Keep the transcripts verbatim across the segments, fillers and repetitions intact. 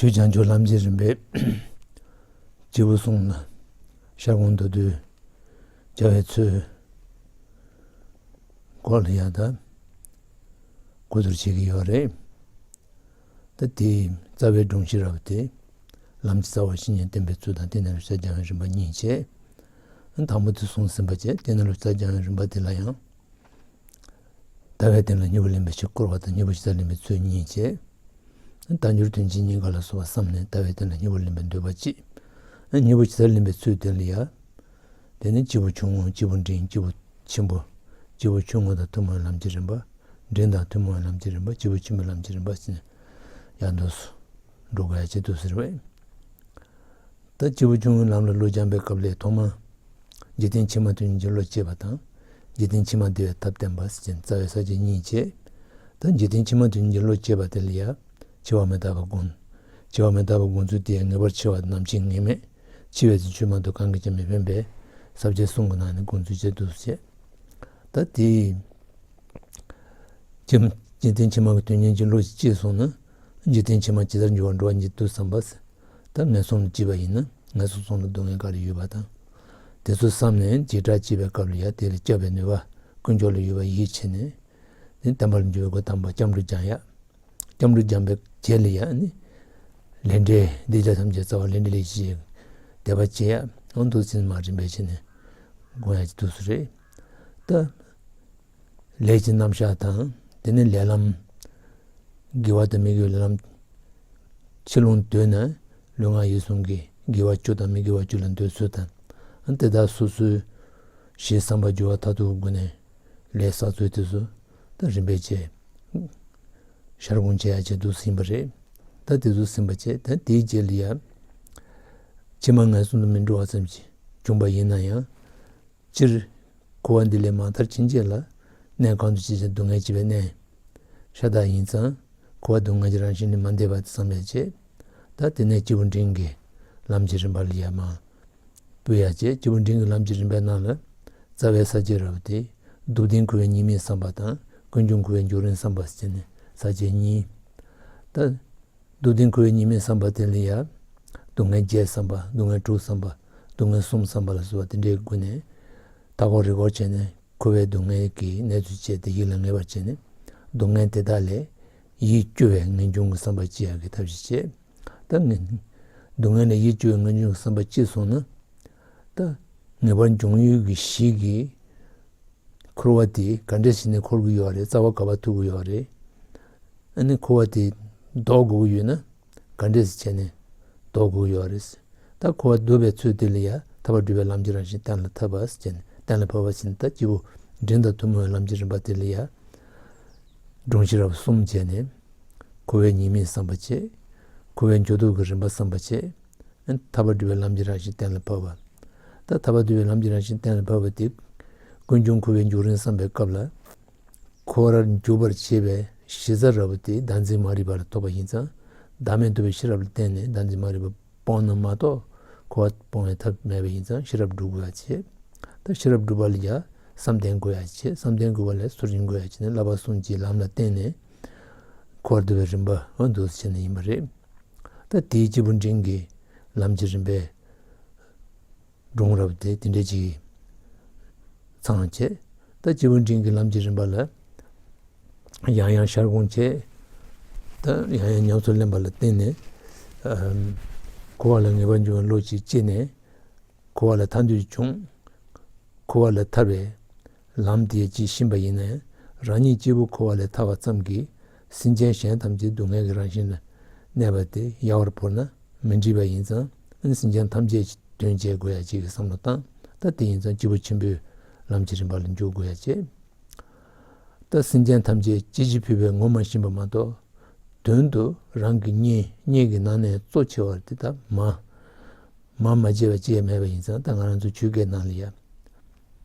ཆོས་བྱང་ཆུབ་ལམ་གྱི་རིམ་པའི་སྐྱེས་བུ་གསུམ་ལ་ཤར་ཁོང་མདོར་བསྡུས་བྱ་བའི་ཚུལ་སྐོར་ལ་ཡང་ད་གོ་བསྡུར་བྱེད་ཀྱི་ཡོད་རེད། ད་དེའི་རྩ་བའི་སྒྲོམ་གཞི་ར་བ་དེ་ལམ་གྱི་རྩ་བ་བཤེས་གཉེན་བསྟེན་པའི་ཚུལ་དང་། དེ་ནས་ལུགས་སྲོལ་སྦྱང་བའི་རིམ་པ་གཉིས་བྱས། དང་པོ་དེ་གསུངས་ཟིན་པ་བྱས། དེ་ནས་ལུགས་སྲོལ་སྦྱང་བའི་རིམ་པ་དེ་ལ་ཡང་ལྟ་བའི་སྟེང་ལ་སྙིང་པོ་ལེན་པའི་ཕྱིར་བསྐོར་བ་དང་། སྙིང་པོ་ཇི་ལྟར་ལེན་པའི་ཚུལ་གཉིས་བྱས། བསྟན་འགྱུར་དོན་སྤྱི་གཉིས་ཀ་ལ་སོགས་པ་བསམས་ནས་ལྟ་བའི་སྟེང་ལ་སྙིང་པོ་ལེན་པའི་འདོད་པ་གཅིག། སྙིང་པོ་ཇི་ལྟར་ལེན་པའི་ཚུལ་དེ་ལ་ཡང་། དེ་ནི་སྐྱེས་བུ་ཆུང་ངུ། སྐྱེས་བུ་འབྲིང་། སྐྱེས་བུ་ཆེན་པོ། སྐྱེས་བུ་ཆུང་ངུ་དང་ཐུན་མོང་བའི་ལམ་གྱི་རིམ་པ། འབྲིང་དང་ཐུན་མོང་བའི་ལམ་གྱི་རིམ་པ། སྐྱེས་བུ་ཆེན་པོའི་ལམ་གྱི་རིམ་པ་ཟེར་ནས་ཡང་འདུག་སེ་འགྲོ་དགོས་ཡ་ཆེད་དུ་ཟེར་བས། ད་སྐྱེས་བུ་ཆུང་ངུའི་ལམ་ལ་བློ་སྦྱང་བའི་སྐབས་ལས་ཐོག་མར་འཇིག་རྟེན་ཕྱི་མ་དོན་གཉེར་གྱི་བློ་སྐྱེས་པ་དང་། འཇིག་རྟེན་ཕྱི་མ་བདེ་བའི་ཐབས་བསྟན་པ་ཟེར་རྩ་བའི་ས་བཅད་གཉིས་བྱས། ད་འཇིག་རྟེན་ཕྱི་མ་དོན་གཉེར་གྱི་བློ་སྐྱེས་པ་དེ་ལ་ཡང་འཆི་བ་མི་རྟག་པ་དགོངས། འཆི་བ་མི་རྟག་པ་དགོངས་ཚུལ་དེ་ཡང་ངེས་པར་འཆི་བ་ནམ་འཆི་ངེས་མེད། འཆི་བའི་ཚེ་ཆོས་མ་གཏོགས་གང་གིས་ཀྱང་མི་ཕན་པས་ས་བཅད་གསུམ་གྱི་ནང་ནས་དགོངས་ཚུལ་བྱས་འདུག་ཟེར། ད་དེ་ཕྱི་འཇིག་རྟེན་ཕྱི་མ་གི་དོན་གཉེར་གྱི་བློ་ཞིག་སྐྱེས་སོང་ན། འཇིག་རྟེན་ཕྱི་མ་ཇི་ལྟར་འགྱུར་བ་འགྲོ་བ་ཉིད་དུ་བསམ་པ། ད་ངན་སོང་ལ་སྐྱེས་པ་ཡིན་ན་ངན་སོང་གསུམ་ལ་སྡུག་བསྔལ་ག་རེ་ཡོད་པ་དང་། དེ་ཚོ་བསམས་ནས་བྱེ་བྲག་དཔྱད་པའི་སྐབས་ལ་ཡང་དེ་ལ་སྐྱབས་པའི་ནུས་པ་དཀོན་མཆོག་ལ་ཡོད་པ་ཡིད་ཆེས་ནས། དེ་བསྟན་པ་ལ་འཇུག་པའི་སྒོ་དམ་པ་སྐྱབས་འགྲོ་སྦྱང་ཡ། སྐྱབས་འགྲོ་སྦྱངས་པའི་རྗེས་ལ་ཡང་ནི། ལས་འབྲས་གདུལ་བྱ་ཐམས་ཅད་རྩ་བ་ལས་འབྲས་ལས་ཀྱི་དད་པ་བྱེད་ཡ། འོ་འདུག་སེ་མར་རིམ་པས་བྱས་ནས་དགོངས་ཡ་ཅིག་འདུག་སེ་རེད། ད་ལས་ཀྱི་རྣམ་གཞག་དང་། དེ་ནས་ལས་ལམ། དགེ་བ་དང་མི་དགེ་བའི་ལས་ལམ། ཕྱི་ལོགས་འདོད་ན་ལུས་ངག་ཡིད་གསུམ་གྱི་དགེ་བ་བཅུ་དང་མི་དགེ་བ་བཅུ་ལ་འདོད་ཚུལ་དང་། དེ་དག་སོ་སོའི་ཞེ་བསམ་པ་སྦྱོར་བ་མཐར་ཐུག་གི་སྒོ་ནས་ལས་བསགས་ཚུལ་དེ་ཚོ་ད་རིམ་པས་བྱས། ཤར་སྒོམ་བྱེད་ཡ་ཆེད་དུ་ཟིན་པ་རེད། ད་དེ་ཚོ་ཟིན་པ་བྱས། ད་དེའི་རྗེས་ལ་ཡ། ཕྱི་མ་ངན་སོང་དུ་མི་འགྲོ་བ་ཙམ་ཞིག་བྱུང་པ་ཡིན་ན་ཡང་། སྤྱིར་འཁོར་བ་འདི་ལས་མ་ཐར་ཕྱིན་ཆད་ལ། གནས་གང་དུ་སྐྱེས་ཀྱང་སྡུག་བསྔལ་སྐྱེ་བའི་གནས་ཤ་སྟག་ཡིན་ཙང་། འཁོར་བ་སྡུག་བསྔལ་གྱི་རང་བཞིན་ནི་མ་འདས་པ་དེ་བསམ་ཡ་བྱས། ད་དེ་ནས་སྐྱེས་བུ་འབྲིང་གི་ལམ་གྱི་རིམ་པ་ལ་ཡ་མར་སྤོ་ཡ་བྱས། སྐྱེས་བུ་འབྲིང་གི་ལམ་གྱི་རིམ་པའི་ནང་ལ་རྩ་བའི་ས་བཅད་ར་བ་དེ། སྡུག་བདེན་འཁོར་བའི་ཉེས་དམིགས་བསམ་པ་དང་། ཀུན་འབྱུང་འཁོར་བའི་འབྱུང་རིམ་བསམ་པ་ཟེར་ནས་ས་བཅད་གཉིས། ད་སྡུག་བདེན་འཁོར་བའི་ཉེས་དམིགས་བསམ་པ་དེ་ལ་ཡ། སྡུག་བསྔལ་བརྒྱད་བསམ་པ། སྡུག་བསྔལ་དྲུག་བསམ་པ། སྡུག་བསྔལ་གསུམ་བསམ་པ་ལ་སོགས་པ་དེ་འདྲའི་སྒོ་ནས་མཐའ་འཁོར་རི་འཁོར་བྱས་ནས། འཁོར་བའི་སྡུག་བསྔལ་གྱི་གནས་ཚུལ་བཅས་ཏེ་ཡིད་ལ་ངེས་པར་བྱས་ནས། སྡུག་བསྔལ་དེ་དག་ལས་ཡིད་སྐྱོ་བའི་ངེས་འབྱུང་གི་བསམ་པ་སྐྱེ་ཡག་གི་ཐབས་ཤེས་བྱེད། ད་ངེས། སྡུག་བསྔལ་ལས་ཡིད་སྐྱོ་བའི་ངེས་འབྱུང་གི་བསམ་པ་སྐྱེས་སོང་ན། ད་ངེས་པར་འབྱུང་ཡུལ་གྱི་གཞི་གི་འཁོར་བ་དེ་ག་འདྲས་བྱས་ནས་འཁོར་གྱི་ཡོད་རེད། རྩ་བ་ག་པར་ཐུག་གི་ཡོད་རེད། ཨ་ནི་འཁོར་བ་དེ་ལྡོག་དགོས་ཀྱི་ཡོད་ན། ག་འདྲས་སེ་བྱས་ནས་ལྡོག་དགོས་ཡོད་རེད། ད་འཁོར་བ་ལྡོག་པའི་ཚུལ་དེ་ལ་ཡ་ཐར་པ་སྒྲུབ་པའི་ལམ་གྱི་རང་བཞིན་གཏན་ལ་ཕབ་པ་ཟེར་ནས། གཏན་ལ་ཕབ་པ་ཟེར་ནས། ད་སྐྱེས་བུ་འབྲིང་དང་ཐུན་མོང་བའི་ལམ་གྱི་རིམ་པ་དེ་ལ་ཡ་སྒྲོམ་གཞི་ར་བ་གསུམ་བྱས་ནས། འཁོར་བའི་ཉེས་དམིགས་བསམ་པ་བྱེད། འཁོར་བའི་འགྱུར་ལྡོག་གི་རིམ་པ་བསམ་པ་བྱེད། ཐར་པ་སྒྲུབ་པའི་ལམ་གྱི་རང་བཞིན་གཏན་ལ་ཕབ་པ། ད་ཐར་པ་སྒྲུབ་པའི་ལམ་གྱི་རང་བཞིན་གཏན་ལ་ཕབ་པ་དེ། ཀུན་འབྱུང་འཁོར་བའི་འབྱུང་རིམ་བསམ་པའི་སྐབས་ལ། འཁོར་བར་འཇུག་པར་བྱེད་པའི་གཞི་རྩ་ར་བ་དེ་བདག་འཛིན་མ་རིག་པ་ལ་ཐོགས་པ་ཡིན་ཙང་། བདག་མེད་རྟོགས་པའི་ཤེས་རབ་ལ་བརྟེན་ནས་བདག་འཛིན་མ་རིག་པ་སྤོང་ན་མ་གཏོགས། འཁོར་བ་སྤོང་བའི་ཐབས་མེད་པ་ཡིན་ཙང་། ཤེས་རབ་སྒྲུབ་དགོས་ཡ་བྱེད། ད་ཤེས་རབ་སྒྲུབ་པ་ལ་ཡ་བསམ་གཏན་དགོས་ཡ་བྱེད། བསམ་གཏན་དགོས་པ་ལ་ཚུལ་ཁྲིམས་དགོས་ཡ་བྱེད་ནས། བསླབ་པ་གསུམ་གྱི་ལམ་ལ་བརྟེན་ནས་འཁོར་བ་འདུལ་བའི་རིམ་པ་འོ་འདུག་སེ་བྱས་ནས་ཡིན་པ་རེད། ད་དེའི་སྐྱེས་བུ་འབྲིང་གི་ལམ་གྱི་རིམ་པའི་སྒྲུང་རབ་དེ་དེ་འདྲ་ཅིག་ཚང་བྱས། ད་སྐྱེས་བུ་འབྲིང་གི་ལམ་གྱི་རིམ་པ་ལ་ཡང་ཡང་ཤར་སྒོམ་བྱས། ད་ཡང་ཡང་ཉམས་སུ་ལེན་པ་ལ་བརྟེན་ནས། ཨམ། འཁོར་བ་ལ་ངེས་པར་འབྱུང་བའི་བློ་གཅིག་སྐྱེས་ནས། འཁོར་བ་ལས་ཐར་འདོད་བྱུང་། འཁོར་བ་ལས་ཐར་བའི་ལམ་དེ་ཅིག་ཤེས་པ་ཡིན་ན། རང་ཉིད་སྐྱེས་བུ་འཁོར་བ་ལས་ཐར་བ་ཙམ་གྱིས། སེམས་ཅན་གཞན་ཐམས་ཅད་སྡུག་བསྔལ་གྱི་རང་བཞིན་ལ་གནས་པ་དེ་ཡལ་བར་བོར་ན་མི་འགྲིག་པ་ཡིན་ཙང་། སེམས་ཅན་ཐམས་ཅད་དོན་བྱེད་དགོས་ཡ་གཅིག་གི་བསམ་བློ་བཏང་། ད་དེ་ཡིན་ཙང་སྐྱེས་བུ་ཆེན་པོའི་ལམ་གྱི་རིམ་པ་ལ་འཇུག་དགོས་ཡ་བྱེད། ད་སེམས་ཅན་ཐམས་ཅད་སྐྱེ་འཆི་འཕོས་པའི་ངོ་མ་ཤེས་པ་མ་གཏོགས། དོན་དུ་རང་གི་གཉེན་གཉེན་གྱི་ནང་ནས་གཙོ་ཆེ་བ་དེ་ད་མ། མ་མ་བརྗེད་པ་ཅི་ཡང་མེད་པ་ཡིན་ཙང་། ད་ང་རང་ཚོ་ཆོས་སྐད་ནང་ལ་ཡ།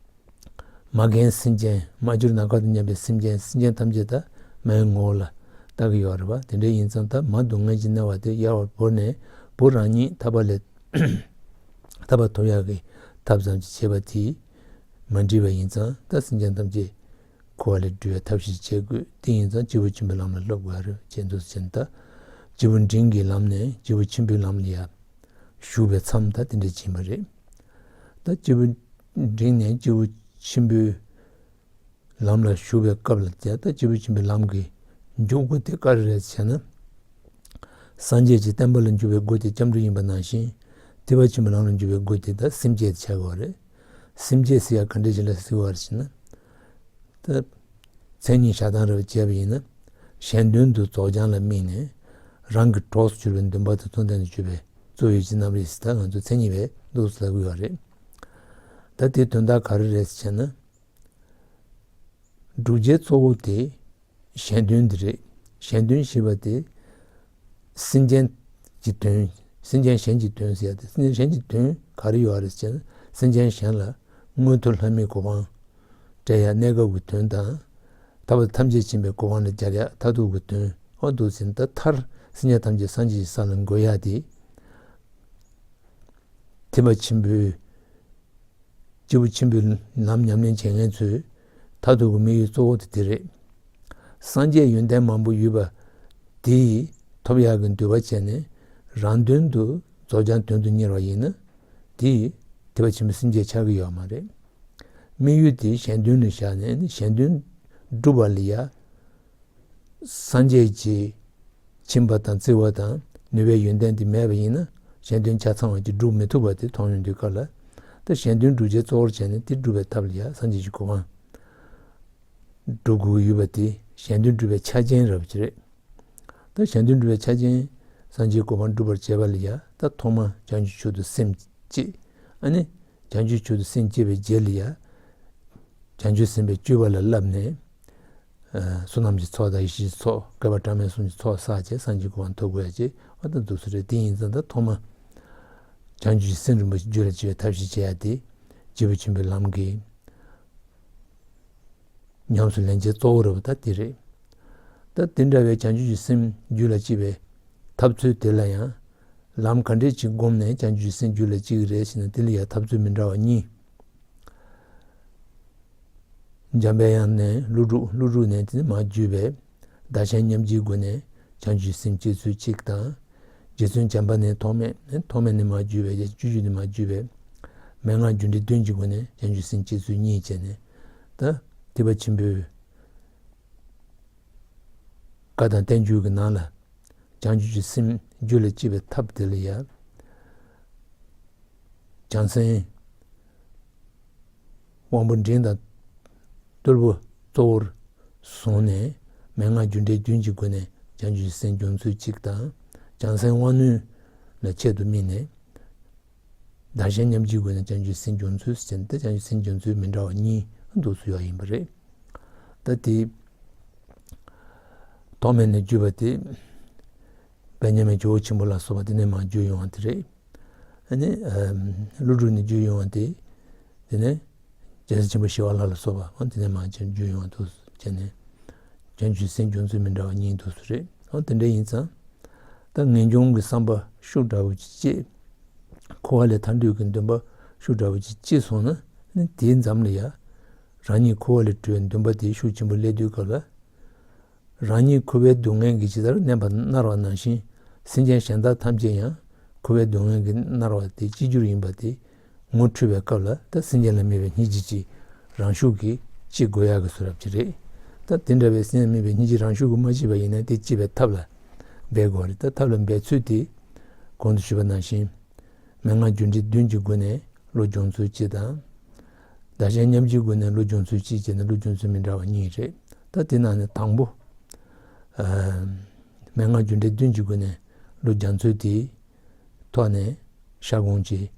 མ་རྒན་སེམས་ཅན། མ་གྱུར་ནམ་མཁའ་དང་མཉམ་པའི་སེམས་ཅན། སེམས་ཅན་ཐམས་ཅད་ད་མའི་ངོ་བོ་ལ་ལྟ་གི་ཡོད་རེད་པ། དེ་འདྲ་ཡིན་ཙང་ད་མ་སྡུག་བསྔལ་གྱིས་མནར་བ་དེ་ཡལ་བར་བོར་ནས། བུ་རང་ཉིད་ཐར་པ་ལས་ཐར་པ་ཐོབ་ཡག་གི་ཐབས་ཙམ་ཅིག་བྱེད་པ་དེས་མ་འགྲིག་པ་ཡིན་ཙང་། ད་སེམས་ཅན་ཐམས་ཅད་འཁོར་བ་ལས་སྒྲོལ་བའི་ཐབས་ཤིག་བྱེད་དགོས། དེ་ཡིན་ཙང་སྐྱེས་བུ་ཆེན་པོའི་ལམ་ལ་སློབ་དགོས་རེད་ཅེས་འདུག་ཟེར་ནས། ད་ སྐྱེས་བུ་འབྲིང་གི་ལམ་ནས་སྐྱེས་བུ་ཆེན་པོའི་ལམ་ལ་ཡ་ཞུགས་པའི་མཚམས་ད་དེ་འདྲ་ཕྱིན་པ་རེད། ད་སྐྱེས་བུ་འབྲིང་ནས་སྐྱེས་བུ་ཆེན་པོའི་ལམ་ལ་ཞུགས་པའི་སྐབས་ལ་དེ་ད་སྐྱེས་བུ་ཆེན་པོའི་ལམ་གྱི་འཇུག་སྒོ་དེ་ག་རེ་རེད་ཟེར་ན། སངས་རྒྱས་ཀྱི་བསྟན་པ་ལ་འཇུག་པའི་སྒོ་དེ་སྐྱབས་འགྲོ་ཡིན་པ་ནང་བཞིན། ཐེག་པ་ཆེན་པོའི་ལམ་ལ་འཇུག་པའི་སྒོ་དེ་ད་སེམས་བསྐྱེད་དེ་ཆགས་དགོས་པ་རེད། སེམས་བསྐྱེད་ཟེར་ཡ་ག་འདྲ་ཞིག་ལ་ཟེར་བ་རེད་ཟེར་ན། ད་མཚན་ཉིད་བཞག་སྟངས་རེ་བྱས་པ་ཡིན་ན། གཞན་དོན་དུ་རྫོགས་བྱང་ལ་དམིགས་ནས་རང་གི་གྲོགས་སུ་གྱུར་པའི་འདུན་པ་དང་མཚུངས་ལྡན་དུ་གྱུར་པའི་གཙོ་བོའི་གཞི་རྣམ་རིག་ཟེར་ད་ང་ཚོ་མཚན་ཉིད་པའི་ལུགས་སུ་ལབ་ཀྱི་ཡོད་རེད། ད་དེའི་དོན་དག་ག་རེ་རེད་ཟེར་ན། བསྒྲུབ་བྱའི་གཙོ་བོ་དེ་གཞན་དོན་འདི་རེད། གཞན་དོན་ཞེས་པ་དེ་སེམས་ཅན་གྱི་དོན། སེམས་ཅན་གཞན་གྱི་དོན་ཟེར་ཡ་དེ་སེམས་ཅན་གཞན་གྱི་དོན་ག་རེ་ཡོད་རེད་ཟེར་ན། སེམས་ཅན་གཞན་ལ་མངོན་མཐོ་ལྷ་མིའི་གོ་འཕང་སྤྲད་ཡ་གནས་སྐབས་ཀྱི་དོན་དང་། ཐར་པ་ཐམས་ཅད་མཁྱེན་པའི་གོ་འཕང་ལ་སྦྱར་ཡ་མཐར་ཐུག་གི་དོན། འོ་འདུག་ཟེར་ན་ད་མཐར་སེམས་ཅན་ཐམས་ཅད་སངས་རྒྱས་ཀྱི་ས་ལ་འགོད་ཡ་དེ། ཐེག་པ་ཆེན་པོའི་སྐྱེས་བུ་ཆེན་པོའི་ལམ་ཉམས་ལེན་བྱེད་མཁན་ཚོས་མཐར་ཐུག་གི་དམིགས་ཡུལ་གཙོ་བོ་དེ་དེ་རེད། སངས་རྒྱས་ཡོན་ཏན་མང་པོ་ཡོད་པ་དེ་ཐོབ་ཡག་གི་འདོད་པ་བྱས་ནས་རང་དོན་དུ་རྫོགས་བྱང་དོན་དུ་གཉེར་བ་ཡིན་ན། དེ་ཐེག་པ་ཆེན་པོའི་སེམས་བསྐྱེད་ཆགས་ཀྱི་ཡོད་མ་རེད། དམིགས་ཡུལ་དེ་གཞན་དོན་ལ་བཞག་ནས་གཞན་དོན་སྒྲུབ་པ་ལ་ཡ། སངས་རྒྱས་ཀྱི་ཁྱིམ་པ་དང་བརྩེ་བ་དང་ནུས་པའི་ཡོན་ཏན་དེ་མེད་པ་ཡིན་ན་གཞན་དོན་ཆ་ཚང་བ་ཅིག་སྒྲུབ་མི་ཐུབ་པ་དེ་མཐོང་ཡོང་དུས་སྐབས་ལ། ད་གཞན་དོན་བསྒྲུབ་བྱའི་གཙོ་བོར་བྱས་ནས་དེ་སྒྲུབ་པའི་ཐབས་ལ་ཡ་སངས་རྒྱས་ཀྱི་གོ་འཕང་སྒྲུབ་དགོས་ཀྱི་ཡོད་པ་དེ་གཞན་དོན་སྒྲུབ་པའི་ཆ་རྐྱེན་རབ་ཅིག་རེད། ད་གཞན་དོན་སྒྲུབ་པའི་ཆ་རྐྱེན་སངས་རྒྱས་གོ་འཕང་སྒྲུབ་པར་བྱེད་པ་ལ་ཡ་ད་ཐོག་མ་བྱང་ཆུབ་མཆོག་ཏུ་སེམས་བསྐྱེད། ཨ་ནི་བྱང་ཆུབ་མཆོག་ཏུ་སེམས་བསྐྱེད་པའི་རྗེས་ལ་ཡ། བྱང་ཆུབ་སེམས་དཔའི་སྤྱོད་པ་ལ་བསླབས་ནས། ཨ་བསོད་ནམས་ཀྱི་ཚོགས་དང་ཡེ་ཤེས་ཀྱི་ཚོགས་བསྐལ་པ་གྲངས་མེད་གསུམ་གྱི་ཚོགས་བསགས་བྱས་སངས་རྒྱས་གོ་འཕང་ཐོབ་དགོས་ཡ་བྱས་ཨ་ད་འདུག་སེ་རེད། དེ་ཡིན་ཙང་ད་ཐོག་མ། བྱང་ཆུབ་ཀྱི་སེམས་རིན་པོ་ཆེ་རྒྱུད་ལ་སྐྱེ་བའི་ཐབས་ཤེས་བྱེད་ཡ་དེ། སྐྱེས་བུ་ཆེན་པོའི་ལམ་གྱི། ཉམས་སུ་ལེན་བྱེད་གཙོ་བོ་རེད་པ་ད་དེ་རེད། ད་དེ་འདྲ་བའི་བྱང་ཆུབ་ཀྱི་སེམས་རྒྱུད་ལ་སྐྱེ་བའི་ཐབས་ཚུལ་དེ་ལ་ཡང་། ལམ་ག་འདྲས་ཅིག་བསྒོམས་ནས་བྱང་ཆུབ་ཀྱི་སེམས་རྒྱུད་ལ་སྐྱེ་གི་རེད་ཟེར་ན་དེ་ལ་ཡང་ཐབས་ཚུལ་མི་འདྲ་བ་གཉིས། འཇམ་པའི་དབྱངས་ནས་ཀླུ་སྒྲུབ། ཀླུ་སྒྲུབ་ནས་དེ་ནས་མར་བརྒྱུད་པའི་བདག་གཞན་མཉམ་བརྗེའི་སྒོ་ནས་བྱང་ཆུབ་སེམས་སྐྱེ་ཚུལ་གཅིག་དང་། རྗེ་བཙུན་བྱམས་པ་ནས་ཐོགས་མེད། ཐོགས་མེད་ནས་མར་བརྒྱུད་པའི་རྗེ་བཙུན་བཅུ་བཞི་ནས་མར་བརྒྱུད་པའི་མན་ངག་རྒྱུ་འབྲས་བདུན་གྱི་སྒོ་ནས་བྱང་ཆུབ་སེམས་སྐྱེ་ཚུལ་གཉིས་བྱས་ནས། ད་ཐེག་པ་ཆེན་པོའི་བཀའ་དང་བསྟན་བཅོས་ཀྱི་ནང་ལ་བྱང་ཆུབ་ཀྱི་སེམས་རྒྱུད་ལ་སྐྱེ་བའི་ཐབས་དེ་ལ་ཡ། བྱང་སེམས་དབང་པོ་འབྲིང་དང་རྟུལ་པོ་གཙོ་བོར་བཟུང་ནས་མན་ངག་རྒྱུ་འབྲས་བདུན་གྱི་སྒོ་ནས་བྱང་ཆུབ་སེམས་སྦྱོང་ཚུལ་གཅིག་དང་། བྱང་སེམས་དབང་རྣོན་ལ་ཆེད་དུ་དམིགས་ནས་བདག་གཞན་མཉམ་བརྗེའི་སྒོ་ནས་བྱང་ཆུབ་སེམས་སྦྱོང་ཚུལ་ཟེར་ཏེ་བྱང་ཆུབ་སེམས་སྦྱོང་ཚུལ་མི་འདྲ་བ་གཉིས་འདུག་སེ་ཡོད་ཡིན་པ་རེད། ད་དེ་ཐོགས་མེད་ནས་བརྒྱུད་པ་དེ་དཔལ་མཉམ་མེད་ཇོ་བོ་ཆེན་པོ་ལ་སོགས་པ་དེ་ནས་མར་བརྒྱུད་ཡོང་བ་དེ་རེད། ཨ་ནི། ཨམ། ཀླུ་སྒྲུབ་ནས་བརྒྱུད་ཡོང་བ་དེ། དེ་ནས། རྒྱལ་སྲས་ཆེན་པོ་ཞི་བ་ལྷ་ལ་སོགས་པ་འོ་དེ་ནས་མར་བརྒྱུད་ཡོང་བ་འདུག་སེ་བྱས་ནས། བྱང་ཆུབ་སེམས་སྦྱོང་ཚུལ་མི་འདྲ་བ་གཉིས་འདུག་སེ་རེད། འོ་དེ་འདྲ་ཡིན་ཙང་། ད་ངེས་འབྱུང་གི་བསམ་པ་ཤུགས་འདྲ་བོ་ཅིག་སྐྱེས། འཁོར་བ་ལས་ཐར་འདོད་ཀྱི་འདུན་པ་ཤུགས་འདྲ་བོ་ཅིག་སྐྱེས་སོང་ན་ནི་དེའི་མཚམས་ལ་ཡ། རང་ཉིད་འཁོར་བ་ལས་གྲོལ་བའི་འདུན་པ་དེ་ཤུགས་ཆེན་པོ་སླེབས་དུས་སྐབས་ལ། རང་ཉིད་འཁོར་བའི་སྡུག་བསྔལ་གྱིས་ཇི་ལྟར་མནར་བ་ནང་བཞིན། སེམས་ཅན་གཞན་དག་ཐམས་ཅད་ཡང་འཁོར་བའི་སྡུག་བསྔལ་གྱིས་མནར་བ་དེ་ཅི་འགྱུར་ཡིན་པ་དེ་ངོ་འཕྲོད་པའི་སྐབས་ལ་ད་སེམས་ཅན་ལ་དམིགས་པའི་སྙིང་རྗེ་ཅིག་རང་ཤུགས་ཀྱིས་སྐྱེ་དགོས་ཡག་གི་བཟོ་འདྲ་ཅིག་རེད། ད་དེ་འདྲ་བའི་སེམས་ལ་དམིགས་པའི་སྙིང་རྗེ་རང་ཤུགས་ཀྱིས་མ་སྐྱེས་པ་ཡིན་ན་དེ་སྐྱེ་བའི་ཐབས་ལ་འབད་དགོས་རེད། ད་ཐབས་ལ་འབད་ཚུལ་དེ་གོང་དུ་ཞུས་པ་ནང་བཞིན། མན་ངག་རྒྱུ་འབྲས་བདུན་གྱི་སྒོ་ནས་བློ་སྦྱོང་ཚུལ་གཅིག་དང་། བདག་གཞན་མཉམ་བརྗེའི་སྒོ་ནས་བློ་སྦྱོང་ཚུལ་གཅིག་བྱས་ནས་བློ་སྦྱོང་ཚུལ་མི་འདྲ་བ་གཉིས་རེད། ད་དེ་ནང་ནས་དང་པོ། ཨ། མན་ངག་རྒྱུ་འབྲས་བདུན་གྱི་སྒོ་ནས་བློ་སྦྱང་ཚུལ་དེའི་ཐོག་ནས་ཤར་དགོངས་ཀྱི་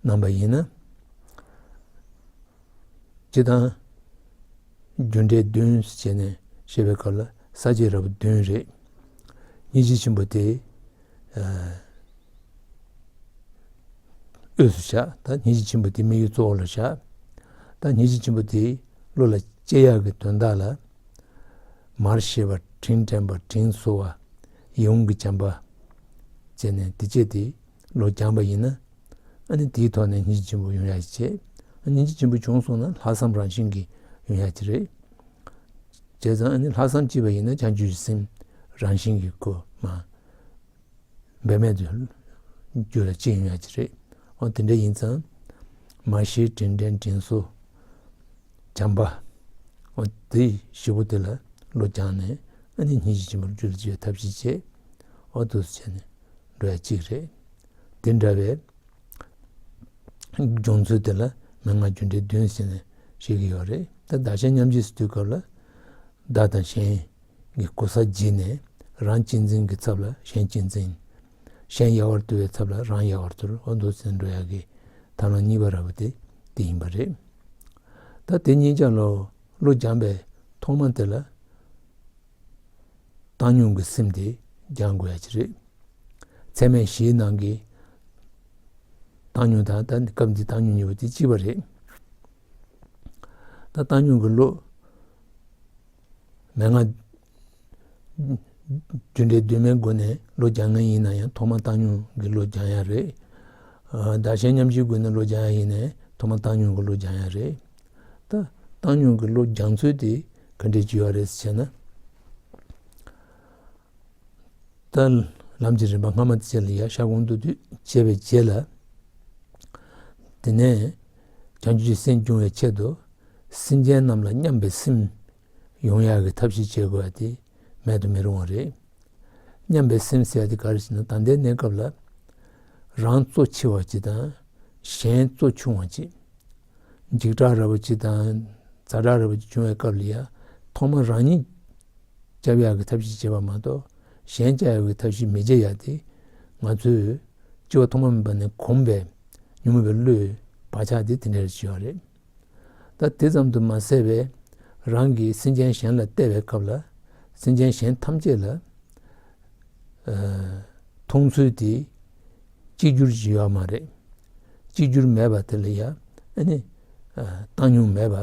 གནང་པ་ཡིན་ན། སྤྱིར་བཏང་། རྒྱུ་འབྲས་བདུན་ཟེར་ནས་བཤད་པའི་སྐབས་ལ་ས་བཅད་རབ་བདུན་རེད། སྙིང་རྗེ་ཆེན་པོ་དེ། ཨ། དབུས་སུ་བཞག་ད་སྙིང་རྗེ་ཆེན་པོ་དེ་དམིགས་ཡུལ་གཙོ་བོ་ལ་བཞག་ད་སྙིང་རྗེ་ཆེན་པོ་དེ་བློ་ལ་སྐྱེ་ཡག་གི་དོན་དག་ལ། མར་ཤེས་པ། དྲིན་དྲན་པ། དྲིན་གཟོ་བ། ཡིད་འོང་གི་བྱམས་པ། བྱས་ནས་དེ་བྱས་ཏེ་བློ་སྦྱངས་པ་ཡིན་ན། ཨ་ནི་དེའི་ཐོག་ནས་སྙིང་རྗེ་ཆེན་པོ་ཡོང་ཡག་ཅིག་བྱེད། སྙིང་རྗེ་ཆེན་པོ་བྱུང་སོང་ན་ལྷག་བསམ་རང་བཞིན་གྱིས་ཡོང་ཡག་ཅིག་རེད། བྱས་ཙང་ཨ་ནི་ལྷག་བསམ་སྐྱེས་པ་ཡིན་ན་བྱང་ཆུབ་ཀྱི་སེམས་རང་བཞིན་གྱིས་ཁོ་མར་ འབད་མེད་དུ་གྱུར་ལ་གཅིག་ཡོང་ཡ་ཅིག་རེད། འོ་དེ་འདྲ་ཡིན་ཙང་། མར་ཤེས་དྲིན་དྲན་དྲིན་གཟོ། བྱམས་པ། འོ་དེ་བཞི་པོ་དེ་ལ་བློ་སྦྱངས་ནས་ཨ་ནི་སྙིང་རྗེ་ཆེན་པོར་གྱུར་ལ་བྱེད་པའི་ཐབས་ཤེས་བྱེད། འོ་འདུག་སེ་བྱས་ནས་འགྲོ་ཡ་གཅིག་རེད། དེ་འདྲ་བའི་སྦྱོང་ཚུལ་དེ་ལ་མན་ངག་རྒྱུ་འབྲས་བདུན་ཟེར་ནས་བཤད་ཀྱི་ཡོད་རེད། ད་བདག་གཞན་མཉམ་བརྗེ་ཟེར་དུས་སྐབས་ལ། བདག་དང་གཞན་གྱི་གོ་ས་བརྗེས་ནས་རང་གཅེས་འཛིན་གྱི་ཚབ་ལ་གཞན་གཅེས་འཛིན། གཞན་ཡལ་བར་དོར་བའི་ཚབ་ལ་རང་ཡལ་བར་དོར། འོ་འདུག་སེ་འགྲོ་ཡག་གི་ཐབས་ལམ་གཉིས་པ་ར་བ་དེ་དེ་ཡིན་པ་རེད། ད་དེ་གཉིས་ཀ་ལ་བློ་སྦྱངས་པའི་ཐོག་མ་དེ་ལ་བཏང་སྙོམས་ཀྱི་སེམས་དེ་སྦྱང་དགོས་ཡ་ཅིག་རེད། ཚད་མེད་བཞིའི་ནང་གི་བཏང་སྙོམས་དང་ད་སྐབས་འདི་བཏང་སྙོམས་གཉིས་པོ་དེ་གཅིག་པ་རེད། ད་བཏང་སྙོམས་ཀྱི་བློ། མན་ངག་རྒྱུ་འབྲས་བདུན་མའི་སྒོ་ནས་བློ་སྦྱང་མཁན་ཡིན་ན་ཡང་ཐོག་མ་བཏང་སྙོམས་ཀྱི་བློ་སྦྱང་ཡ་རེད། ཨ། བདག་གཞན་མཉམ་བརྗེའི་སྒོ་ནས་བློ་སྦྱང་ཡ་ཡིན་ནའི་ཐོག་མ་བཏང་སྙོམས་ཀྱི་བློ་སྦྱང་ཡ་རེད། ད་བཏང་སྙོམས་ཀྱི་བློ་སྦྱང་ཚུལ་དེ་ག་འདྲས་ཅིག་ཡོད་རེད་ཟེར་ན། ད་ལམ་གྱི་རིམ་པ་སྔ་མ་དེ་བྱས་ལ་ཡ་ཤར་ཁུངས་མདོར་བསྡུས་བྱས་པའི་རྗེས་ལ། དེ་ནས་བྱང་ཆུབ་ཀྱི་སེམས་སྐྱོང་བའི་ཆེད་དུ་སེམས་ཅན་རྣམས་ལ་མཉམ་པའི་སེམས་ཡོང་ཡག་གི་ཐབས་ཤེས་བྱེད་དགོས་པ་དེ་མེད་དུ་མི་རུང་བ་རེད། མཉམ་པའི་སེམས་ཟེར་ཡ་དེ་ག་རེ་ཟེར་ན། ད་ལྟའི་གནས་སྐབས་ལ་རང་གཙོ་ཆེ་བ་ཅིག་དང་གཞན་གཙོ་ཆུང་བ་ཅིག་འཇིགས་སྐྲག་འདྲ་བོ་ཅིག་དང་ཛ་དྲག་འདྲ་བོ་ཅིག་བྱུང་བའི་སྐབས་ལ་ཡ། ཐོག་མ་རང་ཉིད་སྐྱོབ་ཡག་གི་ཐབས་ཤེས་བྱེད་པ་མ་གཏོགས་གཞན་སྐྱོབ་ཡག་གི་ཐབས་ཤེས་མི་བྱེད་ཡ་དེ། ང་ཚོས་སྐྱེ་བ་ཐོག་མ་མེད་པ་ནས་གོམས་པའི་ཉོན་མོངས་པའི་བློའི་བག་ཆགས་དེ་དེ་འདྲ་ཞིག་ཡོད་རེད། ད་དེ་ཙམ་དུ་མ་ཟད་པའི་རང་གིས་སེམས་ཅན་གཞན་ལ་བལྟ་བའི་སྐབས་ལ་སེམས་ཅན་གཞན་ཐམས་ཅད་ལ། ཨ། མཐོང་ཚུལ་དེ་གཅིག་གྱུར་ཅིག་ཡོད་མ་རེད། གཅིག་གྱུར་མེད་པ་དེ་ལ་ཡ་ཨ་ནི། ཨ། བཏང་སྙོམས་མེད་པ།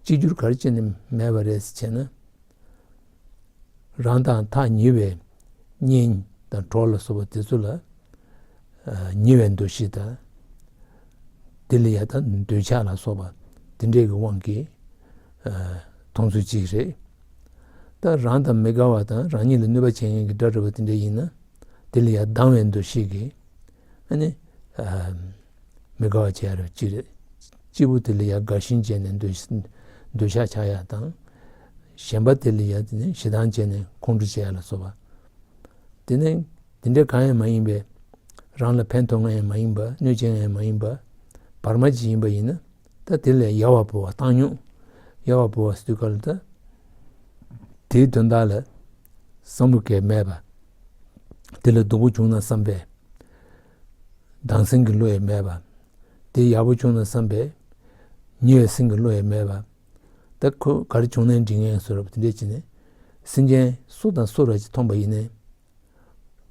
གཅིག་གྱུར་ག་རེ་བྱས་ནས་མེད་པ་རེད་ཟེར་བྱས་ན། རང་དང་ཐག་ཉེ་བའི་གཉེན་དང་གྲོགས་ལ་སོགས་པ་དེ་ཚོ་ལ། ཨ། ཉེ་བའི་འདུ་ཤེས་དང་། དེ་ལ་ཡ་ད་འདོད་ཆགས་ལ་སོགས་པ་དེ་འདྲས་ཀྱི་དབང་གིས། ཨ། མཐོང་ཚུལ་གཅིག་རེད། ད་རང་དང་མི་དགའ་བ་དང་རང་ཉིད་ལ་གནོད་པ་བྱེད་མཁན་གྱི་དགྲ་འདྲ་བ་དེ་འདྲ་ཡིན་ན། དེ་ལ་ཡ་སྡང་བའི་འདུ་ཤེས་ཀྱིས་ཨ་ནི། ཨ། མི་དགའ་བ་བྱེད་ཡ་རེ་གཅིག་རེད། གཅིག་པུ་དེ་ལ་ཡ་དགའ་ཞེན་བྱས་ནས་འདོད་འདོད་ཆགས་ཆགས་ཡ་དང་། གཞན་པ་དེ་ལ་ཡ་དེ་ནི་ཞེ་སྡང་བྱས་ནས་ཁོང་ཁྲོ་བྱེད་ཡ་ལ་སོགས་པ། དེ་ནས་དེ་འདྲ་གང་ཡང་མ་ཡིན་པའི། རང་ལ་ཕན་ཐོགས་མཁན་ཡང་མ་ཡིན་པ། གནོད་བྱེད་མཁན་ཡང་མ་ཡིན་པ། བར་མ་ཅིག་ཡིན་པ་ཡིན་ན། ད་དེ་ལ་ཡལ་བར་བོར་བ། བཏང་སྙོམས། ཡལ་བར་བོར་བ་ཟེར་དུས་སྐབས་ལ་ད། དེའི་དོན་དག་ལ་བསམ་བློ་གང་ཡང་མེད་པ། དེ་ལ་སྡུག་པོ་བྱུང་ན་བསམ་པའི་སྡང་སེམས་ཀྱི་བློ་ཡང་མེད་པ། དེ་ཡག་པོ་བྱུང་ན་བསམ་པའི་ཉེ་བའི་སེམས་ཀྱི་བློ་ཡང་མེད་པ། ད་ཁོ་ག་རེ་བྱུང་ན་འགྲིག་མཁན་བཟོ་འདྲ་པོ་དེ་འདྲས་བྱས་ནས། སེམས་ཅན་སུ་དང་སུ་ར་ཅིག་མཐོང་པ་ཡིན་ནའི།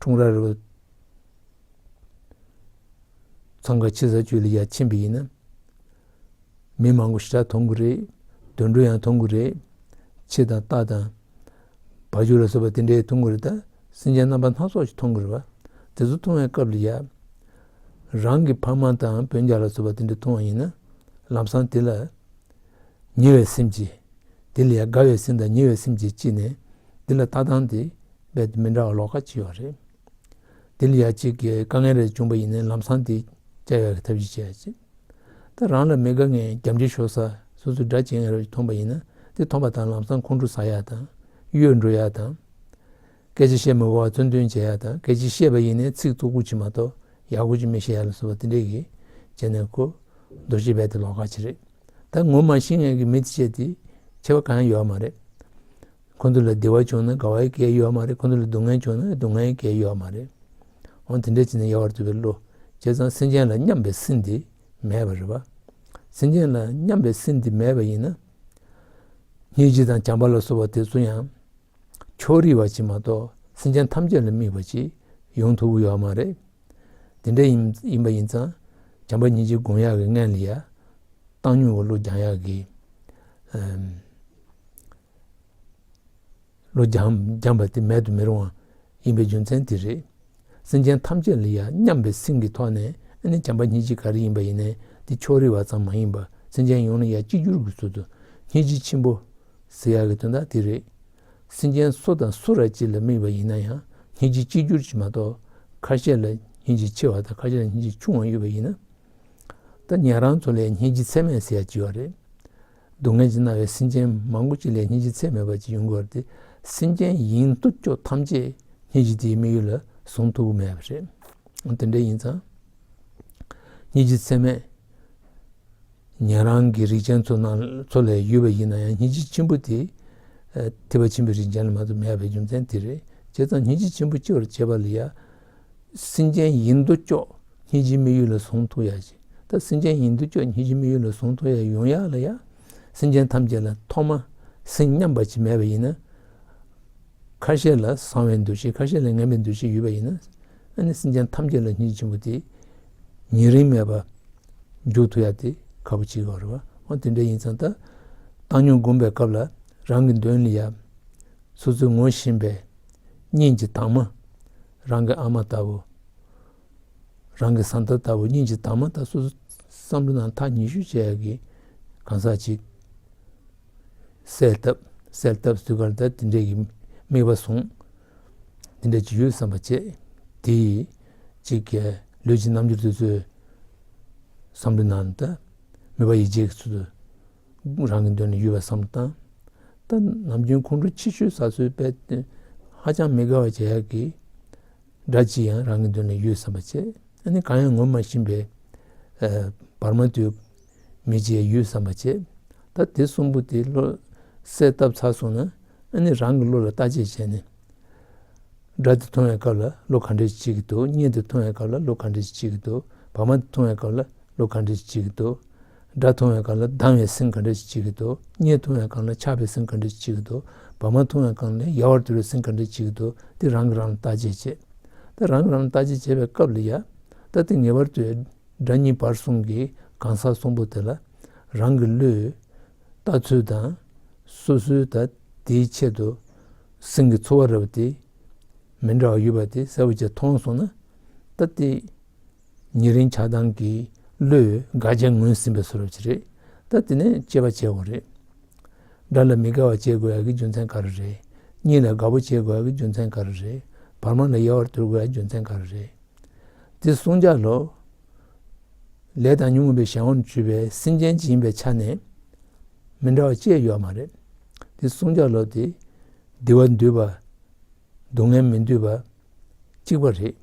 ཁྲོམ་ར་རུ་འཚང་ཁ་ཕྱི་ས་ཅིག་ལ་ཡར་ཕྱིན་པ་ཡིན་ན། མི་མང་པོ་ཞེ་དྲག་མཐོང་གི་རེད། དུད་འགྲོ་ཡང་མཐོང་གི་རེད། ཁྱི་དང་རྟ་དང་བ་ཕྱུགས་ལ་སོགས་པ་དེ་འདྲའི་མཐོང་གི་རེད། ད་སེམས་ཅན་རྣམ་པ་སྣ་ཚོགས་ཤིག་མཐོང་གི་རེད་པ། དེ་ཚོ་མཐོང་བའི་སྐབས་ལ་ཡ། རང་གི་ཕ་མ་དང་སྤུན་ཀྱག་ལ་སོགས་པ་དེ་འདྲ་མཐོང་བ་ཡིན་ན། ལམ་སང་དེ་ལ་ཉེ་བའི་སེམས་ཀྱིས། དེ་ལ་ཡ་དགའ་བའི་སེམས་དང་ཉེ་བའི་སེམས་ཀྱིས་སྐྱེས་ནས། དེ་ལ་ལྟ་སྟངས་དེ་རྦད་དེ་མི་འདྲ་བ་ལོགས་ཀ་ཅིག་ཡོད་རེད། དེ་ལ་ཡ་གཅིག་གིས་དཀའ་ངལ་རེ་བྱུང་པ་ཡིན་ན་ལམ་སང་དེ་བཅར་ཡག་གི་ཐབས་ཤེས་བྱེད་ཡག་ཅིག་ད་རང་ལ་མི་དགའ་མཁན་རྒྱབ་འགྲེལ་ཤོར་ས། སོ་སོའི་དགྲ་བྱེད་མཁན་རེ་མཐོང་པ་ཡིན་ན། དེ་མཐོང་པ་དང་ལམ་སང་ཁོང་ཁྲོ་ཟ་ཡག་དང་། གཡོལ་འགྲོ་ཡག་དང་། སྐད་ཆ་བཤད་མི་དགོས་པར་མཚོན་འདོན་བྱེད་ཡག་དང་། སྐད་ཆ་བཤད་པ་ཡིན་ནའི་ཚིག་རྩུབ་པོ་ཅིག་མ་གཏོགས་ཡག་པོ་ཅིག་མི་བཤད་ཡག་ལ་སོགས་པ་དེ་འདྲས་ཀྱིས་བྱས་ནས། ཁོ་འདུ་ཤེས་རྦད་དེ་ལོགས་ཀ་ཅིག་རེད། ད་ངོ་མ་ཤེས་མཁན་གྱི་མི་དེ་བྱས་དེ་ཁྱད་པར་གང་ཡང་ཡོད་མ་རེད། ཁོ་ཚོ་ལ་བདེ་བ་བྱུང་ན་དགའ་བའི་སྐད་ཡོད་མ་རེད། ཁོ་ཚོ་ལ་སྡུག་བསྔལ་བྱུང་ན་སྡུག་བསྔལ་སྐད་ཡོད་མ་རེད། འོ་དེ་འདྲ་བྱས་ནས་ཡལ་བར་དོར་བའི་བློ། བྱས་ཙང་སེམས་ཅན་ལ་མཉམ་པའི་སེམས་དེ་མེད་པ་རེད་པ། སེམས་ཅན་ལ་མཉམ་པའི་སེམས་དེ་མེད་པ་ཡིན་ན། སྙིང་རྗེ་དང་བྱམས་པ་ལ་སོགས་པ་དེ་ཚོ་ཡང་ཕྱོགས་རིས་པ་ཅིག་མ་གཏོགས་སེམས་ཅན་ཐམས་ཅད་ལ་དམིགས་པ་ཅིག་ཡོང་ཐུབ་ཀྱི་ཡོད་མ་རེད། དེ་འདྲ་ཡིན་ཡིན་པ་ཡིན་ཙང་བྱམས་པ་སྙིང་རྗེ་སྒོམ་ཡག་གི་སྔོན་ལ་ཡ། བཏང་སྙོམས་ཀྱི་བློ་སྦྱང་ཡག་གི། ཨམ། བློ་སྦྱང་སྦྱངས་པ་དེ་མེད་དུ་མི་རུང་བ་ཡིན་པའི་རྒྱུ་མཚན་དེ་རེད། སེམས་ཅན་ཐམས་ཅད་ལ་ཡ་མཉམ་པའི་སེམས་ཀྱི་ཐོག་ནས་ཨ་ནི་བྱམས་པ་སྙིང་རྗེ་ག་རེ་ཡིན་པ་ཡིན་ནའི་དེ་ཕྱོགས་རིས་པ་ཙམ་མ་ཡིན་པ། སེམས་ཅན་ཡོངས་ལ་ཡ་གཅིག་གྱུར་གྱི་ཚུལ་དུ་སྙིང་རྗེ་ཆེན་པོ་ཟེར་ཡག་གི་དོན་དག་དེ་རེད། སེམས་ཅན་སུ་དང་སུ་ར་གཅིག་ལ་དམིགས་པ་ཡིན་ན་ཡང་ སྙིང་རྗེ་གཅིག་གྱུར་ཅིག་མ་གཏོགས་ཁ་ཤས་ལ་སྙིང་རྗེ་ཆེ་བ་དང་ཁ་ཤས་ལ་སྙིང་རྗེ་ཆུང་བ་ཡོད་པ་ཡིན་ན། ད་ཉན་རང་ཚོ་ལ་སྙིང་རྗེ་ཚད་མེད་ཟེར་ཡ་ཅིག་ཡོད་རེད། སྡུག་བསྔལ་གྱིས་མནར་བའི་སེམས་ཅན་མང་པོ་ཅིག་ལ་སྙིང་རྗེ་ཚད་མེད་པ་ཅིག་ཡོང་གི་ཡོད་རེད་དེ། སེམས་ཅན་ཡིན་མདོག་ཁྱོག་ཐམས་ཅད་སྙིང་རྗེ་དེའི་དམིགས་ཡུལ་ལ་བཟུང་ཐུབ་ཀྱི་མེད་པ་རེད། དེ་འདྲ་ཡིན་ཙང་སྙིང་རྗེ་ཚད་མེད་ཉན་རང་གི་རིགས་ཅན་ཚོ་ནང་ཚོ་ལ་ཡོད་པ་ཡིན་ན་ཡང་སྙིང་རྗེ་ཆེན་པོ་དེ་ཨ་ཐེག་པ་ཆེན་པོའི་རིགས་ཅན་ལ་མ་གཏོགས་མེད་པའི་རྒྱུ་མཚན་དེ་རེད། བྱས་ཙང་སྙིང་རྗེ་ཆེན་པོ་སྐྱེ་བར་བྱེད་པ་ལ་ཡ། སེམས་ཅན་ཡིན་མདོག་ཁྱོག་སྙིང་རྗེའི་དམིགས་ཡུལ་ལ་བཟུང་ཐུབ་ཡ་ཞིག་ད་སེམས་ཅན་ཡིན་མདོག་ཁྱོག་སྙིང་རྗེའི་དམིགས་ཡུལ་ལ་བཟུང་ཐུབ་ཡ་ཡོང་ཡ་ལ་ཡ། སེམས་ཅན་ཐམས་ཅད་ལ་ཐོག་མ་སེམས་མཉམ་པ་ཅིག་མེད་པ་ཡིན་ན། ཁ་ཤས་ལ་བཟང་བའི་འདུ་ཤེས་ཁ་ཤས་ལ་ངན་པའི་འདུ་ཤེས་ཡོད་པ་ཡིན་ན། ཨ་ནི་སེམས་ཅན་ཐམས་ཅད་ལ་སྙིང་རྗེ་ཆེན་པོ་དེ་ཉེ་རིང་མེད་པ་འཇུག་ཐུབ་ཡ་དེ་ཁག་པོ་ཅིག་ཡོད་རེད་བ། འོ་དེ་འདྲ་ཡིན་ཙང་ད་བཏང་སྙོམས་སྒོམ་པའི་སྐབས་ལ་རང་གི་མདུན་ལ་ཡ། སོ་སོའི་ངོ་ཤེས་པའི་སྙིང་གི་དྭངས་མ། རང་གི་ཨ་མ་ལྟ་བུ། རང་གི་བཟའ་ཟླ་ལྟ་བུ་སྙིང་གི་དྭངས་མ་དང་སོ་སོ་བསམ་བློ་ནང་ཐག་ཉེ་ཤོས་བྱེད་ཡག་གི་གང་ཟག་ཅིག་གསལ་བཏབ་གསལ་བཏབ་ཟེར་ག་ལ་ད་དེ་འདྲས་ཀྱི་དམིགས་པ་བཟུང་། དེ་འདྲས་ཅིག་ཡོད་བསམ་པ་བྱས། དེ་ཡིས་ཅིག་གི་ལུས་ཀྱི་རྣམ་འགྱུར་དེ་ཚོའི་བསམ་བློ་ནང་ད་མོས་པ་ཡིད་བྱེད་ཀྱི་ཚུལ་དུ། རང་གི་མདུན་ལ་ཡོད་པ་བསམ་བློ་བཏང་། ད་ནམ་རྒྱུན་ཁོང་ཁྲོ་ཆེ་ཤོས་ཟ་སྲོལ་དཔེ་ཧ་ཅང་མི་དགའ་བ་བྱེད་ཡག་གི་སྒྲ་ཅིག་ཡང་རང་གི་མདུན་ལ་ཡོད་བསམ་པ་བྱས། ཨ་ནི་གང་ཡང་ངོ་མ་ཤེས་པའི་ཨ་བར་མ་དུ་མི་ཅིག་ཡོད་བསམ་པ་བྱས། ད་དེ་གསུམ་པོ་དེ་བློ་གསལ་བཏབ་ཚར་སོང་ན། ཨ་ནི་རང་གི་བློ་ལ་བརྟག་དཔྱད་བྱས་ནས། སྒྲ་དེ་མཐོང་བའི་སྐབས་ལ་བློ་ག་འདྲ་ཞིག་སྐྱེ་གི་འདུག་སྙན་དེ་མཐོང་བའི་སྐབས་ལ་བློ་ག་འདྲ་ཞིག་སྐྱེ་གི་འདུག་བར་མ་དེ་མཐོང་བའི་སྐབས་ལ་བློ་ག་འདྲ་ཞིག་སྐྱེ་གི་འདུག་སྒྲ་མཐོང་བའི་སྐབས་ལ་སྡང་བའི་སེམས་ག་འདྲ་ཞིག་སྐྱེ་གི་འདུག་སྙན་མཐོང་བའི་སྐབས་ལ་ཆགས་པའི་སེམས་ག་འདྲ་ཞིག་སྐྱེ་གི་འདུག་བར་མ་མཐོང་བའི་སྐབས་ལ་ཡལ་བར་དོར་བའི་སེམས་ག་འདྲ་ཞིག་སྐྱེ་གི་འདུག་དེ་རང་གིས་རང་ལ་བརྟག་དཔྱད་བྱེད། ད་རང་གིས་རང་ལ་བརྟག་དཔྱད་བྱེད་པའི་སྐབས་ལ་ཡ། ད་དེ་ངེས་པར་དུ་སྒྲ་གཉིས་བར་གསུམ་གྱི་གང་ཟག་གསུམ་པོ་དེ་ལ་རང་གི་བློས་ལྟ་ཚུལ་དང་། སོ་སོའི་ད་དེའི་ཆེད་དུ་སེམས་ཀྱི་ཚོར་བ་རབ་དེ་མི་འདྲ་བ་ཡོད་པ་དེ་གསལ་པོ་ཅིག་མཐོང་སོང་ན། ད་དེ་ཉེ་རིང་ཆགས་སྡང་གི་བློས་དགག་བྱ་ངོས་ཟིན་པའི་བཟོ་འདྲ་ཅིག་རེད། ད་དེ་ནས་དཔྱད་པ་བྱེད་དགོས་རེད། སྒྲ་ལ་མི་དགའ་བ་བྱེད་དགོས་ཡག་གི་རྒྱུ་མཚན་ག་རེ་རེད། སྙན་ལ་དགའ་པོ་བྱེད་དགོས་ཡག་གི་རྒྱུ་མཚན་ག་རེ་རེད། བར་མ་ལ་ཡལ་བར་དོར་དགོས་ཡག་རྒྱུ་མཚན་ག་རེ་རེད། དེ་གསུང་བྱ་ལོ། ལས་དང་ཉོན་མོངས་པའི་གཞན་དབང་གྱུར་པའི་སེམས་ཅན་ཅིག་ཡིན་པའི་ཆ་ནས་མི་འདྲ་བ་ཅི་ཡང་ཡོད་མ་རེད། དེ་གསུང་བྱ་ལོ་དེ་བདེ་བ་འདོད་པ། སྡུག་བསྔལ་མི་འདོད་པ་གཅིག་པ་རེད།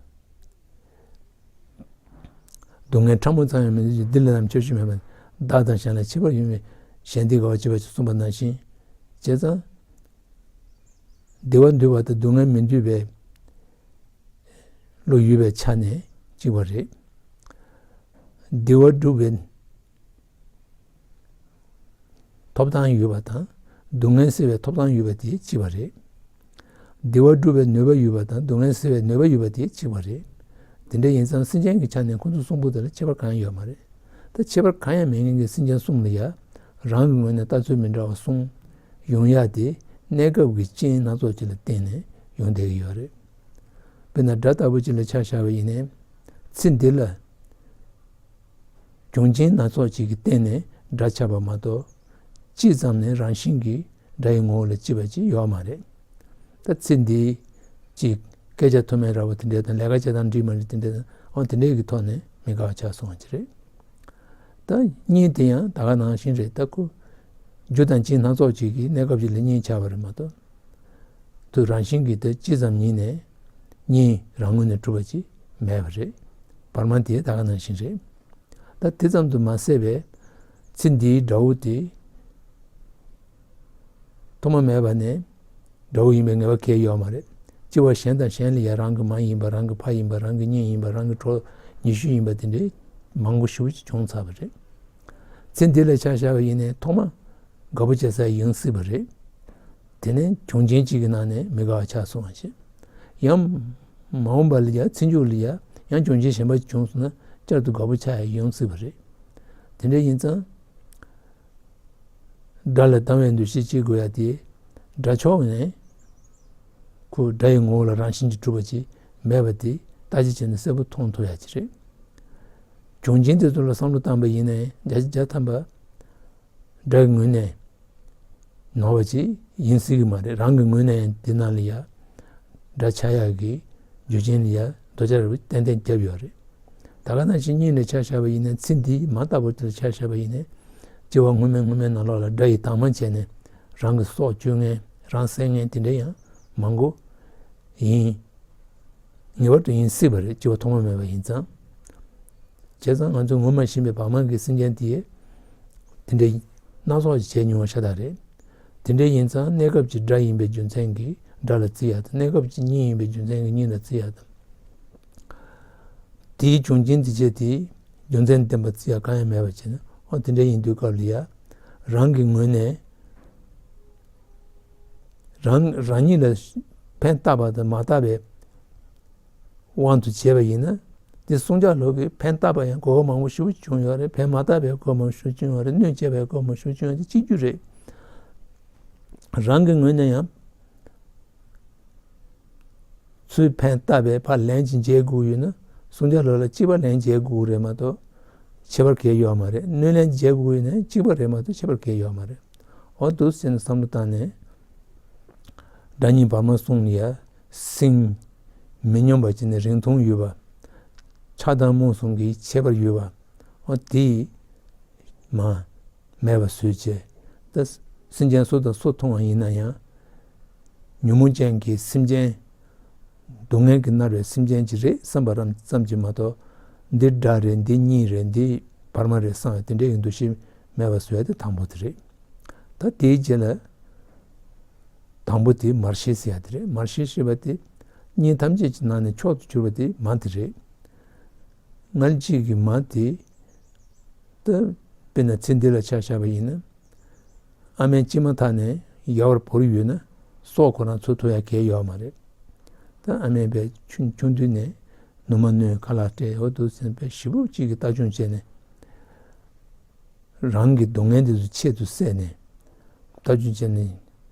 སྡུག་བསྔལ་ཕྲ་མོ་ཙམ་ཡང་མི་འདོད་ཅིང་། འདི་ལ་ནམ་ཁྱབ་ཤེས་མེད་པ། བདག་དང་གཞན་ལ་ཁྱད་པར་ཡོད་མེད། གཞན་སྡེ་དགའ་བ་སྐྱིད་པ་ཞེས་གསུངས་པ་ནང་བཞིན། བྱས་ཙང་། བདེ་བ་འདོད་པ་དང་སྡུག་བསྔལ་མི་འདོད་པའི་བློ་ཡོད་པའི་ཆ་ནས་གཅིག་པ་རེད། བདེ་བ་སྒྲུབ་པའི་ཐོབ་ཐང་ཡོད་པ་དང་སྡུག་བསྔལ་སེལ་བའི་ཐོབ་ཐང་ཡོད་པ་དེ་གཅིག་པ་རེད། བདེ་བ་སྒྲུབ་པའི་ནུས་པ་ཡོད་པ་དང་སྡུག་བསྔལ་སེལ་བའི་ནུས་པ་ཡོད་པ་དེ་གཅིག་པ་རེད། དེ་འདྲ་ཡིན་ཙང་སེམས་ཅན་གྱི་ཆ་ནས་ཁོ་ཚོ་གསུམ་པོ་དེ་ལ་ཁྱད་པར་གང་ཡང་ཡོད་མ་རེད། ད་ཁྱད་པར་གང་ཡང་མེད་མཁན་གྱི་སེམས་ཅན་གསུམ་ལ་ཡ། རང་གི་ངོས་ནས་ལྟ་ཚུལ་མི་འདྲ་བ་གསུམ་ཡོང་ཡ་དེ་གནས་སྐབས་ཀྱི་རྐྱེན་སྣ་ཚོགས་ཅིག་ལ་བརྟེན་ནས་ཡོང་བསྡད་ཀྱི་ཡོད་རེད། དཔེར་ན་སྒྲ་ལྟ་བུ་ཅིག་ལ་ཆ་བཞག་པ་ཡིན་ནའི། ཚེ་འདི་ལ་གྱོང་ཆེན་སྣ་ཚོགས་ཅིག་གི་སྟེང་ནས་སྒྲ་ཆགས་པ་མ་གཏོགས། སྤྱི་ཙམ་ནས་རང་བཞིན་གྱིས་སྒྲ་ཡི་ངོ་བོ་ལ་སྐྱིད་པ་ཅིག་ཡོད་མ་རེད། ད་ཚེ་འདིའི་ཅིག་སྐད་ཆ་མཐོ་དམན་ར་བ་དེ་འདྲ་དང་ལས་ཀ་བྱེད་སྟངས་འགྲིག་མ་འགྲིག་དེ་འདྲ་དང་འོ་དེ་འདྲའི་གི་ཐོག་ནས་མི་དགའ་བ་ཆགས་སོང་བ་ཅིག་རེད། ད་གཉིས་དེ་ཡང་ད་ག་ནང་བཞིན་རེད། ད་ཁོ་རྒྱུ་དང་རྐྱེན་སྣ་ཚོགས་ཅིག་གིས་གནས་སྐབས་ཅིག་ལ་གཉིས་ཆགས་པ་རེད་མ་གཏོགས། དུ་རང་བཞིན་གྱིས་དེ་ཅི་ཙམ་ཉིད་ནས་གཉིས་རང་ངོས་ནས་གྲུབ་པ་ཅིག་མེད་པ་རེད། བར་མ་དེ་ད་ག་ནང་བཞིན་རེད། ད་དེ་ཙམ་དུ་མ་ཟད་པའི་ཚེ་འདིའི་དགྲ་བོ་དེ་ཐོག་མ་མེད་པ་ནས་དགྲ་བོ་ཡིན་པའི་ངེས་པ་གང་ཡང་ཡོད་མ་རེད། སྐྱེ་བ་གཞན་དང་གཞན་ལ་ཡང་རང་གི་མ་ཡིན་པ་རང་གི་ཕ་ཡིན་པ་རང་གི་གཉེན་ཡིན་པ་རང་གི་གྲོགས་ཉེ་ཤོས་ཡིན་པ་དེ་འདྲའི་མང་པོ་ཞེ་པོ་ཅིག་བྱུང་ཚར་བ་རེད། ཚེ་འདི་ལ་ཆ་བཞག་པ་ཡིན་ནའི་ཐོག་མ་དགའ་པོ་བྱེད་ས་ཡང་སྲིད་པ་རེད། དེ་ནས་གྱོང་ཆེན་གཅིག་གི་ནང་ནས་མི་དགའ་བ་ཆགས་སོང་བ་ཞིག་ཡང་མ་འོངས་པ་ལ་ཡ་ཚེ་མཇུག་ལ་ཡ་ཡང་གྱོང་ཆེན་གཞན་པ་ཅིག་བྱུང་སོང་ན་བསྐྱར་དུ་དགའ་པོ་ཆགས་ཡ་ཡང་སྲིད་པ་རེད། དེ་འདྲ་ཡིན་ཙང་། དགྲ་ལ་སྡང་བའི་འདུ་ཤེས་སྐྱེ་དགོས་ཡ་དེ། དགྲ་ཕྱོགས་ནས་ཁོ་དགྲ་ཡི་ངོ་བོ་ལ་རང་བཞིན་གྱིས་གྲུབ་པ་ཅིག་མེད་པ་དེ་བརྟག་དཔྱད་བྱས་ནས་གསལ་པོ་མཐོང་ཐུབ་ཡ་ཅིག་རེད། གྱོང་ཆེན་དེ་ཚོ་ལ་བསམ་བློ་བཏང་པ་ཡིན་ནའི་བརྒྱ་ཆ་བརྒྱ་ཐམ་པ་དགྲ་གི་ངོས་ནས་ནོར་བ་ཅིག་ཡིན་སྲིད་ཀྱི་མ་རེད། རང་གི་ངོས་ནས་ཡང་དེ་ནང་ལ་ཡ་ དགྲ་ཆགས་ཡག་གི་རྒྱུ་རྐྱེན་ལ་ཡ་འདོད་ཆགས་རིག་པ་ཏན་ཏན་བརྒྱབ་ཡོད་རེད། ད་ག་ནང་བཞིན་གཉིད་ལ་ཆ་བཞག་པ་ཡིན་ན། ཚེ་འདིའི་མ་ལྟ་བུ་དེ་ལ་ཆ་བཞག་པ་ཡིན་ན། སྐྱེ་བ་སྔོན་མའི་སྔོན་མའི་ནང་ལོགས་ལ་དགྲ་ཡི་དྭངས་མ་བྱས་ནས་རང་གི་སྲོག་གཅོད་མཁན་རང་བསད་མཁན་དེ་འདྲ་ཡང་མང་པོ་ཡིན། ངེས་པར་དུ་ཡིན་སྲིད་པ་རེད། སྐྱེ་བ་ཐོག་མ་མེད་པ་ཡིན་ཙང་། བྱས་ཙང་ང་ཚོས་ངོ་མ་ཤེས་པའི་བར་མ་གི་སེམས་ཅན་དེ་དེ་འདྲ་སྣ་ཚོགས་ཤིག་བྱས་མྱོང་བ་ཤ་སྟག་རེད། དེ་འདྲ་ཡིན་ཙང་གནས་སྐབས་ཀྱི་དགྲ་ཡིན་པའི་རྒྱུ་མཚན་གྱིས་དགྲ་ལ་བརྩི་ཡག་དང་། གནས་སྐབས་ཀྱི་གཉིད་ཡིན་པའི་རྒྱུ་མཚན་གྱིས་གཉིད་ལ་བརྩི་ཡག་དང་། དེའི་འབྱུང་རྐྱེན་དེ་བྱས་དེ་རྒྱུ་མཚན་ལྡན་པ་བརྩི་ཡག་གང་ཡང་མེད་པ་བྱས་ན། འོ་དེ་འདྲ་ཡིན་དུས་སྐབས་ལ་ཡ་རང་གི་ངོས་ནས་རང་རང་ཉིད་ལ་ཕན་བཏགས་པ་དང་མ་བཏགས་པའི་དབང་དུ་བྱས་པ་ཡིན་ན། དེ་གསུང་བྱ་ལོ་གིས་ཕན་བཏགས་པ་ཡང་གོ་སྐབས་མང་པོ་ཞེ་པོ་བྱུང་ཡོད་རེད། ཕན་མ་བཏགས་པའི་གོ་སྐབས་མང་པོ་ཞེ་པོ་བྱུང་ཡོད་རེད། གནོད་བྱས་པའི་གོ་སྐབས་མང་པོ་ཞེ་པོ་བྱུང་ཡོད་རེད། གཅིག་གྱུར་རེད། རང་གི་ངོས་ནས་ཡང་ཚུར་ཕན་བཏགས་པའི་ཕར་ལན་ཅིག་འཇལ་དགོས་ཡོད་ན། གསུང་བྱ་ལོ་ལ་གཅིག་པ་ལན་འཇལ་དགོས་རེད་མ་གཏོགས་ཁྱད་པར་གང་ཡང་ཡོད་མ་རེད། གནོད་ལན་འཇལ་དགོས་ཡོད་ན་གཅིག་པ་རེད་མ་གཏོགས་ཁྱད་པར་གང་ཡང་ཡོད་མ་རེད། འོ་འདུག་སེ་བསམ་བློ་བཏང་ནས། དགྲ་གཉིས་བར་མ་གསུམ་ལ་ཡ་སེམས་མི་སྙོམས་པ་བྱས་ནས་རིང་ཐུང་ཡོད་པ། ཆགས་སྡང་རྨོངས་གསུམ་གྱི་ཁྱད་པར་ཡོད་པ། འོ་དེ་མ་མེད་པ་བཟོས་བྱས། ད་སེམས་ཅན་སུ་དང་སུ་མཐོང་བ་ཡིན་ན་ཡང་། ཉོན་མོངས་ཅན་གྱི་སེམས་ཅན། སྡུག་བསྔལ་གྱིས་མནར་བའི་སེམས་ཅན་ཅིག་རེད་བསམ་པ་རང་ཙམ་གྱིས་མ་གཏོགས། འདི་དགྲ་རེད། འདི་གཉེན་རེད། འདི་བར་མ་རེད་བསམ་པའི་དེ་འདྲའི་འདུ་ཤེས་མེད་པ་བཟོ་ཡ་དེ་དང་པོ་དེ་རེད། ད་དེའི་རྗེས་ལ་དང་པོ་དེ་མར་ཤེས་ཟེར་ཡ་དེ་རེད། མར་ཤེས་ཞེས་པ་དེ་གཉིས་ཐམས་ཅད་ཀྱི་ནང་ནས་མཆོག་ཏུ་གྱུར་པ་དེ་མ་དེ་རེད། མངལ་སྐྱེས་ཀྱི་མ་དེ། ད་དཔེར་ན་ཚེ་འདི་ལ་ཆ་བཞག་པ་ཡིན་ན། ཨ་མའི་མཆིལ་མ་འཐག་ནས་ཡལ་བར་བོར་ཡོད་ན་སྲོག་ཁོ་རང་འཚོ་ཐུབ་ཡ་གང་ཡང་ཡོད་མ་རེད། ད་ཨ་མས་དཔེ་ཆུང་ཆུང་དུས་ནས་ནུ་མ་གནོན། ཁ་ལག་སྤྲད། འོ་འདུག་སེ་དཔེ་ཞེ་པོ་ཅིག་གི་ལྟ་སྐྱོང་བྱས་ནས། རང་གི་སྡུག་བསྔལ་འདི་ཚོ་ཆེད་དུ་བསད་ནས་ལྟ་སྐྱོང་བྱས་ནས་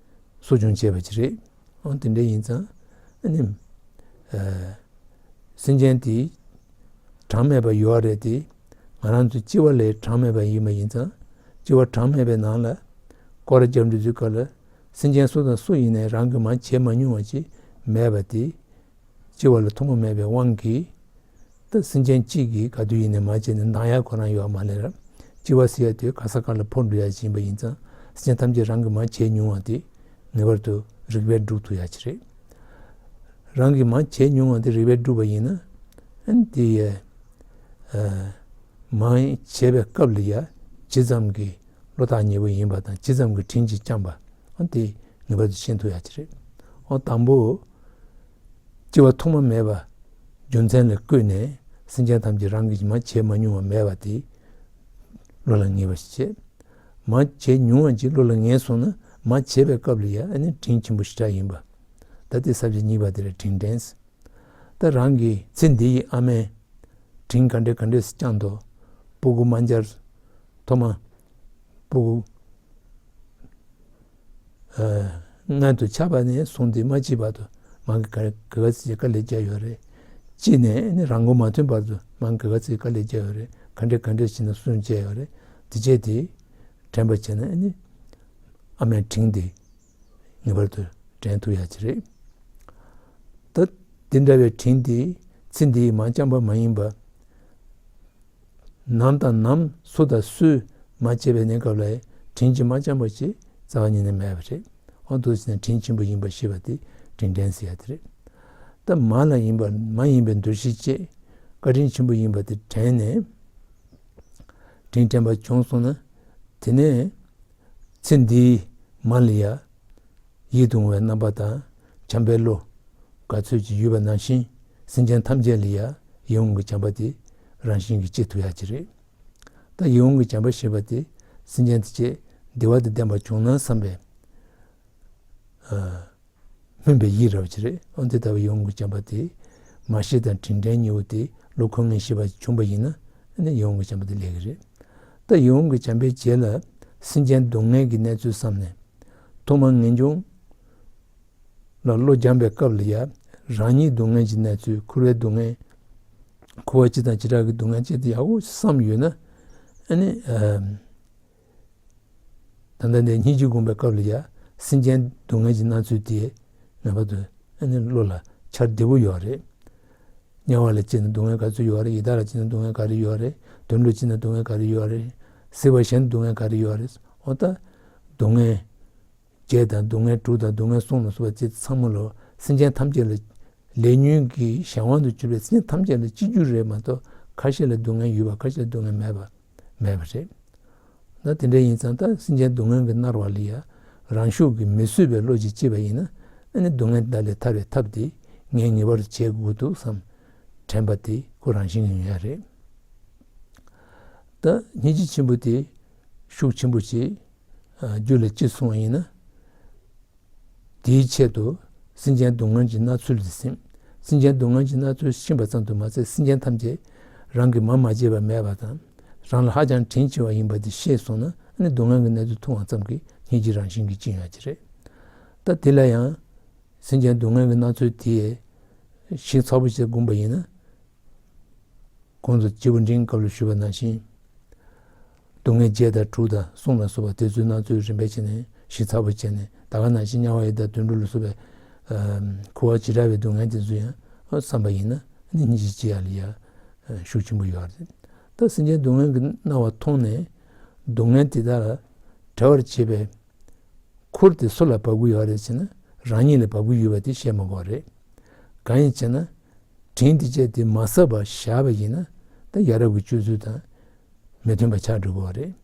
གསོ་སྐྱོང་བྱས་པ་ཅིག་རེད། འོ་དེ་འདྲ་ཡིན་ཙང་ཨ་ནི། ཨ། སེམས་ཅན་དེ་གྲངས་མེད་པ་ཡོད་རེད་དེ། ང་རང་ཚོ་སྐྱེ་བ་ལས་གྲངས་མེད་པ་ཡིན་པ་ཡིན་ཙང་། སྐྱེ་བ་གྲངས་མེད་པའི་ནང་ལ་སྐོར་ར་རྒྱབ་འགྲོ་དུས་སྐབས་ལ། སེམས་ཅན་སུ་དང་སུ་ཡིན་ནའི་རང་གིས་མ་བྱས་མ་མྱོང་བ་ཅིག་མེད་པ་དེ། སྐྱེ་བ་ལ་ཐོག་མ་མེད་པའི་དབང་གིས། ད་སེམས་ཅན་གཅིག་གིས་ག་དུས་ཡིན་ནའི་མ་བྱས་ནས་འདང་ཡ་ཁོ་རང་ཡོད་མ་རེད་ལ། སྐྱེ་བ་ཟེར་ཡ་དེ་ག་ས་ག་ལ་འཕོ་འགྲོ་ཡ་ཅིག་ཡིན་པ་ཡིན་ཙང་། སེམས་ཅན་ཐམས་ཅད་རང་གིས་མ་བྱས་མྱོང་བ་དེ་ངེས་པར་དུ་རིགས་པས་སྒྲུབ་ཐུབ་ཡ་ཅིག་རེད། རང་གིས་མ་བྱས་མྱོང་བ་དེ་རིགས་པས་སྒྲུབ་པ་ཡིན་ན། ཨ་ནི་དེ་ཡ། ཨ། མ་བྱས་པའི་སྐབས་ལ་ཡ་ཇི་ཙམ་གྱི་བློ་ཐག་ཉེ་པོ་ཡིན་པ་དང་། ཇི་ཙམ་གྱི་དྲིན་ཅིག་བསྐྱངས་པ། ཨ། དེ་ངེས་པར་དུ་ཤེས་ཐུབ་ཡ་ཅིག་རེད། ཨ། དང་པོ། སྐྱེ་བ་ཐོག་མ་མེད་པ་རྒྱུ་མཚན་ལ་བཀོད་ནས། སེམས་ཅན་ཐམས་ཅད་རང་གིས་མ་བྱས་མ་མྱོང་བ་མེད་པ་དེ་བློ་ལ་ངེས་པ་ཞིག་བྱེད། མ་བྱས་མྱོང་བ་ཅིག་བློ་ལ་ངེས་སོང་ན། མ་བྱས་པའི་སྐབས་ལ་ཡ་ཨ་ནི་དྲིན་ཆེན་པོ་ཞེ་དྲག་ཡིན་པ། ད་དེ་ས་བཅད་གཉིས་པ་དེ་རེད། དྲིན་དྲན། ད་རང་གི་ཚེ་འདི་ཡི་ཨ་མའི་དྲིན་ག་འདྲས་ག་འདྲས་སེ་བསྐྱངས་འདུག། སྤུ་གུ་མ་འབྱར། ཐོག་མ་སྤུ་གུ། ཨ། མངལ་དུ་ཆགས་པ་ནས་བཟུང་སྟེ་མ་སྐྱེས་བར་དུ་མ་གི་ག་ག་ཚོད་དཀའ་ལས་བརྒྱབ་ཡོད་རེད། སྐྱེས་ནས་ནི་རང་མགོ་མ་ཐོན་བར་དུ་མ་གི་ག་ཚོད་དཀའ་ལས་བརྒྱབ་ཡོད་རེད། ག་འདྲས་ག་འདྲས་བྱས་ནས་སྲུང་བྱས་ཡོད་རེད། དེ་བྱས་ཏེ་དྲན་པ་བྱས་ན་ནི་ཨ་མའི་དྲིན་དེ་ངེས་པར་དུ་དྲན་ཐུབ་ཡ་ཅིག་རེད། ད་དེ་འདྲ་བའི་དྲིན་དེ་ཚེ་འདི་ཡི་མ་བསྐྱངས་པ་མ་ཡིན་པ། ནམ་དང་ནམ་སུ་དང་སུས་མ་བྱས་པའི་གནས་སྐབས་ལ་དྲིན་གྱིས་མ་བསྐྱངས་པ་ཞིག་རྩ་བ་ཉིད་ནས་མེད་པ་རེད། འོ་འདུག་ཟེར་ནས་དྲིན་ཆེན་པོ་ཡིན་པ་ཤེས་པ་དེ་དྲིན་དྲན་ཟེར་ཡ་དེ་རེད། ད་མ་ལ་ཡིན་པ་མ་ཡིན་པའི་འདུ་ཤེས་བསྐྱེད། བཀའ་དྲིན་ཆེན་པོ་ཡིན་པ་དེ་དྲན་ནས། དྲིན་དྲན་པ་བྱུང་སོང་ན། དེ་ནས་ཚེ་འདིའི་མ་ལ་ཡ། ཡིད་དུ་འོང་བའི་རྣམ་པ་དང་བྱམས་པའི་བློ་ག་ཚོད་ཅིག་ཡོད་པ་ནང་བཞིན། སེམས་ཅན་ཐམས་ཅད་ལ་ཡང་ཡིད་འོང་གི་བྱམས་པ་དེ་རང་བཞིན་གྱིས་སྐྱེ་ཐུབ་ཡ་ཅིག་རེད། ད་ཡིད་འོང་གི་བྱམས་པ་ཞེས་པ་དེ་སེམས་ཅན་ཐམས་ཅད་བདེ་བ་དང་ལྡན་པ་བྱུང་ན་བསམ་པའི། ཨ། སྨོན་པའི་ཡིད་རེད་པ་ཅིག་རེད། འོ་དེ་ལྟ་བུའི་ཡིད་འོང་གི་བྱམས་པ་དེ། མར་ཤེས་དང་དྲིན་དྲན་གཉིས་པོ་དེ་བློ་ཁོག་ངན་ཤེས་པ་བྱུང་པ་ཡིན་ན། ཨ་ནི་ཡིད་འོང་གི་བྱམས་པ་དེ་སླེབས་ཀྱི་རེད། ད་ཡིད་འོང་གི་བྱམས་པའི་རྗེས་ལ་སེམས་ཅན་སྡུག་བསྔལ་གྱི་གནས་ཚུལ་བསམ་ནས། ཐོག་མར་ངེས་འབྱུང་ལ་བློ་སྦྱངས་པའི་སྐབས་ལ་ཡ། རང་ཉིད་སྡུག་བསྔལ་གྱི་གནས་ཚུལ། འཁོར་བའི་སྡུག་བསྔལ། འཁོར་བ་སྤྱི་དང་བྱེ་བྲག་གི་སྡུག་བསྔལ་བཅས་དེ་ཡག་པོ་བསམ་ཡོད་ན། ཨ་ནི། ཨ། ད་ལྟ་འདི་སྙིང་རྗེ་བསྒོམ་པའི་སྐབས་ལ་ཡ། སེམས་ཅན་སྡུག་བསྔལ་གྱི་སྣང་ཚུལ་དེ་ངེས་པར་དུ་ཨ་ནི་བློ་ལ་ འཆར་བདེ་པོ་ཡོད་རེད། དམྱལ་བ་ལ་སྐྱེས་ན་སྡུག་བསྔལ་ག་ཚོད་ཡོད་རེད། ཡི་དྭགས་ལ་སྐྱེས་ན་སྡུག་བསྔལ་ག་རེ་ཡོད་རེད། དུད་འགྲོ་སྐྱེས་ན་སྡུག་བསྔལ་ག་རེ་ཡོད་རེད། སྲིད་པ་གཞན་སྡུག་བསྔལ་ག་རེ་ཡོད་རེད། འོ་ད་སྡུག་བསྔལ་བརྒྱད་དང་སྡུག་བསྔལ་དྲུག་དང་སྡུག་བསྔལ་གསུམ་ལ་སོགས་པ་དེ་ཚང་མ་ལོ། སེམས་ཅན་ཐམས་ཅད་ལ་ལས་ཉོན་གྱི་གཞན་དབང་དུ་གྱུར་པའི་སེམས་ཅན་ཐམས་ཅད་ལ་གཅིག་གྱུར་རེད་མ་གཏོགས། ཁ་ཤས་ལ་སྡུག་བསྔལ་ཡོད་པ། ཁ་ཤས་ལ་སྡུག་བསྔལ་མེད་པ་མེད་པ་རེད། ད་དེ་འདྲ་ཡིན་ཙང་། ད་སེམས་ཅན་སྡུག་བསྔལ་གྱིས་མནར་བ་ལ་ཡ་རང་ཤུགས་ཀྱིས་མི་བཟོད་པའི་བློ་ཅིག་སྐྱེས་པ་ཡིན་ན། ཨ་ནི་སྡུག་བསྔལ་དེ་དག་ལས་ཐར་བའི་ཐབས་དེ་ངས་ངེས་པར་དུ་བྱེད་དགོས་འདུག་བསམ་དྲན་པ་དེ་ཁོ་རང་བཞིན་གྱིས་ཡོང་ཡ་རེད། ད་སྙིང་རྗེ་ཆེན་པོ་དེ་ཤུགས་ཆེན་པོ་ཞིག་རྒྱུད་ལ་སྐྱེས་སོང་བ་ཡིན་ན། དེའི་ཆེད་དུ་སེམས་ཅན་སྡུག་བསྔལ་གྱི་མནར་ཚུལ་དེ་ཟིན། སེམས་ཅན་སྡུག་བསྔལ་གྱི་མནར་ཚུལ་ཤེས་པ་ཙམ་དུ་མ་ཟད། སེམས་ཅན་ཐམས་ཅད་རང་གི་མ་མ་བྱས་པ་མེད་པ་དང་། རང་ལ་ཧ་ཅང་དྲིན་ཆེ་བ་ཡིན་པ་དེ་ཤེས་སོང་ན། ཨ་ནི་སྡུག་བསྔལ་གྱི་གནས་ཚུལ་མཐོང་བ་ཙམ་གྱིས་སྙིང་རྗེ་རང་བཞིན་གྱིས་སྐྱེ་ཡོང་གི་རེད། ད་དེ་ལ་ཡང་སེམས་ཅན་སྡུག་བསྔལ་གྱི་མནར་ཚུལ་དེ་ཞིབ་ཚགས་པོ་བྱས་བསྒོམས་པ་ཡིན་ན། གོང་དུ་སྐྱེས་བུ་འབྲིང་སྐབས་ལ་ཞུས་པ་ནང་བཞིན། སྡུག་བསྔལ་བརྒྱད་དང་དྲུག་དང་གསུམ་ལ་སོགས་པ་དེ་ཚོའི་སྣང་ཚུལ་རིམ་པས་བྱས་ནས་ཞིབ་ཚགས་པོ་བྱས་ནས། ད་ག་ནང་བཞིན་དམྱལ་བ་ཡི་དྭགས་དུད་འགྲོ་ལ་སོགས་པའི་ཁུ་བ་བྱེ་བྲག་པའི་སྡུག་བསྔལ་དེ་ཚོ་ཡང་བསམ་པ་ཡིན་ན། ཨ་ནི་སྙིང་རྗེ་སྐྱེ་ཡ་ལ་ཡ་ཤུགས་ཆེན་པོ་ཡོད་རེད། ད་སེམས་ཅན་སྡུག་བསྔལ་གྱི་སྣང་བ་མཐོང་ནས་སྡུག་བསྔལ་དེ་དག་ལ་བྲལ་བར་བྱེད་པའི་ཁུར་དེ་སུ་ལ་བབས་ཀྱི་ཡོད་རེད་ཟེར་ན། རང་ཉིད་ལ་བབས་ཀྱི་ཡོད་པ་དེ་བཤད་མ་དགོས་རེད། གང་ཡིན་ཟེར་ན། དྲིན་དེ་བཅས་དེ་མ་བསབ་པར་བཞག་པ་ཡིན་ན། ད་ཡ་རབས་ཀྱི་སྤྱོད་ཚུལ་དང་མི་མཐུན་པ་ཆགས་འགྲོ་གི་ཡོད་རེད།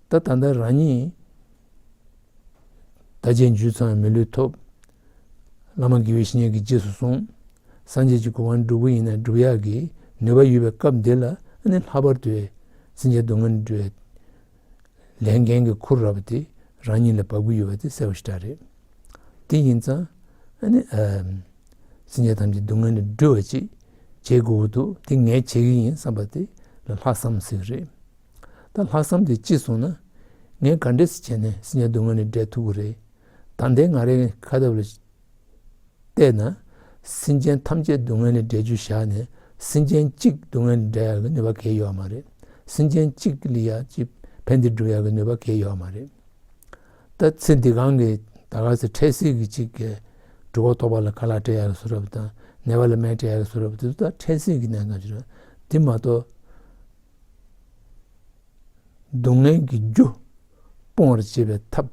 ད་ད་ལྟ་རང་ཉིད་དར་ཆེན་བརྒྱུད་ཚང་མི་ལུས་ཐོབ། བླ་མ་དགེ་བའི་བཤེས་གཉེན་གྱི་རྗེས་སུ་སོང་། སངས་རྒྱས་ཀྱི་གོ་འཕང་སྒྲུབ་ཀྱི་ཡིན་ན་སྒྲུབ་ཡག་གི་ནུས་པ་ཡོད་པའི་སྐབས་འདི་ལ། ཨ་ནི་ལྷག་པར་དུ་སེམས་ཅན་སྡུག་བསྔལ་འདྲེན་ལས་འགན་གྱི་ཁུར་ར་བ་དེ་རང་ཉིད་ལ་བབས་ཀྱི་ཡོད་པ་དེ་གསལ་པོ་ཞེ་དྲག་རེད། དེ་ཡིན་ཙང་། ཨ་ནི་ཨ་སེམས་ཅན་ཐམས་ཅད་སྡུག་བསྔལ་ལས་སྒྲོལ་བ་ཅིག་བྱེད་དགོས་ཀྱི་འདུག་དེ་ངས་བྱེད་ཀྱི་ཡིན་བསམ་པ་དེ་ལ་ལྷག་བསམ་ཟེར་གྱི་རེད། ད་ལྷག་བསམ་དེ་སྐྱེས་སོང་ན། ངས་ག་འདྲས་སེ་བྱས་ནས་སེམས་ཅན་སྡུག་བསྔལ་ལས་བསྒྲལ་ཐུབ་ཀྱི་རེད། ད་ལྟའི་ང་རའི་ཁ་ཐབས་ལ་བལྟས་ན། སེམས་ཅན་ཐམས་ཅད་སྡུག་བསྔལ་ལས་བསྒྲལ་རྒྱུ་བཞག་ནས། སེམས་ཅན་གཅིག་སྡུག་བསྔལ་ལས་བསྒྲལ་ཡག་གི་ནུས་པ་གང་ཡང་ཡོད་མ་རེད། སེམས་ཅན་གཅིག་ལ་ཡ་གཅིག་ཕན་བདེ་སྒྲུབ་ཡག་གི་ནུས་པ་གང་ཡང་ཡོད་མ་རེད། ད་ཚེ་འདི་སྒང་གི་ད་ག་ཚོད་འཕྲལ་སེལ་གྱི་གཅིག་གི་གྲོད་ཁོག་ལྟོགས་པ་ལ་ཁ་ལག་སྤྲད་ཡག་གི་བཟོ་འདྲ་པོ་དང་། ནད་པ་ལ་སྨན་སྤྲད་ཡག་གི་བཟོ་འདྲ་པོ་དེ་ཚོ་ད་འཕྲལ་སེལ་གྱི་གནད་འགག་ཅིག་རེད། དེ་མ་གཏོགས། སྡུག་བསྔལ་གྱི་རྒྱུ་སྤོང་བར་བྱེད་པའི་ཐབས་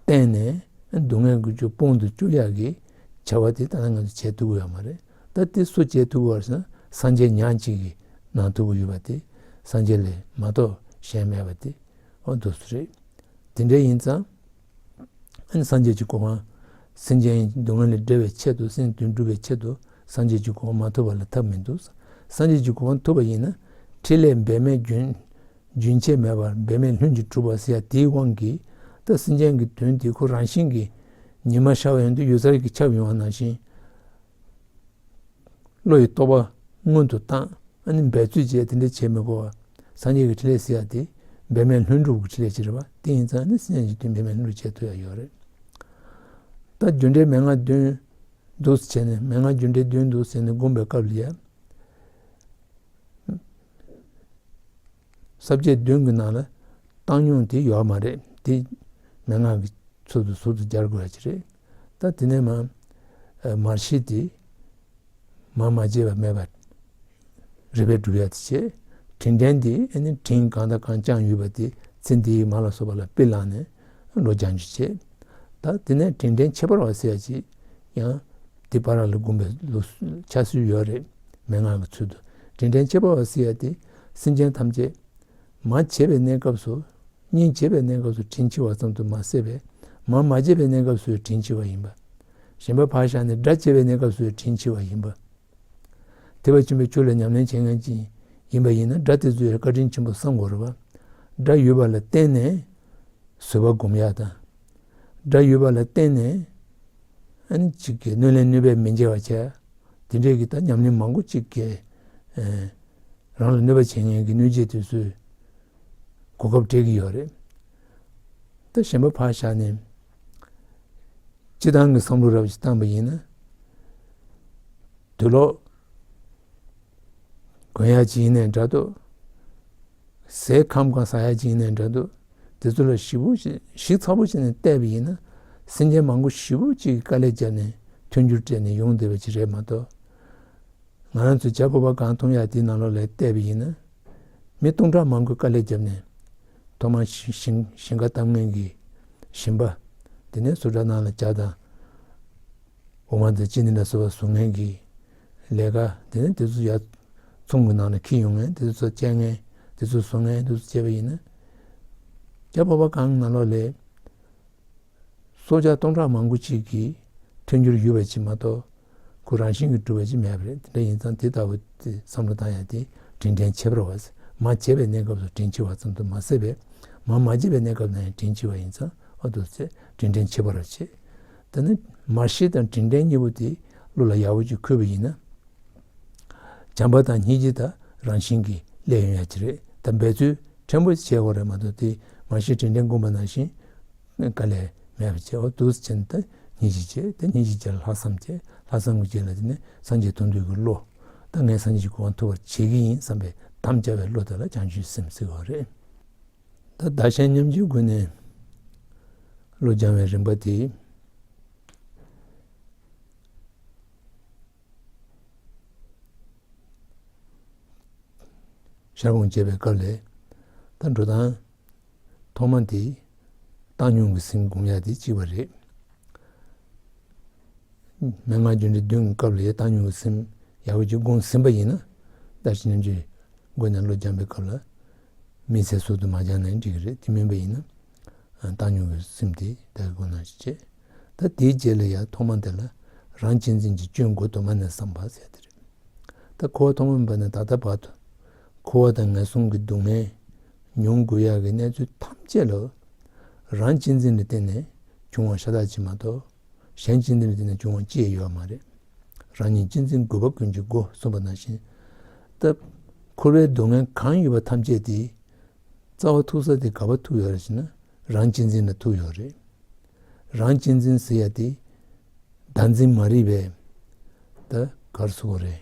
བསྟན་ནས། སྡུག་བསྔལ་གྱི་རྒྱུ་སྤོང་དུ་བཅུག་ཡག་གི་བྱ་བ་དེ་ད་ལྟ་ང་ཚོས་བྱེད་ཐུབ་ཀྱི་ཡོད་མ་རེད། ད་དེ་སུ་བྱེད་ཐུབ་ཀྱི་ཡོད་རེད་ཟེར་ན། སངས་རྒྱས་ཉག་གཅིག་གིས་གནང་ཐུབ་ཀྱི་ཡོད་པ་དེ། སངས་རྒྱས་ལས་མ་གཏོགས་གཞན་མེད་པ་དེ། འོ་འདུག་སེ་རེད། དེ་འདྲ་ཡིན་ཙང་། ཨ་ནི་སངས་རྒྱས་ཀྱི་གོ་འཕང་། སེམས་ཅན་སྡུག་བསྔལ་ལས་བསྒྲལ་བའི་ཆེད་དུ། སེམས་དོན་སྒྲུབ་པའི་ཆེད་དུ་སངས་རྒྱས་ཀྱི་གོ་འཕང་མ་ཐོབ་པ་ལ་ཐབས་མི་འདུག་སངས་རྒྱས་ཀྱི་གོ་འཕང་ཐོབ་པ་ཡིན་ན། ཕྲིན་ལས་འབད་མེད་རྒྱུན་རྒྱུན་ཆད་མེད་པར། འབད་མེད་ལྷུན་གྱིས་གྲུབ་པ་ཟེར་ཡ་དེའི་དབང་གིས། ད་སེམས་ཅན་གྱི་དོན་དེ་ཁོ་རང་བཞིན་གྱིས་ཉི་མ་ཤར་བ་ཡིན་དུས་ཡུལ་གསར་གྱིས་ཁྱབ་ཡོང་བ་ནང་བཞིན། བློ་ཡི་རྟོག་པ་སྔོན་དུ་བཏང་། ཨ་ནི་འབད་རྩོལ་བྱས་དེ་འདྲ་བྱེད་མི་དགོས་པ། སངས་རྒྱས་ཀྱི་ཕྲིན་ལས་ཟེར་ཡ་དེ་འབད་མེད་ལྷུན་གྲུབ་ཀྱི་ཕྲིན་ལས་ཅིག་རེད་པ། དེ་ཡིན་ཙང་ནི་སེམས་ཅན་གྱི་དོན་འབད་མེད་ལྷུན་གྲུབ་བྱེད་ཐུབ་ཡ་ཡོད་རེད། ད་རྒྱུ་འབྲས་མན་ངག་བདུན་འདུག་སེ་བྱས་ནས། མན་ངག་རྒྱུ་འབྲས་བདུན་འདུག་ཟེར་ནས་བསྒོམས་པའི་སྐབས་ལ་ཡ། ས་བཅད་བདུན་གྱི་ནང་ལ་བཏང་སྙོམས་དེ་ཡོད་མ་རེད། དེ་མན་ངག་གི་ཚུལ་དུ་ཟུར་དུ་སྦྱར་དགོས་ཡ་ཅིག་རེད། ད་དེ་ནས་མ་མར་ཤེས་དེ་མ་མ་བརྗེད་པ་མེད་པ་རིགས་པས་སྒྲུབ་ཡ་དེ་བྱས། དྲིན་དྲན་དེ་ཨ་ནི་དྲིན་གང་དང་གང་བསྐྱངས་ཡོད་པ་དེ་ཚེ་འདིའི་མ་ལ་སོགས་པ་ལ་དཔེ་བླངས་ནས་བློ་སྦྱང་རྒྱུ་བྱས། ད་དེ་ནས་དྲིན་དྲན་ཁྱད་པར་བ་ཟེར་ཡ་ཅིག་ཡང་དེ་བར་ལ་བསྒོམས་པའི་ལུགས་ཆ་སྲོལ་ཡོད་རེད། མན་ངག་གི་ཚུལ་དུ། དྲིན་དྲན་ཁྱད་པར་བ་ཟེར་ཡ་དེ་སེམས་ཅན་ཐམས་ཅད་མ་བྱས་པའི་གནས་སྐབས་སུ། གཉིས་བྱས་པའི་གནས་སྐབས་སུ་དྲིན་ཆེ་བ་ཙམ་དུ་མ་ཟད་པས། མ་མ་བྱས་པའི་གནས་སྐབས་སུ་དྲིན་ཆེ་བ་ཡིན་པ། གཞན་པ་ཕར་བཞག་ནས་དགྲ་བྱས་པའི་གནས་སྐབས་སུ་དྲིན་ཆེ་བ་ཡིན་པ། ཐེག་པ་ཆེན་པོའི་ཆོས་ལ་ཉམས་ལེན་བྱེད་མཁན་ཅིག་ཡིན་པ་ཡིན་ན། དགྲ་དེ་ཚོའི་བཀའ་དྲིན་ཆེན་པོ་བསམ་དགོས་རེད་པ། དགྲ་ཡོད་པ་ལ་བརྟེན་ནས་བཟོད་པ་སྒོམ་ཡག་དང་། དགྲ་ཡོད་པ་ལ་བརྟེན་ནས་ཨ་ནི་གཅིག་གི་གནོད་ལན་གནོད་པས་མི་འཇལ་བ་བྱས། དེ་འདྲའི་གི་ད་ཉམས་ལེན་མང་པོ་གཅིག་གི་ཨ་རང་ལ་གནོད་པ་བྱེད་མཁན་གྱི་གནོད་བྱེད་དེ་ཚོའི་གོ་སྐབས་སྤྲད་ཀྱི་ཡོད་རེད། ད་གཞན་པ་ཕར་བཞག་ནས་སྤྱིར་བཏང་གི་བསམ་བློ་རབ་ཅིག་བཏང་པ་ཡིན་ན། དུག་ལོག་གོན་ཡག་ཅིག་ཡིན་ནའི་འདྲ་འདུག་ཟས་ཁམ་གང་ཟ་ཡག་ཅིག་ཡིན་ནའི་འདྲ་འདུག་དེ་ཚོ་ལ་ཞིབ་པོ་ཞིབ་ཞིབ་ཚགས་པོ་བྱས་ནས་བལྟས་པ་ཡིན་ན། སེམས་ཅན་མང་པོ་ཞེ་པོ་ཅིག་གིས་དཀའ་ལས་བརྒྱབ་ནས་ མཐུན་འགྱུར་སྤྲད་ནས་ཡོང་བསྡད་པ་ཅིག་རེད་མ་གཏོགས། ང་རང་ཚོས་བྱ་སྤོབས་པ་གང་གཏོང་ཡག་དེའི་ནང་ལོགས་ལ་བལྟས་པ་ཡིན་ན། མི་སྟོང་ཕྲག་མང་པོས་དཀའ་ལས་བརྒྱབ་ནས་ཐོག་མར་ཞིང་ཞིང་ཞིང་ཁ་གཏམ་མཁན་གྱི་ཞིང་པ། དེ་ནས་སུ་ཊ་ནང་ལ་ཇ་དང་འོ་མ་དང་ཅི་ནི་ལ་སོགས་པ་བཟོ་མཁན་གྱི་ལས་ཀ། དེ་ནས་དེ་ཚོ་ཡར་ཚོང་གི་ནང་ལ་འཁྱེར་ཡོང་མཁན། དེ་ཚོ་བཅད་མཁན། དེ་ཚོ་བཟོ་མཁན། དེ་ཚོ་བཅད་པ་ཡིན་ན། བྱ་སྤོབས་པ་གང་ནང་ལོགས་ལ། སྲོག་ཆགས་སྟོང་ཕྲག་མང་པོ་ཅིག་གི་མཐུན་འགྱུར་ཡོད་པ་ཅིག་མ་གཏོགས། ཁོ་རང་བཞིན་གྱིས་གྲུབ་པ་ཅིག་མེད་པ་རེད། དེ་འདྲ་ཡིན་ཙང་དེ་ལྟ་བུ་དེ་བསམ་བློ་བཏང་ཡ་དེ་དྲིན་དྲན་བྱེད་པར་བ། མར་བྱེད་པའི་གནས་སྐབས་སུ་དྲིན་ཆེ་བ་ཙམ་དུ་མ་ཟད་པས། མར་མ་བྱེད་པའི་གནས་སྐབས་ན་ཡང་དྲིན་ཆེ་བ་ཡིན་ཙང་ཨ་འདུག་ཟེར་དྲིན་དྲན་བྱེད་པར་བྱེད། དེ་ནི་མར་ཤེས་དང་དྲིན་དྲན་གཉིས་པོ་དེ་བློ་ལ་ཡག་པོ་ཅིག་འཁོད་པ་ཡིན་ན། བྱམས་པ་དང་སྙིང་རྗེ་དང་རང་བཞིན་གྱིས་སླེབས་ཡོང་ཡ་ཅིག་རེད། ད་འབད་རྩོལ་ཕྲན་བུ་བྱེད་དགོས་རེད་མ་གཏོགས། དེ་མར་ཤེས་དྲིན་དྲན་སྒོམ་པ་ནང་བཞིན་དཀའ་ལས་མེད་པ་བྱེད། འོ་འདུག་སེ་བྱས་ནས་ད་སྙིང་རྗེ་བྱེད། ད་སྙིང་རྗེ་བྱས་ལ་ལྷག་བསམ་བྱེད། ལྷག་བསམ་གྱི་རྗེས་ལ་དེ་ནས་སངས་རྒྱས་མཐོང་འདོད་ཀྱི་བློ། ད་ངས་སངས་རྒྱས་ཀྱི་གོ་འཕང་ཐོབ་པར་བྱེད་ཀྱི་ཡིན་བསམ་པའི་དམ་བཅའ་བའི་བློ་དེ་ལ་བྱང་ཆུབ་སེམས་ཟེར་བ་རེད། ད་བདག་གཞན་མཉམ་བརྗེའི་སྒོ་ནས་བློ་སྦྱང་བའི་རིམ་པ་དེ། ཤར་སྒོམ་བྱེད་པའི་སྐབས་ལ། ད་འགྲོ་སྟངས་ཐོག་མ་དེ་བཏང་སྙོམས་ཀྱི་སེམས་སྒོམ་ཡག་དེ་གཅིག་པ་རེད། མན་ངག་རྒྱུ་འབྲས་བདུན་གྱི་སྐབས་ལ་ཡང་བཏང་སྙོམས་ཀྱི་སེམས་ཡག་པོ་ཅིག་སྒོམ་ཟིན་པ་ཡིན་ན། བདག་གཞན་མཉམ་བརྗེའི་སྒོ་ནས་བློ་སྦྱང་པའི་སྐབས་ལ། དམིགས་བསལ་ཟུར་དུ་མ་སྦྱངས་ན་འགྲིག་གི་རེད། དེ་མིན་པ་ཡིན་ན། བཏང་སྙོམས་ཀྱི་སེམས་དེ་ད་གི་སྒོ་ནས་བྱེད། ད་དེའི་རྗེས་ལ་ཡང་ཐོག་མ་དེ་ལ་རང་གཅེས་འཛིན་གྱི་སྐྱོན་མགོ་དུ་མ་ནས་བསམ་པ་ཟེར་དེ་རེད། ད་འཁོར་བ་ཐོག་མ་མེད་པ་ནས་ད་ལྟ་བར་དུ། འཁོར་བ་དང་ངན་སོང་གི་སྡུག་བསྔལ་མྱོང་དགོས་ཡག་གི་གནས་ཚུལ་ཐམས་ཅད་ལ། རང་གཅེས་འཛིན་ལ་བརྟེན་ནས་བྱུང་བ་ཤ་སྟག་ཅིག་མ་གཏོགས། གཞན་གཅེས་འཛིན་ལ་བརྟེན་ནས་བྱུང་བ་ཅི་ཡང་ཡོད་མ་རེད། རང་ཉིད་གཅེས་འཛིན་དགོས་པ་ཀུན་གྱི་སྒོ་གསུངས་པ་ནང་བཞིན། ད་འཁོར་བའི་སྡུག་བསྔལ་གང་ཡོད་པ་ཐམས་ཅད་དེ། རྩ་བ་ཐུག་ས་དེ་ག་པར་ཐུག་ཡོད་རེད་ཟེར་ན། རང་གཅེས་འཛིན་ལ་ཐུག་ཡོད་རེད། རང་གཅེས་འཛིན་ཟེར་ཡ་དེ། བདག་འཛིན་མ་རིག་པའི། ད་ག་རེ་ཟེར་དགོས་རེད།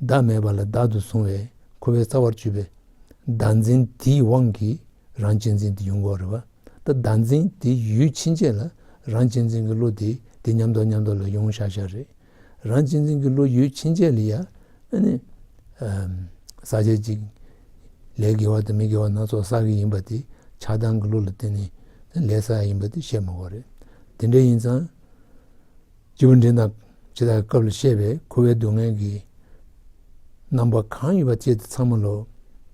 བདག་མེད་པ་ལ་བདག་ཏུ་བཟུང་བའི་འཁོར་བའི་རྩ་བར་གྱུར་པའི་བདག་འཛིན་དེའི་དབང་གིས་རང་གཅེས་འཛིན་དེ་ཡོང་གི་ཡོད་རེད་པ། ད་བདག་འཛིན་དེ་ཡོད་ཕྱིན་ཆད་ལ་རང་གཅེས་འཛིན་གྱི་བློ་དེ་དེ་མཉམ་དུ་མཉམ་དུ་ལ་ཡོང་ཤག་ཤག་རེད། རང་གཅེས་འཛིན་གྱི་བློ་ཡོད་ཕྱིན་ཆད་ལ་ཡ། ཨ་ནི། ཨམ། ཟག་བཅས་ཀྱི་ལས་དགེ་བ་དང་མི་དགེ་བ་སྣ་ཚོགས་བསགས་ཀྱི་ཡིན་པ་དེ་ཆགས་སྡང་གི་བློ་ལ་བརྟེན་ནས་ལས་བསགས་ཡིན་པ་དེ་བཤད་མི་དགོས་རེད། དེ་འདྲ་ཡིན་ཙང་། སྐྱེས་བུ་འབྲིང་དང་ཇི་ལྟ་བའི་སྐབས་ལ་བཤད་པའི་འཁོར་བའི་སྡུག་བསྔལ་གྱི་རྣམ་པ་གང་ཡོད་པ་དེ་ཚང་མ་ལོ་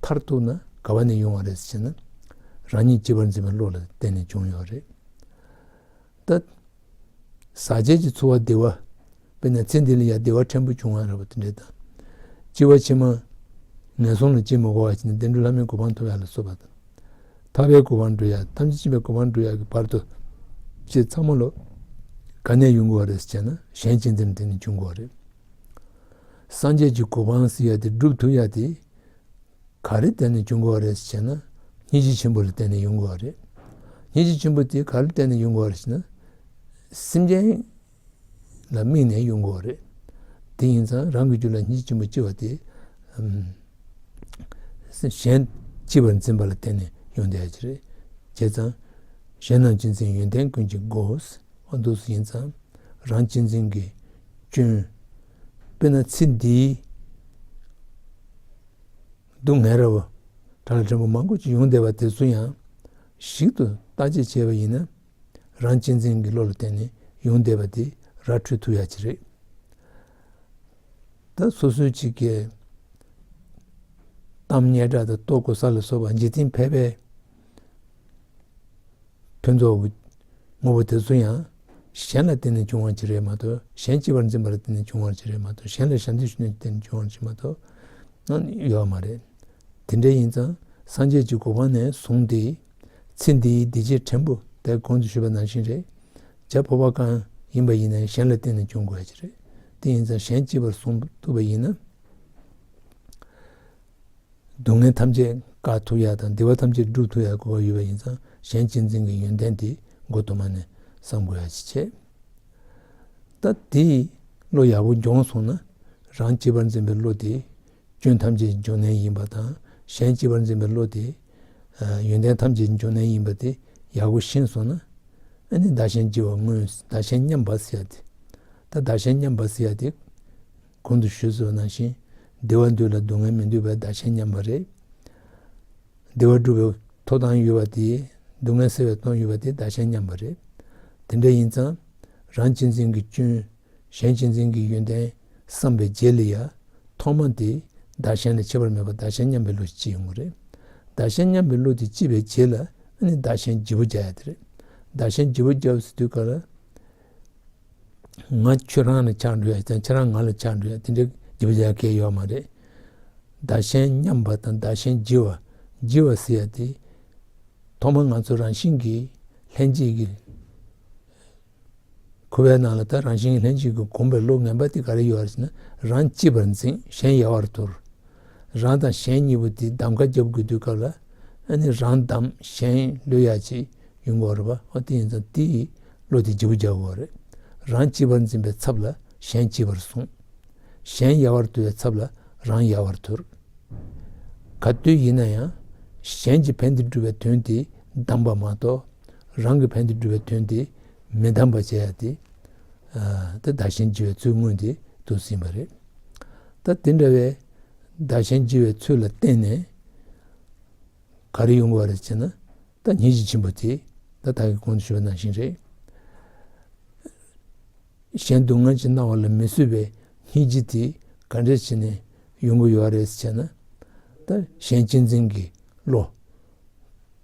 མཐར་ཐུག་ན་ག་བ་ནས་ཡོང་བ་རེད་ཟེར་ན། རང་ཉིད་གཅེས་པར་འཛིན་པའི་བློ་ལ་བརྟེན་ནས་བྱུང་ཡོད་རེད། ད། ཟག་བཅས་ཀྱི་ཚོར་བ་བདེ་བ། དཔེར་ན་ཚེ་འདི་ལ་ཡང་བདེ་བ་ཕྲན་བུ་བྱུང་བ་རེད་པ། དེ་འདྲ་དང་། སྐྱེ་བ་ཕྱི་མ་ངན་སོང་ལ་སྐྱེ་མི་དགོས་པ་བྱས་ནས་བདེ་འགྲོ་ལྷ་མིའི་གོ་འཕང་ཐོབ་ཡག་ལ་སོགས་པ་དང་། ཐར་པའི་གོ་འཕང་འགྲོ་ཡག་ཐམས་ཅད་མཁྱེན་པའི་གོ་འཕང་འགྲོ་ཡག་གི་བར་དུ། ཅེས་ཚང་མ་ལོ། ག་ནས་ཡོང་དགོས་པ་རེད་ཟེར་ན་གཞན་གཅེས་འཛིན་དེ་ནས་བྱུང་དགོས་པ་རེད། སངས་རྒྱས་ཀྱི་གོ་འཕང་ཟེར་ཡག་དེ་སྒྲུབ་ཐུབ་ཡག་དེ། ག་རེ་བརྟེན་ནས་བྱུང་དགོས་པ་རེད་ཟེར་ན། སྙིང་རྗེ་ཆེན་པོ་ལ་བརྟེན་ནས་ཡོང་དགོས་པ་རེད། སྙིང་རྗེ་ཆེན་པོ་དེ་ག་རེ་བརྟེན་ནས་ཡོང་དགོས་པ་རེད་ཟེར་ན། སེམས་ཅན་ལ་དམིགས་ནས་ཡོང་དགོས་པ་རེད། དེ་ཡིན་ཙང་རང་གི་རྒྱུད་ལ་སྙིང་རྗེ་ཆེན་པོ་སྐྱེ་བ་དེ། ཨམ། གཞན་གཅེས་པར་འཛིན་པ་ལ་བརྟེན་ནས་ཡོང་བསྡད་ཡག་ཅིག་རེད། བྱས་ཙང་། གཞན་རྣམས་གཅེས་འཛིན་ཡོན་ཏན་ཀུན་གྱི་སྒོ། འོ་འདུག་སེ་ཡིན་ཙང་། རང་གཅེས་འཛིན་གྱི་སྐྱོན། དཔེར་ན་ཚེ་འདིའི་སྡུག་བསྔལ་རབ་བྲལ་ཕྲན་བུ་མང་པོ་ཅིག་ཡོང་བསྡད་པ་དེ་ཚོ་ཡང་ཞིབ་ཏུ་བརྟག་དཔྱད་བྱས་པ་ཡིན་ན། རང་གཅེས་འཛིན་གྱི་བློ་ལ་བརྟེན་ནས་ཡོང་བསྡད་པ་དེ་ར་འཕྲོད་ཐུབ་ཡག་ཅིག་རེད། ད་སོ་སོའི་གཅིག་གི་གཏམ་སྙན་གྲགས་དང་ལྟོ་གོས་ལ་སོགས་པ་འཇིག་རྟེན་ཕལ་པའི་ཕུན་ཚོགས་ཀྱི་དངོས་པོ་དེ་ཚོ་ཡང་གཞན་ལ་བརྟེན་ནས་བྱུང་བ་ཅིག་རེད་མ་གཏོགས། གཞན་གཅེས་པར་འཛིན་པ་ལ་བརྟེན་ནས་བྱུང་བ་ཅིག་རེད་མ་གཏོགས། གཞན་ལ་ཞབས་འདེགས་ཞུ་ནས་བརྟེན་ནས་བྱུང་བ་ཅིག་མ་གཏོགས་ཡོད་མ་རེད། དེ་འདྲ་ཡིན་ཙང་སངས་རྒྱས་ཀྱི་གོ་འཕང་ནས་བཟུང་སྟེ་ཚེ་འདིའི་བདེ་སྐྱིད་ཕྲན་བུ་དེ་གོང་དུ་ཞུས་པ་ནང་བཞིན་རེད། བྱ་སྤོབས་པ་གང་ཡིན་པ་ཡིན་ནའི་གཞན་ལ་བརྟེན་ནས་བྱུང་དགོས་ཡག་ཅིག་རེད། དེ་ཡིན་ཙང་གཞན་གཅེས་པར་བཟུང་ཐུབ་པ་ཡིན་ན། སྡུག་བསྔལ་ཐམས་ཅད་བཀག་ཐུབ་ཡག་དང་བདེ་བ་ཐམས་ཅད་སྒྲུབ་ཐུབ་ཡག་གོ་སྐབས་ཡོད་པ་ཡིན་ཙང་གཞན་གཅེས་འཛིན་གྱི་ཡོན་ཏན་དེ་མགོ་དུ་མ་ནས་བསམ་དགོས་ཡག་ཅིག་བྱས། ད་དེའི་བློ་ཡག་པོ་འབྱོངས་སོང་ན་རང་གཅེས་པར་འཛིན་པའི་བློ་དེ། སྐྱོན་ཐམས་ཅད་ཀྱི་འབྱུང་གནས་ཡིན་པ་དང་གཞན་གཅེས་པར་འཛིན་པའི་བློ་དེ། ཡོན་ཏན་ཐམས་ཅད་ཀྱི་འབྱུང་གནས་ཡིན་པ་དེ་ཡག་པོ་ཤེས་སོང་ན། ཨ་ནི་བདག་གཞན་བརྗེ་བ་མངོན། བདག་གཞན་མཉམ་པ་ཟེར་ཡ་དེ། ད་བདག་གཞན་མཉམ་པ་ཟེར་ཡ་དེ། གོང་དུ་ཞུས་སོང་ནང་བཞིན། བདེ་བ་འདོད་ལ་སྡུག་བསྔལ་མི་འདོད་པའི་བདག་གཞན་མཉམ་པ་རེད། བདེ་བ་སྒྲུབ་པའི་ཐོབ་ཐང་ཡོད་པ་དེ། སྡུག་བསྔལ་སེལ་བའི་ཐོབ་ཐང་ཡོད་པ་དེ་བདག་གཞན་མཉམ་པ་རེད། དེ་འདྲ་ཡིན་ཙང་། རང་གཅེས་འཛིན་གྱི་སྐྱོན། གཞན་གཅེས་འཛིན་གྱི་ཡོན་ཏན་བསམ་པའི་རྗེས་ལ་ཡ། ཐོག་མ་དེ་བདག་གཞན་ལ་ཁྱད་པར་མེད་པར་བདག་གཞན་མཉམ་པའི་བློ་ཞིག་སྐྱེ་ཡོང་གི་རེད། བདག་གཞན་མཉམ་པའི་བློ་དེ་སྐྱེས་པའི་རྗེས་ལ་ཨ་ནི་བདག་གཞན་བརྗེ་པོ་རྒྱག་ཡ་དེ་རེད། བདག་གཞན་བརྗེ་པོ་རྒྱག་ཟེར་དུས་སྐབས་ལ། ང་ཁྱོད་རང་ལ་ཆགས་འགྲོ་ཡ་དང་ཁྱེད་རང་ང་ལ་ཆགས་འགྲོ་ཡ་དེ་འདྲའི་བརྗེ་པོ་རྒྱག་གི་ཡོད་མ་རེད། བདག་གཞན་མཉམ་པ་དང་བདག་གཞན་བརྗེ་བ། བརྗེ་བ་ཟེར་ཡ་དེ། ཐོག་མར་ང་ཚོ་རང་བཞིན་གྱིས་ལྷན་སྐྱེས་ཀྱི། འཁོར་བའི་ནང་ལ་ད་རང་བཞིན་ལྷན་སྐྱེས་ཀྱིས་གོམས་པའི་བློ་ངན་པ་དེ་ག་རེ་ཡོད་རེད་ཟེར་ན། རང་གཅེས་པར་འཛིན། གཞན་ཡལ་བར་དོར། རང་དང་གཞན་གཉིས་པོ་དེ་གདམ་ག་རྒྱབ་དགོས་དུས་སྐབས་ལ། ཨ་ནི་རང་བདམས་གཞན་གློད་ཡ་ཅིག་ཡོང་གི་ཡོད་རེད་པ། ཨ་དེ་ཡིན་ཙང་དེ་ཡི་བློ་དེ་བརྗེ་པོ་རྒྱག་དགོས་རེད། རང་གཅེས་པར་འཛིན་པའི་ཚབ་ལ་གཞན་གཅེས་པར་བཟུང་། གཞན་ཡལ་བར་དོར་བའི་ཚབ་ལ་རང་ཡལ་བར་དོར། ག་དུས་ཡིན་ན་ཡང་། གཞན་གྱི་ཕན་བདེ་སྒྲུབ་པའི་དོན་དེ་བདམས་པ་མ་གཏོགས། རང་གི་ཕན་བདེ་སྒྲུབ་པའི་དོན་དེ་མི་བདམས་པ་བྱེད་ཡ་དེ། ཨ་དེ་བདག་གཞན་བརྗེ་བའི་ཚུལ་དངོས་དེ་འདུག་ཟིན་པ་རེད། ད་དེ་འདྲ་བའི་བདག་གཞན་བརྗེ་བའི་ཚུལ་ལ་བརྟེན་ནས་ག་རེ་ཡོང་གི་ཡོད་རེད་ཅེ་ན། ད་སྙིང་རྗེ་ཆེན་པོ་དེ་ད་ད་གིན་གོང་དུ་ཞུས་པ་ནང་བཞིན་རེད། གཞན་སྡུག་བསྔལ་གྱི་སྣང་བ་ལ་མི་བཟོད་པའི་སྙིང་རྗེ་དེ་ག་འདྲས་བྱས་ནས་ཡོང་གི་ཡོད་རེད་ཟེར་ན། ད་གཞན་གཅེས་འཛིན་གྱི་བློ་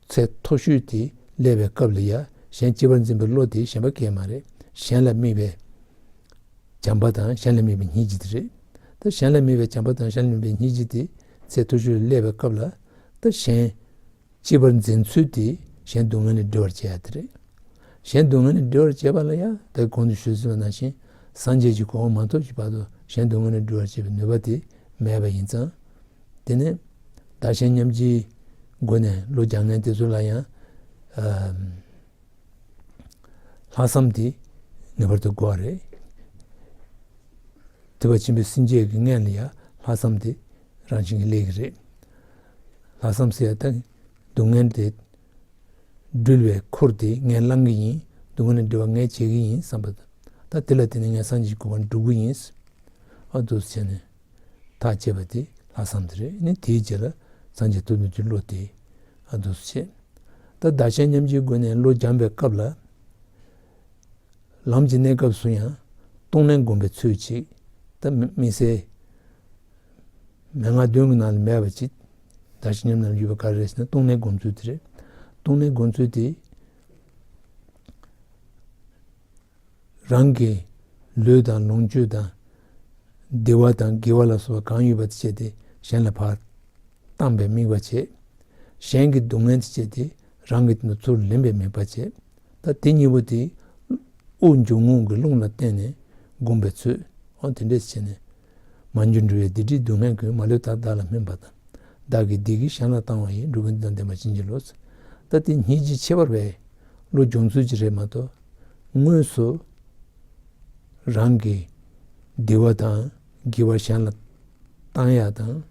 ཚད་མཐོ་ཤོས་དེ་སླེབས་པའི་སྐབས་ལ་ཡ། གཞན་གཅེས་པར་འཛིན་པའི་བློ་དེ་གཞན་པ་གང་ཡང་མ་རེད། གཞན་ལ་དམིགས་པའི་བྱམས་པ་དང་གཞན་ལ་དམིགས་པའི་སྙིང་རྗེ་དེ་རེད། ད་གཞན་ལ་དམིགས་པའི་བྱམས་པ་དང་གཞན་ལ་དམིགས་པའི་སྙིང་རྗེ་དེ་ཚད་མཐོ་ཤོས་ལ་སླེབས་པའི་སྐབས་ལ། ད་གཞན་གཅེས་པར་འཛིན་ཚུལ་དེ་གཞན་སྡུག་བསྔལ་ལས་སྒྲོལ་བར་བྱེད་ཡ་དེ་རེད། གཞན་སྡུག་བསྔལ་ལས་སྒྲོལ་བར་བྱེད་པ་ལ་ཡང་ད་གོང་དུ་ཞུས་ཟིན་པ་ནང་བཞིན་སངས་རྒྱས་ཀྱི་གོ་འཕང་མ་ཐོབ་ཀྱི་བར་དུ་གཞན་སྡུག་བསྔལ་ལས་སྒྲོལ་བར་བྱེད་པའི་ནུས་པ་དེ་མེད་པ་ཡིན་ཙང་། དེ་ནས་བདག་གཞན་མཉམ་བརྗེའི་སྒོ་ནས་བློ་སྦྱང་མཁན་དེ་ཚོ་ལ་ཡང་། ཨ། ལྷག་བསམ་དེ་ངེས་པར་དུ་དགོས་པ་རེད། ཐེག་པ་ཆེན་པོའི་སེམས་བསྐྱེད་ཀྱི་སྔོན་ལ་ཡང་ལྷག་བསམ་དེ་རང་བཞིན་གྱིས་སླེབས་ཀྱི་རེད། ལྷག་བསམ་ཟེར་ཡ་ད་སྡུག་བསྔལ་དེ་སྒྲོལ་བའི་འཁོར་དེ་ངས་བསླང་གི་ཡིན། སྡུག་བསྔལ་ལས་སྒྲོལ་བ་ངས་བྱེད་ཀྱི་ཡིན་བསམ་པ་དང་། ད་དེ་ལ་བརྟེན་ནས་ངས་སངས་རྒྱས་ཀྱི་གོ་འཕང་སྒྲུབ་ཀྱི་ཡིན། ཨ་འདུག་སེ་བྱས་ནས་ཐག་བཅད་པ་དེ་ལྷག་བསམ་དེ་རེད། ནི་དེའི་རྗེས་ལ་སངས་རྒྱས་ཐོབ་ནས་ཀྱི་བློ་དེ་ཨ་འདུག་སེ་བྱས། ད་བདག་གཞན་མཉམ་བརྗེའི་སྒོ་ནས་བློ་སྦྱངས་པའི་སྐབས་ལ། ལམ་གྱི་གནས་སྐབས་སུ་ཡང་གཏོང་ལེན་སྒོམ་པའི་ཚུལ་གཅིག་ད་དམིགས་བསལ་མན་ངག་བདུན་གྱི་ནང་ལ་མེད་པ་ཅིག་བདག་གཞན་མཉམ་ལ་ཡོད་པ་ག་རེ་རེད་ཟེར་ན། གཏོང་ལེན་སྒོམ་ཚུལ་དེ་རེད། གཏོང་ལེན་སྒོམ་ཚུལ་དེ། རང་གི་ལུས་དང་ལོངས་སྤྱོད་དང་། བདེ་བ་དང་དགེ་བ་ལ་སོགས་པ་གང་ཡོད་པ་དེ་བྱས་ཏེ་གཞན་ལ་ཕར་བཏང་བའི་དམིགས་པ་བྱེད། གཞན་གྱི་སྡུག་བསྔལ་དེ་བྱས་ཏེ་རང་གི་དོན་དུ་ཚུར་ལེན་པའི་དམིགས་པ་བྱེད། ད་དེ་གཉིས་པོ་དེ་དབུགས་འབྱུང་རྔུབ་ཀྱི་རླུང་ལ་བརྟེན་ནས་སྒོམ་པའི་ཚུལ། འོ་དེ་འདྲས་བྱས་ནས། མ་འགྱུར་འགྲོ་བའི་སྡིག་སྒྲིབ་སྡུག་བསྔལ་ཀུན། མ་ལུས་ད་བདག་ལ་སྨིན་པ་དང་། བདག་གི་བདེ་སྐྱིད་གཞན་ལ་བཏང་བ་ཡིས། འགྲོ་ཀུན་སྡིག་དང་ལྡན་པ་ཕྱིན་ཅི་ལོག་ད་དེ་སྙིང་རྗེ་ཁྱད་པར་བའི་བློ་སྦྱོང་ཚུལ་གྱི་རེད་མ་གཏོགས། དངོས་སུ་རང་གི་བདེ་བ་དང་དགེ་བ་གཞན་ལ་བཏང་ཡ་དང་།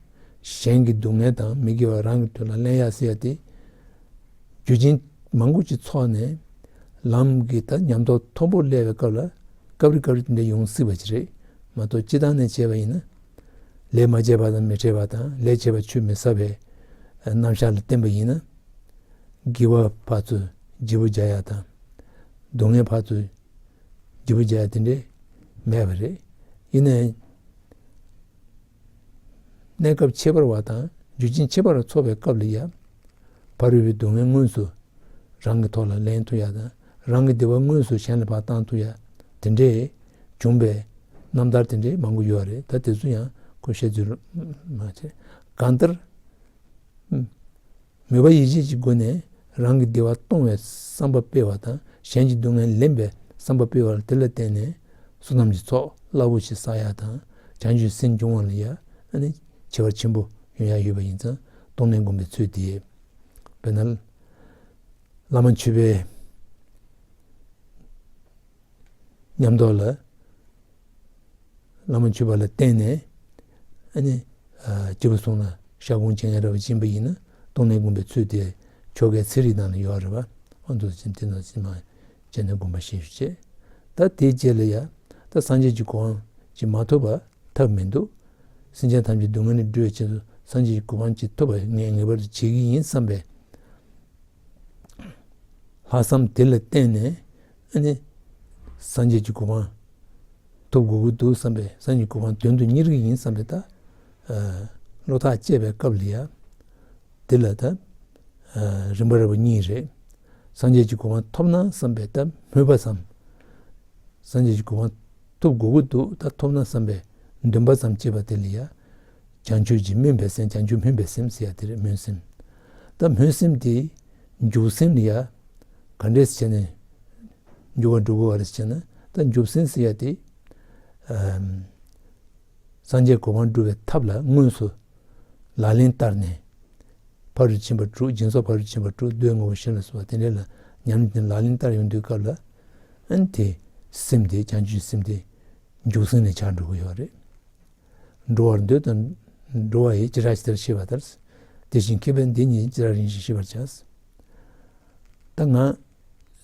གཞན་གྱི་སྡུག་བསྔལ་དང་མི་དགེ་བ་རང་གི་དོན་ལ་ལེན་ཡ་ཟེར་ཡ་དེ། རྒྱུ་རྐྱེན་མང་པོ་ཅིག་ཚོགས་ནས་ལམ་གྱི་ད་ཉམས་རྟོགས་མཐོན་པོ་སླེབས་པའི་སྐབས་ལ་སྐབས་རེ་སྐབས་རེ་དེ་འདྲ་ཡོང་སྲིད་པ་ཅིག་རེད་མ་གཏོགས། སྤྱིར་བཏང་ནས་བྱས་པ་ཡིན་ན། ལས་མ་བྱས་པ་དང་མི་འཕྲད་པ་དང་། ལས་བྱས་པ་ཆུད་མི་ཟ་བའི་རྣམ་གཞག་ལ་བརྟེན་པ་ཡིན་ན། དགེ་བ་ཕར་ཚུར་བརྗེ་པོ་རྒྱག་ཡ་དང་། སྡུག་བསྔལ་ཕར་ཚུར་བརྗེ་པོ་རྒྱག་ཡ་དེ་འདྲ་མེད་པ་རེད། ཡིན་ནའི། གནས་སྐབས་ཁྱད་པར་བ་དང་རྒྱུ་རྐྱེན་ཁྱད་པར་བ་ཚོགས་པའི་སྐབས་ལ་ཡང་། ཕ་རོལ་པོའི་སྡུག་བསྔལ་དངོས་སུ་རང་གི་ཐོག་ལ་ལེན་ཐུབ་ཡ་དང་། རང་གི་བདེ་བ་དངོས་སུ་གཞན་ལ་ཕར་བཏང་ཐུབ་ཡ་དེ་འདྲའི་བྱུང་བའི་རྣམ་ཐར་དེ་འདྲའི་མང་པོ་ཡོད་རེད། ད་དེ་ཚོ་ཡང་ཁོ་བཤད་ཚུལ་མ་བྱས། གང་ལྟར། མོས་པ་ཡིད་བྱེད་ཀྱི་སྒོ་ནས་རང་གི་བདེ་བ་གཏོང་བའི་བསམ་པ་སྤེལ་བ་དང་། གཞན་གྱི་སྡུག་བསྔལ་ལེན་པའི་བསམ་པ་སྤེལ་བ་ལ། དེ་ལ་བརྟེན་ནས་བསོད་ནམས་ཀྱི་ཚོགས་རླབས་པོ་ཆེ་བསགས་ཡ་དང་། བྱང་ཆུབ་སེམས་སྦྱོང་བ་ལ་ཡ་ཨ་ནི་བྱེད་པ་ཆེན་པོ་ཡོང་ཡ་ཡོད་པ་ཡིན་ཙང་། གཏོང་ལེན་སྒོམ་པའི་ཚུལ་དེ། དཔེར་ན། བླ་མ་མཆོད་པའི་ཉམས་རྟོགས་ལ། བླ་མ་མཆོད་པ་ལ་བརྟེན་ནས། ཨ་ནི། ཨ། སྐྱེས་བུ་གསུམ་ལ་ཞབས་སྐུང་བྱེད་མཁན་འདྲ་བ་ཅིག་ཡིན་པ་ཡིན་ན། གཏོང་ལེན་སྒོམ་པའི་ཚུལ་དེ་ཆོ་གའི་ཚན་རིག་ནང་ལ་ཡོད་རེད་པ། ཨ་འདུག་ཅིང་དེ་ནང་ཕྱི་མ་ བྱས་ནས་སྒོམ་པ་ཤེས་བྱས། ད་དེའི་རྗེས་ལ་ཡ། ད་སངས་རྒྱས་ཀྱི་གོ་འཕང་ཅིག་མ་ཐོབ་པར་ཐབས་མི་འདུག། སེམས་ཅན་ཐམས་ཅད་སྡུག་བསྔལ་ནས་སྒྲོལ་བའི་ཆེད་དུ་སངས་རྒྱས་ཀྱི་གོ་འཕང་ཅིག་ཐོབ་པ་ངེས་ངེས་པར་དུ་བྱེད་ཀྱི་ཡིན་བསམ་པའི་ལྷག་བསམ་དེ་ལ་བརྟེན་ནས། ཨ་ནི་སངས་རྒྱས་ཀྱི་གོ་འཕང་ཐོབ་དགོས་ཀྱི་འདུག་བསམ་པའི། སངས་རྒྱས་ཀྱི་གོ་འཕང་དོན་དུ་གཉེར་གྱི་ཡིན་བསམ་པའི་ད་བློ་ཐག་བཅད་པའི་སྐབས་ལ་ཡ། དེ་ལ་ད་རིམ་པ་རིམ་པ་གཉིས་རེད། སངས་རྒྱས་ཀྱི་གོ་འཕང་ཐོབ་ན་བསམ་པའི་ད་སྨོན་པ་ཙམ། སངས་རྒྱས་ཀྱི་གོ་འཕང་ཐོབ་དགོས་ཀྱི་འདུག། ད་ཐོབ་ན་བསམ་པའི་འདུན་པ་ཙམ་བསྐྱེད་པ་དེ་ལ་ཡ། བྱང་ཆུབ་ཀྱི་སྨོན་པའི་སེམས། བྱང་ཆུབ་སྨོན་པའི་སེམས་ཟེར་ཡ་དེ་རེད། སྨོན་སེམས། ད་སྨོན་སེམས་དེ་འཇུག་སེམས་ལ་ཡ། ག་འདྲས་བྱས་ནས་འཇུག་པར་འགྲོ་དགོས་པ་རེད་ཟེར་ན། ད་འཇུག་སེམས་ཟེར་ཡ་དེ། ཨམ། སངས་རྒྱས་གོ་འཕང་སྒྲུབ་པའི་ཐབས་ལ་དངོས་སུ་ལག་ལེན་བསྟར་ནས། ཕ་རོལ་ཕྱིན་པ་དྲུག། སྦྱིན་སོགས་ཕ་རོལ་ཕྱིན་པ་དྲུག། བསྟོད་དངོས་པོ་བཞི་ལ་སོགས་པ་དེ་འདྲ་ལ་ཉམས་ལེན་ལག་ལེན་བསྟར་ཡོང་དུས་སྐབས་ལ། ཨ་ནི་དེ་སེམས་དེ་བྱང་ཆུབ་སེམས་དེ་འཇུག་སེམས་ལ་ཆགས་འགྲོ་གི་ཡོད་རེད། འགྲོ་བར་འདོད་དང་འགྲོ་བ་ཡི་བྱེ་བྲག་ཇི་ལྟར་ཤེས་པ་ལྟར། དེ་བཞིན་མཁས་པས་འདི་ཉིད་ཇི་ལྟར་ཡིན་ཞེས་ཤེས་པར་བྱ། ད་ང་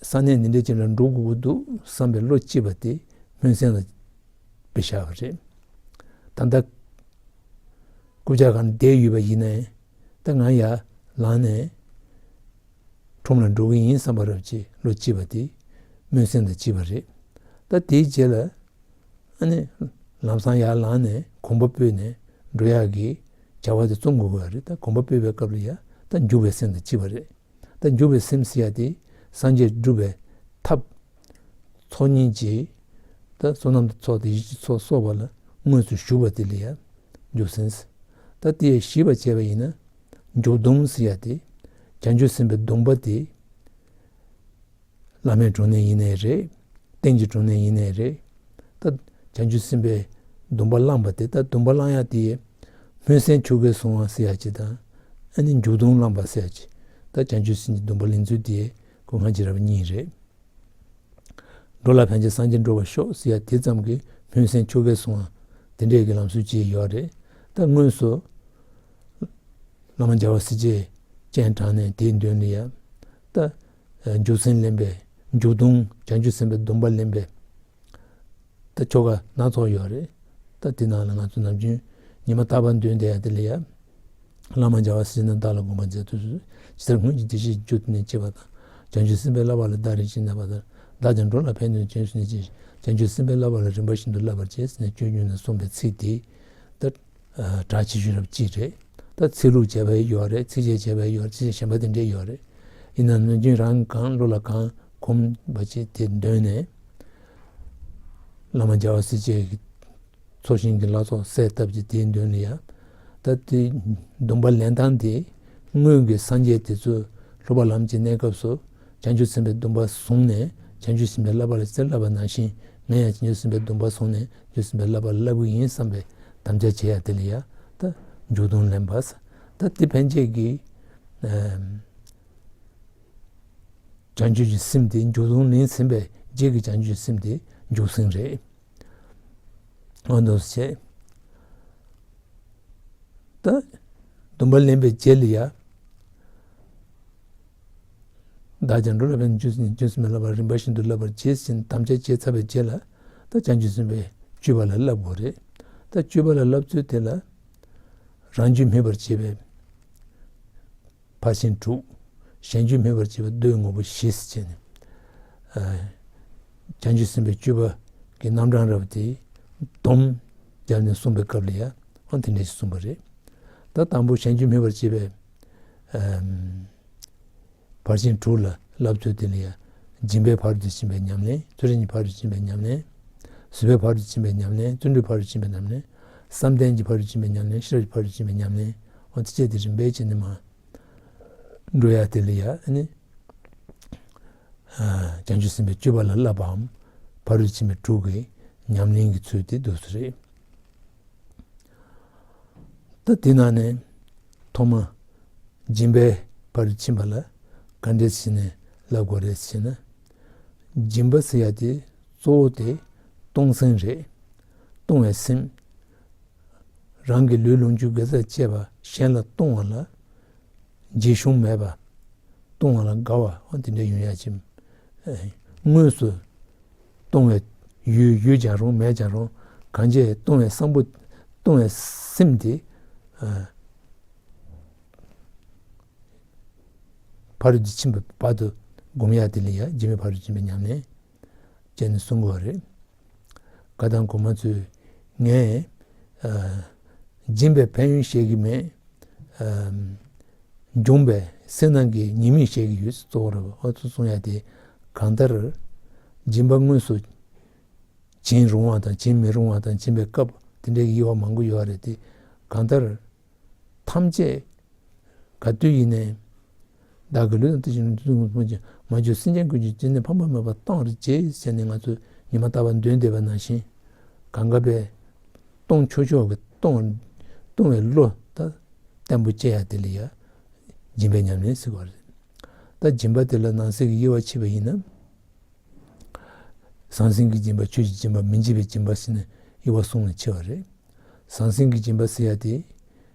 ས་གནས་འདི་འདྲའི་ཅིག་ལ་འགྲོ་དགོས་ཀྱི་འདུག་བསམ་པའི་བློ་སྐྱེས་པ་དེ་སྨོན་སེམས་ལ་དཔེ་བཞག་པ་རེད། ད་ལྟ་རྐུབ་བཀྱག་སྒང་ལ་བསྡད་ཡོད་པ་ཡིན་ནའི། ད་ང་ཡར་ལངས་ནས་ཁྲོམ་ལ་འགྲོ་གི་ཡིན་བསམ་པ་རབ་ཅིག་བློ་སྐྱེས་པ་དེ་སྨོན་སེམས་དང་བཅས་པ་རེད། ད་དེའི་རྗེས་ལ་ཨ་ནི་ལམ་སང་ཡར་ལངས་ནས་གོམ་པ་སྤོས་ནས་འགྲོ་ཡག་གི་བྱ་བ་དེ་རྩོམ་དགོས་ཀྱི་ཡོད་རེད། ད་གོམ་པ་སྤོས་པའི་སྐབས་ལ་ཡ། ད་འཇུག་པའི་སེམས་དང་བཅས་པ་རེད། ད་འཇུག་པའི་སེམས་ཟེར་ཡ་དེ་སངས་རྒྱས་སྒྲུབ་པའི་ཐབས། ཚོགས་གཉིས་ཀྱི། ད་བསོད་ནམས་ཀྱི་ཚོགས་དང་ཡིད་ཀྱི་ཚོགས་སོགས་པ་ལ་དངོས་སུ་ཞུགས་པ་དེ་ལ་ཡང་འཇུག་སེམས། ད་དེ་ཡང་ཞིབ་པ་བྱས་པ་ཡིན་ན། འཇུག་སྡོམ་ཟེར་ཡ་དེ། བྱང་ཆུབ་སེམས་དཔའི་སྡོམ་པ་དེ། བླ་མའི་དྲུང་ནས་ཡིན་ནའི་རེད། རྟེན་གྱི་དྲུང་ནས་ཡིན་ནའི་རེད། ད་བྱང་ཆུབ་སེམས་དཔའི་སྡོམ་པ་བླངས་པ་དེ། ད་སྡོམ་པ་བླངས་ཡ་དེ། སྨོན་སེམས་ཆོ་གས་བཟུང་བ་ཟེར་ཡ་ཅིག་དང་། ཨ་ནི་འཇུག་སྡོམ་བླངས་པ་ཟེར་ཡ་ཅིག། ད་བྱང་ཆུབ་སེམས་ཀྱི་སྡོམ་པ་ལེན་ཚུལ་དེ་གོ་འཕང་བྱེ་བྲག་པ་གཉིས་རེད། འགྲོ་ལ་ཕན་ཕྱིར་སངས་རྒྱས་འགྲུབ་པར་ཤོག་ཟེར་ཡ་དེ་ཙམ་གྱིས་སྨོན་སེམས་ཆོ་གས་བཟུང་བ་དེ་འདྲས་ཀྱི་ལམ་སྲོལ་ཅིག་ཡོད་རེད། ད་དངོས་སུ་བླ་མ་རྒྱལ་བ་སྲས་བཅས་སྤྱན་དྲངས་ནས་དེའི་མདུན་ལ་ཡ། ད་འཇུག་སེམས་ལེན་པའི། འཇུག་སྡོམ། བྱང་ཆུབ་སེམས་དཔའི་སྡོམ་པ་ལེན་པའི། ད་ཆོ་ག་སྣ་ཚོགས་ཡོད་རེད། ད་དེ་ནང་ལ་ང་ཚོ་ནམ་རྒྱུན་ཉི་མ་རྟག་པར་འདོན་བསྡད་ཡ་དེ་ལ་ཡ། བླ་མ་རྒྱལ་བ་སྲས་རྣམས་བདག་ལ་དགོངས་པ་མཛད་དུ་གསོལ། ཇི་ལྟར་སྔོན་གྱི་བདེ་གཤེགས་མཆོག་ཏུ་གནས་བྱེད་པ་དང་། བྱང་ཆུབ་སེམས་དཔའི་བསླབ་པ་ལ་བདག་རིན་ཆེན་གནས་པ་ལྟར། བདག་ཀྱང་འགྲོ་ལ་ཕན་དོན་ཅན་སུ་ནས་ཀྱང་། བྱང་ཆུབ་སེམས་དཔའི་བསླབ་པ་ལ་རིམ་པ་བཞིན་དུ་བསླབ་པར་བྱེད་ཟེར་ནས་སྤྱོད་འཇུག་ནས་གསུངས་པའི་ཚིག་དེ། ད་གྲགས་ཆེ་ཤོས་རབ་ཅིག་རེད། ད་ཚིག་ལྷུག་བྱས་པ་ཡོད་རེད། ཚིགས་བཅད་བྱས་པ་ཡོད་རེད། ཚིགས་བཅད་གཞན་པ་དེ་འདྲས་ཡོད་རེད། ཡིན་ན་ནམ་རྒྱུན་རང་གང་བློ་ལ་གང་གོམས་པ་ཅིག་དེ་འདོན་ནས། བླ་མ་རྒྱལ་བ་སྲས་བཅས་ཀྱི་ཚོགས་ཞིང་གི་ལྷ་ཚོགས་གསལ་བཏབ་ཀྱི་དེའི་མདུན་ལ་ཡ། ད་དེ་སྡོམ་པ་ལེན་སྟངས་དེ་སྔོན་གྱི་སངས་རྒྱས་དེ་ཚོ་ལྷོ་པ་ལམ་གྱི་གནས་སྐབས་སུ་བྱང་ཆུབ་སེམས་དཔའི་སྡོམ་པ་བཟུང་ནས། བྱང་ཆུབ་སེམས་དཔའི་བསླབ་པ་ལ་གསེར་བསླབ་པ་ནང་བཞིན། ངས་ཡང་བྱང་ཆུབ་སེམས་དཔའི་སྡོམ་པ་བཟུང་ནས་བྱང་ཆུབ་སེམས་དཔའི་བསླབ་པ་བསླབ་ཀྱི་ཡིན་བསམ་པའི་དམ་བཅའ་བྱེད་ཡ་དེ་ལ་ཡ། ད་འཇུག་སྡོམ་ལེན་པ། ད་དེ་ཕན་ཆད་ཀྱི་ཨམ། བྱང་ཆུབ་ཀྱི་སེམས་དེ་འཇུག་སྡོམ་ལེན་ཟིན་པའི་རྗེས་ཀྱི་བྱང་ཆུབ་སེམས་དེ་འཇུག་སེམས་རེད། འོ་འདུག་སེ་བྱས། ད་སྡོམ་པ་ལེན་པའི་རྗེས་ལ་ཡ། བདག་ཀྱང་འགྲོ་ལ་ཕན་ཕྱིར་བྱང་ཆུབ་སེམས་དཔའི་བསླབ་པ་རིམ་པ་བཞིན་དུ་བསླབ་པར་བྱེད་ཟེར་དམ་བཅའ་བྱས་ཚར་བའི་རྗེས་ལ། ད་བྱང་ཆུབ་སེམས་དཔའི་སྤྱོད་པ་ལ་བསླབ་དགོས་རེད། ད་སྤྱོད་པ་ལ་བསླབ་ཚུལ་དེ་ལ། རང་རྒྱུད་སྨིན་པར་བྱེད་པའི་ཕར་ཕྱིན་དྲུག། གཞན་རྒྱུད་སྨིན་པར་བྱེད་པའི་བསྟོད་དངོས་པོ་བཞི་ཟེར་བྱས་ནས། ཨ། བྱང་ཆུབ་སེམས་དཔའི་སྤྱོད་པ་གི་རྣམ་གྲངས་རབ་དེ་སྡོམ་བརྒྱབ་ནས་གསུངས་པའི་སྐབས་ལ་ཡང་དེ་འདྲ་ཞིག་གསུངས་པ་རེད། ད་དང་པོ་གཞན་རྒྱུད་སྨིན་པར་བྱེད་པའི། ཨམ། ཕར་ཕྱིན་དྲུག་ལ་བསླབ་ཚུལ་དེ་ལ་ཡང་། སྦྱིན་པའི་ཕ་རོལ་ཏུ་ཕྱིན་པའི་ཉམས་ལེན། བརྩོན་འགྲུས་ཀྱི་ཕ་རོལ་ཏུ་ཕྱིན་པའི་ཉམས་ལེན། བཟོད་པའི་ཕ་རོལ་ཏུ་ཕྱིན་པའི་ཉམས་ལེན། བརྩོན་འགྲུས་ཕ་རོལ་ཏུ་ཕྱིན་པའི་ཉམས་ལེན། བསམ་གཏན་གྱི་ཕ་རོལ་ཏུ་ཕྱིན་པའི་ཉམས་ལེན། ཤེས་རབ་ཀྱི་ཕ་རོལ་ཏུ་ཕྱིན་པའི་ཉམས་ལེན། འོ་དེ་བྱས་ཏེ་རིམ་པས་བྱས་ནས་མར་འགྲོ་ཡ་དེ་ལ་ཡ་ཨ་ནི། ཨ། བྱང་ཆུབ་སེམས་དཔའི་སྤྱོད་པ་ལ་བསླབ་པའམ། ཕ་རོལ་ཏུ་ཕྱིན་པའི་དྲུག་གི་ཉམས་ལེན་གྱི་ཚུལ་དེ་འདུག་སེ་རེད། ད་དེ་ནང་ནས་ཐོག་མ་སྦྱིན་པའི་ཕ་རོལ་ཕྱིན་པ་ལ་ག་འདྲས་བྱས་ནས་བསླབ་དགོས་རེད་ཟེར་ན། སྦྱིན་པ་ཟེར་ཡ་དེ་གཙོ་བོ་དེ་གཏོང་སེམས་རེད། གཏོང་བའི་སེམས། རང་གི་ལུས་ལོངས་སྤྱོད་དགེ་རྩ་བཅས་པ་གཞན་ལ་གཏོང་བ་ལ་བརྗེད་གཞུང་མེད་པ། གཏོང་བ་ལ་དགའ་བ། འོ་དེ་འདྲ་ཡོང་ཡ་ཅིག། ཨེ། དངོས་སུ་ལྟུང་བའི་ཡུལ་ཡུལ་ཀྱང་རུང་མེད་ཀྱང་རུང་གང་བྱས་ལྟུང་བའི་བསམ་པ་ལྟུང་བའི་སེམས་དེ་ཕ་རོལ་ཏུ་ཕྱིན་པའི་བར་དུ་སྒོམ་ཡ་དེ་ལ་ཡ་སྦྱིན་པའི་ཕ་རོལ་ཏུ་ཕྱིན་པའི་ཉམས་ལེན་བྱས་ནས་གསུང་དགོས་པ་རེད། བཀའ་དང་གོང་མ་ཚོས་ངས་སྦྱིན་པའི་ཕན་ཡོན་བཤད་ཀྱི་མེད། འབྱུང་བའི་སེམས་ནང་གི་ཉེས་དམིགས་བཤད་ཀྱི་ཡོད་གཙོ་བོ་རེད། ཨོ་ཚོ་གསུང་ཡ་དེ་གང་ལྟར་སྦྱིན་པ་དངོས་སུ་བྱིན་རུང་བ་དང་བྱིན་མི་རུང་བ་དང་བྱིན་པའི་སྐབས་དེ་འདྲའི་དབྱེ་བ་མང་པོ་ཡོད་རེད་དེ། གང་ལྟར་ཐམས་ཅད་ག་དུས་ཡིན་ནའི་བདག་གི་ལུས་དང་དེ་བཞིན་ལུས་དང་མ་བཅོས་སེམས་ཅན་ཀུན་གྱི་སྤྱི་ནས་ཕམ་པ་མེད་པར་གཏོང་བར་བྱེད་ཟེར་ནས་ང་ཚོས་ཉི་མ་རྟག་པར་འདོན་བསྡད་པ་ནང་བཞིན་གང་ག་པའི་གཏོང་ཆོག་ཆོག་གི་གཏོང་གཏོང་བའི་བློ་ད་བརྟན་པོ་བསྐྱེད་ཡ་དེ་ལ་ཡ་སྦྱིན་པའི་ཉམས་ལེན་ཟེར་བ་རེད། ད་སྦྱིན་པ་དེ་ལ་ནང་གསེས་ཀྱི་དབྱེ་བ་ཕྱེ་བ་ཡིན་ན། ཟང་ཟིང་གི་སྦྱིན་པ། ཆོས་ཀྱི་སྦྱིན་པ། མི་འཇིགས་པའི་སྦྱིན་པ་ཟེར་ནས་དབྱེ་བ་གསུམ་ལ་ཕྱེ་བ་རེད། ཟང་ཟིང་གི་སྦྱིན་པ་ཟེར་ཡ་དེ།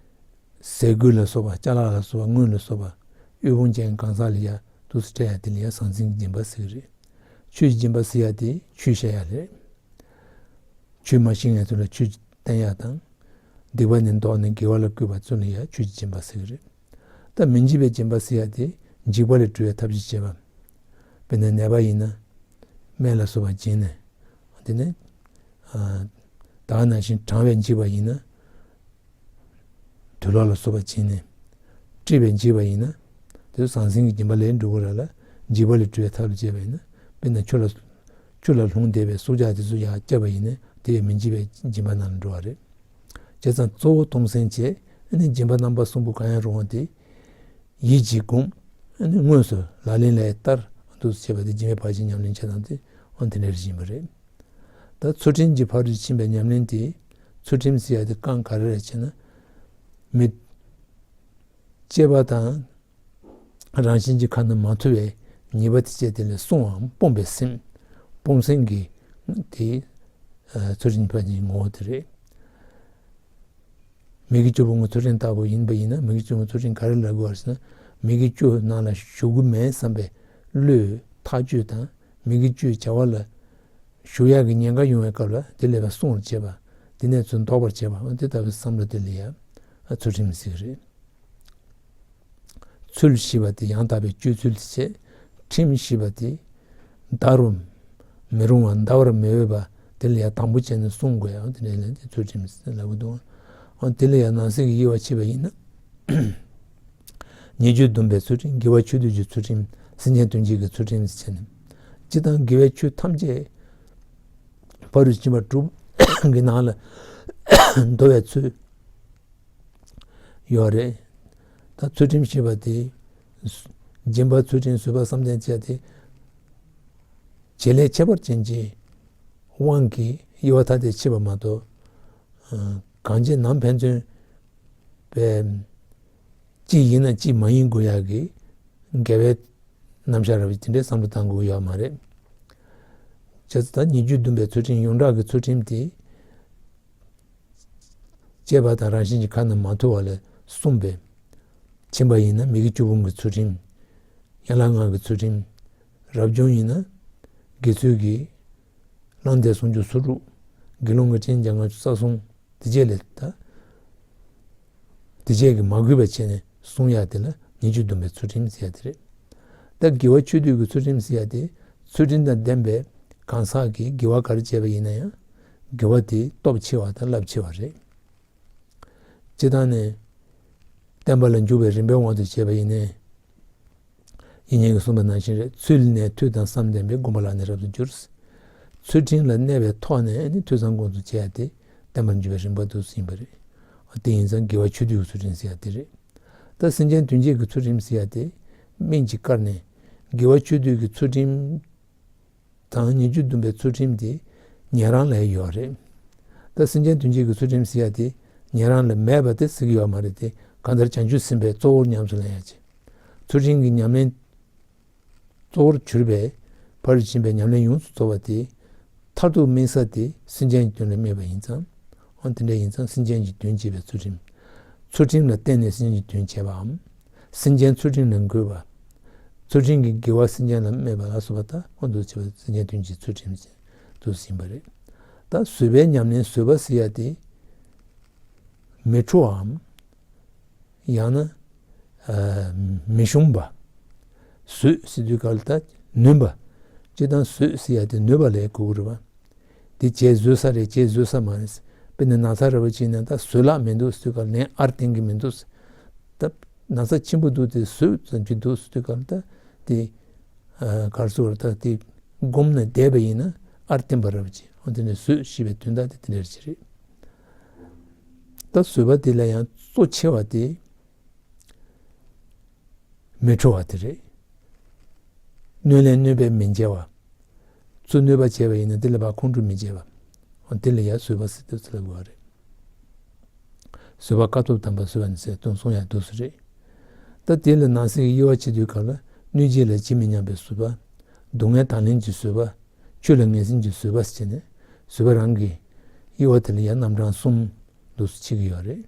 ཟས་གོས་ལ་སོགས་པ། ཅ་ལག་ལ་སོགས་པ། དངུལ་ལ་སོགས་པ། དབུལ་ཕོངས་ཅན་གང་ཟག་ལ་ཡ་དུས་སུ་སྤྲད་ཡ་དེ་ལ་ཡ་ཟང་ཟིང་གི་སྦྱིན་པ་ཟེར་གི་རེད། ཆོས་ཀྱི་སྦྱིན་པ་ཟེར་ཡ་དེ་ཆོས་བཤད་ཡ་རེད། ཆོས་མ་ཤེས་མཁན་ཚོ་ལ་ཆོས་བསྟན་ཡ་དང་། སྡིག་པ་ནས་ཟློག་ནས་དགེ་བ་ལ་བཀོད་པ་ཚོ་ལ་ཡ་ཆོས་ཀྱི་སྦྱིན་པ་ཟེར་གི་རེད། ད་མི་འཇིགས་པའི་སྦྱིན་པ་ཟེར་ཡ་དེ་འཇིགས་པ་ལས་གྲོལ་བའི་ཐབས་ཤེས་བྱེད་པ། དཔེར་ན་ནད་པ་ཡིན་ན་སྨན་ལ་སོགས་པ་བྱིན་ནས། དེ་ནས་ད་ག་ནང་བཞིན་གྲང་བས་འཇིགས་པ་ཡིན་ན་དུག་ལོག་ལ་སོགས་པ་བྱིན་ནས། བཀྲེས་པས་འཇིགས་པ་ཡིན་ན་དེ་ཟང་ཟིང་གི་སྦྱིན་པ་ལས་འགྲོ་གི་ར་ལ་འཇིགས་པ་ལས་གྲོལ་བའི་ཐབས་ལ་བྱེད་པ་ཡིན་ན། དཔེར་ན་ཆུ་ལ་ཆུ་ལ་ལྷུང་བསྡད་པའི་སྲོག་ཆགས་དེ་ཚོ་ཡར་བསྐྱབས་པ་ཡིན་ན་དེ་ཡང་མི་འཇིགས་པའི་སྦྱིན་པ་ནང་ལ་འགྲོ་བ་རེད། བྱས་ཙང་གཙོ་བོ་སྟོང་གསལ་བྱས་ཨ་ནི་སྦྱིན་པ་རྣམ་པ་གསུམ་པོ་གང་ཡང་རུང་བ་དེ། ཡིད་ཀྱིས་བསྒོམ། ཨ་ནི་དངོས་སུ་ལག་ལེན་ལ་བསྟར་དུ་བྱེད་པ་དེ་སྦྱིན་པའི་ཕར་ཕྱིན་ཉམས་ལེན་བྱེད་སྟངས་དེ་ཨང་དེ་འདྲ་རེ་བཞིན་པ་རེད། ད་ཚུལ་ཁྲིམས་ཀྱི་ཕ་རོལ་ཏུ་ཕྱིན་པའི་ཉམས་ལེན་དེ། ཚུལ་ཁྲིམས་ཟེར་ཡ་དེ་རྐང་ག་རེ་རེད་ཅེ་ན། མི། སྤྱོད་པ་དང་། རང་བཞིན་གྱིས་ཁ་ན་མ་ཐོ་བའི་ཉེས་པ་དེ་བཅས་དེ་ལས་བསྲུང་བའམ་སྤོང་བའི་སེམས། སྤོང་སེམས་ཀྱི་དེ། ཚུལ་ཁྲིམས་ཕ་རོལ་ཏུ་ཕྱིན་ངོ་བོ་དེ་རེད། མི་དགེ་བཅུ་སྤོང་གི་ཚུལ་ཁྲིམས་ལྟ་བུ་ཡིན་པ་ཡིན་ན། མི་དགེ་བཅུ་སྤོང་གི་ཚུལ་ཁྲིམས་ག་རེ་ལབ་དགོས་པ་ཟེར་ན། མི་དགེ་བཅུ་ནང་ལ་ཞུགས་ཀྱི་མེད་བསམ་པའི་བློས་ཐག་གཅོད་དང་། མི་དགེ་བཅུའི་བྱ་བ་ལ་ཞུགས་ཡག་གི་ཉེན་ཁ་ཡོང་བའི་སྐབས་ལ་དེ་ལས་ཕར་བསྲུང་བར་བྱེད་པ། དེ་ནས་ཚུར་ལྡོག་པར་བྱེད་པ། དེ་ལྟ་བུའི་བསམ་བློ་དེ་ལ་ཡང་ཚུལ་ཁྲིམས་ཟེར་གྱི་རེད། ཚུལ་ཞེས་པ་དེ་ཡང་དག་པའི་སྤྱོད་ཚུལ་དེ་བྱས། ཁྲིམས་ཞེས་པ་དེ་འདའ་རུ་མི་རུང་བ། འདའ་བར་མི་འོས་པ་དེ་ལ་ཡང་དང་པོ་བྱས་ནས་བསྲུང་དགོས་ཡ། དེ་ལ་ཡང་དེ་ཚུལ་ཁྲིམས་ལབ་ཀྱི་འདུག། འོ་དེ་ལ་ཡང་ནང་གསེས་ཀྱི་དབྱེ་བ་ཕྱེ་བ་ཡིན་ན། ཉེས་སྤྱོད་སྡོམ་པའི་ཚུལ་ཁྲིམས། དགེ་བ་ཆོས་སྡུད་ཀྱི་ཚུལ་ཁྲིམས། སེམས་ཅན་དོན་བྱེད་ཀྱི་ཚུལ་ཁྲིམས་ཟེར་བྱས་ནས། སྤྱིར་བཏང་དགེ་བའི་ཆོས་ཐམས་ཅད་ཕ་རོལ་ཕྱིན་པ་དྲུག་གི་ནང་ལ་འདུ་བའི་ཚུལ། ཡོད་རེད། ད་ཚུལ་ཁྲིམས་ཞེས་པ་དེ། སྦྱིན་པ་ཚུལ་ཁྲིམས་བཟོད་པ་བསམ་གཏན་བཅས་ཏེ། བྱེད་ལས་ཁྱད་པར་ཅན་གྱི་དབང་གིས་དབྱེ་བ་ཐ་དད་ཕྱེ་བ་མ་གཏོགས། གང་བྱས་ནམ་ཕན་ཚུན་པའི་གཅིག་ཡིན་ན་གཅིག་མ་ཡིན་དགོས་ཡག་གི་འགལ་བའི་རྣམ་གཞག་ར་བ་དེ་འདྲའི་བསམ་བློ་བཏང་དགོས་ཡོད་མ་རེད། བྱས་ཙང་ད་ཉེས་སྤྱོད་སྡོམ་པའི་ཚུལ་ཁྲིམས་ཡོངས་གྲགས་ཀྱི་ཚུལ་ཁྲིམས་དེ། སྤྱོད་པ་དང་རང་བཞིན་གྱིས་ཁ་ན་མ་ཐོ་བ་ལས་བསྲུངས་པས། ཕྱིན་པ་ཡིན་ན་མི་དགེ་བཅུ་སྤོང་གི་ཚུལ་ཁྲིམས། ཡན་ལག་ལྔ་གི་ཚུལ་ཁྲིམས། རབ་བྱུང་ཡིན་ན། དགེ་ཚུལ་གྱི། བླང་དོར་ཟུང་འཇུག་སོ་དྲུག། དགེ་སློང་གི་སྤྱན་སྦྱང་ལྔ་བཅུ་རྩ་གསུམ། དེ་རྗེས་ལས་ད། དེ་རྗེས་ཀྱི་མ་གུས་པ་བྱས་ནས་བསྲུང་ཡ་དེ་ལ་ཉེས་སྤྱོད་སྡོམ་པའི་ཚུལ་ཁྲིམས་ཟེར་ཡ་དེ་རེད། ད་དགེ་བ་ཆོས་སྡུད་ཀྱི་ཚུལ་ཁྲིམས་ཟེར་ཡ་དེ། ཚུལ་ཁྲིམས་དང་ལྡན་པའི་གང་ཟག་གིས་དགེ་བ་ག་རེ་བྱས་པ་ཡིན་ན་ཡང་། དགེ་བ་དེ་སྟོབས་ཆེ་བ་དང་རླབས་ཆེ་བ་རེད། སྤྱིར་བཏང་ནས། བསྟན་པ་ལ་འཇུག་པའི་རིམ་པའི་དབང་དུ་བྱས་པ་ཡིན་ནའི། ཡིན་ཉན་གྱིས་གསུངས་པ་ནང་བཞིན་རེད། ཚུལ་གནས་ཐོས་དང་བསམ་ལྡན་པས། སྒོམ་པ་ལ་ནི་རབ་ཏུ་འགྱུར། ཚུལ་ཁྲིམས་ལ་གནས་པའི་ཐོག་ནས་ནི་ཐོས་བསམ་སྒོམ་གསུམ་བྱེད་ཡ་དེ་བསྟན་པར་འགྱུར་བའི་རིམ་པ་འདུག་ཟིན་པ་རེད། དེ་ཡིན་ཙང་དགེ་བ་ཆོས་སྡུད་ཀྱི་ཚུལ་ཁྲིམས་ཟེར་ཡ་དེ་རེད། ད་སེམས་ཅན་དོན་བྱེད་ཀྱི་ཚུལ་ཁྲིམས་ཟེར་ཡ་དེ་སྨིན་གྱི་བཀར་ནས་དགེ་བ་ཆོས་སྡུད་ཀྱི་ཚུལ་ཁྲིམས་དང་ཉེས་སྤྱོད་སྡོམ་པའི་ཚུལ་ཁྲིམས་དེ་ཉན་རང་ལ་ཡོད་རེད། ད་སེམས་ཅན་དོན་བྱེད་ཀྱི་ཚུལ་ཁྲིམས་ཟེར་ཡ་དེ་ཉན་རང་ལ་མེད་པ་དེ་ཟེར་གྱི་ཡོད་མ་རེད་དེ། གང་ལྟར་བྱང་ཆུབ་སེམས་དཔའི་གཙོ་བོར་ཉམས་སུ་ལེན་ཡ་ཆེ། ཚུལ་ཁྲིམས་ཀྱི་ཉམས་ལེན་གཙོ་བོར་གྱུར་པའི་ཕ་རོལ་ཕྱིན་པའི་ཉམས་ལེན་ཡོངས་སུ་རྫོགས་པ་དེ་མཐར་ཐུག་སྨིན་ས་དེ་སེམས་ཅན་གྱི་དོན་ལ་སྨིན་པ་ཡིན་ཙང་། འོ་དེ་འདྲ་ཡིན་ཙང་སེམས་ཅན་གྱི་དོན་བྱེད་པའི་ཚུལ་ཁྲིམས། ཚུལ་ཁྲིམས་ལ་བརྟེན་ནས་སེམས་ཅན་གྱི་དོན་བྱེད་པའམ། སེམས་ཅན་ཚུལ་ཁྲིམས་ལ་འགོད་པ། ཚུལ་ཁྲིམས་ཀྱི་དགེ་བ་སེམས་ཅན་ལ་སྨོད་པ་ལ་སོགས་པ་དག་འོ་འདུག་བྱེད་པ་སེམས་ཅན་དོན་གྱི་ཚུལ་ཁྲིམས་ཟེར་འདུག་ཟིན་པ་རེད། ད་བཟོད་པའི་ཉམས་ལེན་བཟོད་པ་ཟེར་ཡ་དེ་མི་ཁྲོའམ། ཡང་ན་མི་ཞུམ་པ། བཟོད་ཟེར་དུས་ག་ལ་ད་ནུས་པ། སྤྱིར་བཏང་བཟོད་ཟེར་ཡ་དེ་ནུས་པ་ལ་གོ་གི་རེད་པ། དེ་བྱས་བཟོད་ས་རེད་བྱས་བཟོད་ས་མ་རེད། དཔེར་ན་ན་ཚ་ར་བ་ཅིག་ན་ད་བཟོད་གླགས་མི་འདུག་ཟེར་དུས་ག་ལ་ལན་ཨར་བསྟན་གི་མི་འདུག་ད་ན་ཚ་ཆེན་པོ་འདུག་དེ་བཟོད་ཙམ་གྱི་འདུག་ཟེར་དུས་ག་ལ་ད་དེ་གར་སོ་ར་ད་དེ་སྒོམ་ན་བསྡད་པ་ཡིན་ན་ཨར་བསྟན་པ་ར་བ་ཅིག་འོ་དེ་ནས་བཟོད་ཞེས་པའི་དོན་དག་དེ་དེ་འདྲ་ཅིག་རེད། ད་བཟོད་པ་དེ་ལ་ཡང་གཙོ་ཆེ་བ་དེ་མི་ཁྲོ་བ་དེ་རེད། གནོད་ལན་གནོད་པས་མི་འཇལ་བ། ཚུར་གནོད་པ་བྱས་པ་ཡིན་ན་དེ་ལ་ཕར་ཁོང་ཁྲོ་མི་བྱེད་པ། འོ་དེ་ལ་ཡང་བཟོད་པ་ཟེར་དུས་ཚོད་ལ་དགོས་པ་རེད། བཟོད་པ་དཀའ་ཐུབ་དམ་པ་བཟོད་པ་ནི་ཟེར་དོན་གསུང་ཡག་འདུག་སུ་རེད། ད་དེ་ལ་ནང་གསེས་ཀྱི་དབྱེ་བ་ཕྱེ་དུས་ག་ལ་གནོད་བྱེད་ལ་ཇི་མི་སྙམ་པའི་བཟོད་པ། སྡུག་བསྔལ་དང་ལེན་གྱི་བཟོད་པ། ཆོས་ལ་ངེས་འཛིན་གྱི་བཟོད་པ་ཟེར་ནས་བཟོད་པ་རང་གི་དབྱེ་བ་དེ་ལ་ཡང་རྣམ་གྲངས་གསུམ་འདུག་སུ་ཕྱེ་གི་ཡོད་རེད།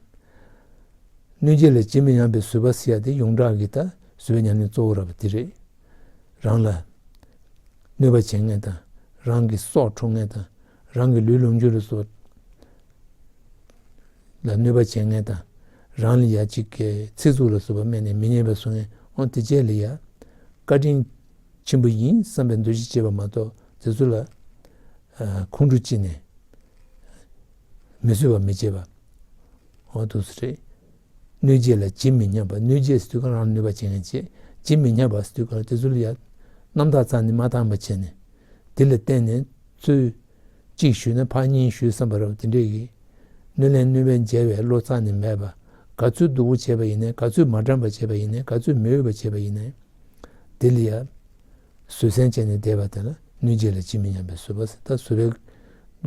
གནོད་བྱེད་ལ་ཇི་མི་སྙམ་པའི་བཟོད་པ་ཟེར་ཡ་དེ་ཡོངས་གྲགས་ཀྱི་ད་བཟོད་པའི་ཉམས་ལེན་གཙོ་བོ་ར་བ་དེ་རེད། རང་ལ་གནོད་པ་བྱེད་མཁན་དང་རང་གི་སྲོག་འཕྲོག་མཁན་དང་རང་གི་ལུས་ལོངས་སྤྱོད་ལ་སོགས་ལ་གནོད་པ་བྱེད་མཁན་དང་རང་ལ་ཡ་གཅིག་གི་ཚིག་རྩུབ་ལ་སོགས་པ་སྨྲས་ནས་མི་སྙན་པ་གསུང་མཁན་འོ་དེ་བཅས་ལ་ཡ་བཀའ་དྲིན་ཆེན་པོ་ཡིན་བསམ་པའི་འདུ་ཤེས་བསྐྱེད་པ་མ་གཏོགས་དེ་ཚོ་ལ་ཁོང་ཁྲོ་སྐྱེས་ནས་མི་བཟོད་པ་མི་བྱེད་པ་འོ་འདུག་སེ་རེད། གནོད་བྱེད་ལ་ཇི་མི་སྙམ་པ། གནོད་བྱེད་ཟེར་དུས་གང་རང་ལ་གནོད་པ་བྱེད་མཁན་བྱེད། ཇི་མི་སྙམ་པ་ཟེར་དུས་གང་དེ་ཚོ་ལ་ཡང་རྣམ་དག་རྩ་ནས་མ་བཏང་བ་བྱས་ནས་དེ་ལ་བརྟེན་ནས་ཚུར་གཅིག་ཞུས་ན་ཕར་གཉིས་ཞུས་བསམ་པ་རབ་དེ་འདྲས་ཀྱི་གནོད་ལན་གནོད་པས་འཇལ་བའི་བློ་རྩ་ནས་མེད་པ། ག་ཚོད་སྡུག་པོ་བྱས་པ་ཡིན་ནའི་ག་ཚོད་མ་དྲན་པ་བྱས་པ་ཡིན་ནའི་ག་ཚོད་མི་འོས་པ་བྱས་པ་ཡིན་ནའི་དེ་ལ་ཡང་བཟོད་བསྲན་བྱས་ནས་བསྡད་པ་དེ་ལ་གནོད་བྱེད་ལ་ཇི་མི་སྙམ་པའི་བཟོད་པ་ཟེར། ད་བཟོད་པའི་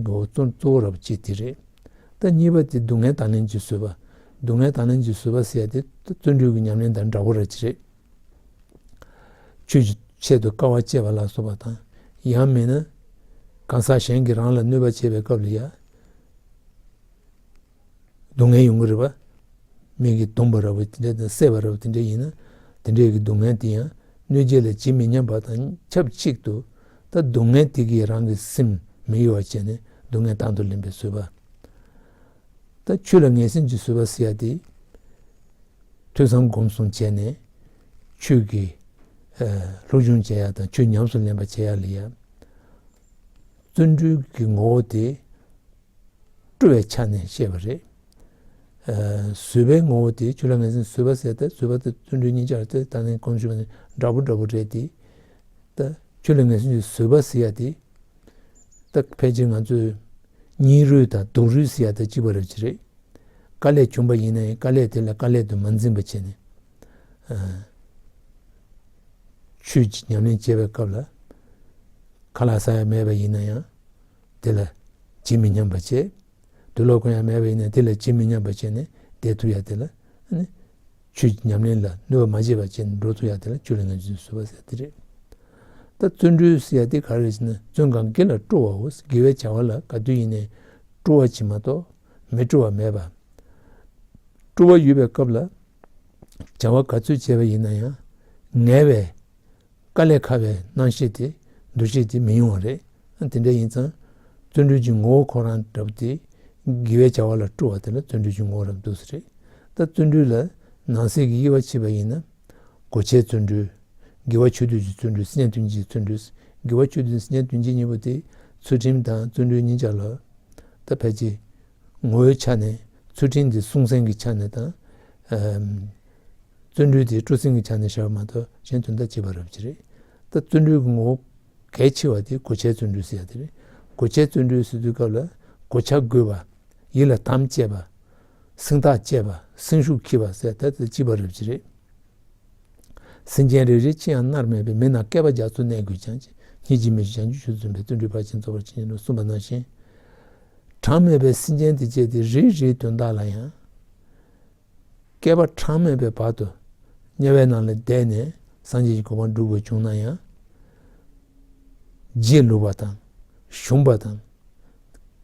སྒོ་གཙོ་གཙོ་བོ་རབ་གཅིག་དེ་རེད། ད་གཉིས་པ་དེ་སྡུག་བསྔལ་དང་ལེན་གྱི་བཟོད་པ། སྡུག་བསྔལ་དང་ལེན་གྱི་བཟོད་པ་ཟེར་ཡ་དེ་བརྩོན་འགྲུས་ཀྱི་ཉམས་ལེན་དང་འདྲ་པོ་ར་ཅིག་རེད། ཆོས་ཀྱི་ཆེད་དུ་དཀའ་བ་སྤྱད་པ་ལ་སོགས་པ་དང་། ཡང་མིན་ན་གང་ཟག་གཞན་གྱིས་རང་ལ་གནོད་པ་བྱེད་པའི་སྐབས་ལ་ཡང་སྡུག་བསྔལ་ཡོང་གི་རེད་པ། མིག་གིས་མཐོང་བ་ར་བ་དེ་འདྲ་དང་བསད་པ་ར་བ་དེ་འདྲ་ཡིན་ན་དེ་འདྲའི་གི་སྡུག་བསྔལ་དེ་ཡང་གནོད་བྱེད་ལ་ཇི་མི་སྙམ་པ་དང་ཆབས་ཅིག་ཏུ་ད་སྡུག་བསྔལ་དེ་གིས་རང་གི་སེམས་མི་གཡོ་བ་བྱས་ནས་སྡུག་བསྔལ་དང་དུ་ལེན་པའི་བཟོད་པ། ད་ཆོས་ལ་ངེས་འཛིན་གྱི་བཟོད་པ་ཟེར་ཡ་དེ། ཐོས་བསམ་སྒོམ་གསུམ་བྱས་ནས་ཆོས་ཀྱི་ཨ་སློབ་སྦྱོང་བྱེད་ཡ་དང་ཆོས་ཉམས་སུ་ལེན་པ་བྱེད་ཡ་ལ་ཡ། བརྩོན་འགྲུས་ཀྱི་ངོ་བོ་དེ་སྤྲོ་བའི་ཆ་ནས་བཤད་པ་རེད། ཨ་བཟོད་པའི་ངོ་བོ་དེ་ཆོས་ལ་ངེས་འཛིན་བཟོད་པ་ཟེར་ཏེ་བཟོད་པ་དེ་བརྩོན་འགྲུས་གཉིས་ཆར་ཏེ་ད་ནི་གོང་ཞུས་པ་ནི་འདྲ་པོ་འདྲ་པོ་རེད་དེ། ད་ཆོས་ལ་ངེས་འཛིན་གྱི་བཟོད་པ་ཟེར་ཡ་དེ། ད་ཕལ་ཆེར་ང་ཚོས་སྙིང་རུས་དང་སྡུག་རུས་ཟེར་ཡ་དང་གཅིག་པ་རེད་ཅི་རེད། དཀའ་ལས་བྱུང་བ་ཡིན་ན་ཡང་དཀའ་ལས་དེ་ལ་དཀའ་ལས་དུ་མ་འཛིན་པ་བྱས་ནས། ཨ་ཆོས་ཀྱི་ཉམས་ལེན་བྱེད་པའི་སྐབས་ལ་ཁ་ལག་ཟ་ཡ་མེད་པ་ཡིན་ན་ཡང་དེ་ལ་ཇི་མི་སྙམ་པ་བྱེད། དུག་ལོག་གོན་ཡ་མེད་པ་ཡིན་ན་དེ་ལ་ཇི་མི་སྙམ་པ་བྱས་ནས་བསྡད་ཐུབ་ཡ་དེ་ལ་ཨ་ནི། ཆོས་ཀྱི་ཉམས་ལེན་ལ་གནོད་པ་མ་བྱས་པ་བྱས་ནས་འགྲོ་ཐུབ་ཡ་དེ་ལ་ཆོས་ལ་ངེས་འཛིན་བཟོད་པ་ཟེར་དེ་རེད། ད་བརྩོན་འགྲུས་ཟེར་ཡ་དེ་ག་རེ་རེད་ཟེར་ན་བརྩོན་གང་དགེ་ལ་སྤྲོ་བའོ། དགེ་བའི་བྱ་བ་ལ་ག་དུས་ཡིན་ནའི་སྤྲོ་བ་ཅིག་མ་གཏོགས་མི་སྤྲོ་བ་མེད་པ། སྤྲོ་བ་ཡོད་པའི་སྐབས་ལ་བྱ་བ་ག་ཚོད་བྱས་པ་ཡིན་ན་ཡང་ངལ་བའི་དཀའ་ལས་ཁག་པའི་རྣམ་ཤེས་དེ་འདུ་ཤེས་དེ་མི་ཡོང་བ་རེད། དེ་འདྲ་ཡིན་ཙང་བརྩོན་འགྲུས་ཀྱི་ངོ་བོ་ཁོ་རང་འདྲ་པོ་དེ་དགེ་བའི་བྱ་བ་ལ་སྤྲོ་བ་དེ་ལ་བརྩོན་འགྲུས་ཀྱི་ངོ་བོ་རང་འདུག་སེ་རེད། ད་བརྩོན་འགྲུས་ལ་ནང་གསེས་ཀྱི་དབྱེ་བ་ཕྱེ་བ་ཡིན་ན་གོ་ཆའི་བརྩོན་འགྲུས། དགེ་བ་ཆོས་སྡུད་ཀྱི་བརྩོན་འགྲུས། སེམས་ཅན་དོན་གྱི་བརྩོན་འགྲུས། དགེ་བ་ཆོས་སྡུད་སེམས་ཅན་དོན་གྱི་གཉིས་པོ་དེ་ཚུལ་ཁྲིམས་དང་བརྩོན་འགྲུས་གཉིས་ཆར་ལ་ད་ཕལ་ཆེར་ངོ་བོའི་ཆ་ནས་ཚུལ་ཁྲིམས་དེ་གསུང་སེམས་ཀྱི་ཆ་ནས་དང་། བརྩོན་འགྲུས་དེ་སྤྲོ་སེམས་ཀྱི་ཆ་ནས་བཤད་པ་མ་གཏོགས་གཞན་དོན་དག་བྱེད་པ་རབ་ཅི་རེད། ད་བརྩོན་འགྲུས་ཀྱི་ངོ་བོ་གལ་ཆེ་བ་དེ་གོ་ཆའི་བརྩོན་འགྲུས་ཟེར་ཡ་དེ་རེད། གོ་ཆའི་བརྩོན་འགྲུས་ཟེར་དུས་སྐབས་ལ་གོ་ཆ་བགོས་པ། ཡིད་ལ་དམ་བཅས་པ། སེམས་ཐག་བཅད་པ། སེམས་ཤུགས་འཁྱེར་བ་ཟེར་ད་དེ་གཅིག་པ་རབ་ཅི་རེད། སེམས་ཅན་རེ་རེ་ཅི་ཡང་མནར་མེད་པའི་མི་རྣམས་བསྐལ་པ་རྒྱ་མཚོ་གནས་དགོས་ཀྱང་། སྙིང་རྗེ་མི་ཤེས་བྱང་ཆུབ་ཏུ་འཛིན་པའི་བརྩོན་འགྲུས་ཕར་ཕྱིན་རྫོགས་པར་བྱིན་གྱིས་རློབས་གསུངས་པ་ནང་བཞིན། གྲངས་མེད་པའི་སེམས་ཅན་དེ་བཅས་ཏེ་རེ་རེའི་དོན་དག་ལ་ཡང་བསྐལ་པ་གྲངས་མེད་པའི་བར་དུ་དམྱལ་བའི་ནང་ལ་བསྡད་ནས་སངས་རྒྱས་ཀྱི་གོ་འཕང་སྒྲུབ་དགོས་བྱུང་ན་ཡང་། སྒྱིད་ལུག་པ་དང་ཞུམ་པ་དང་།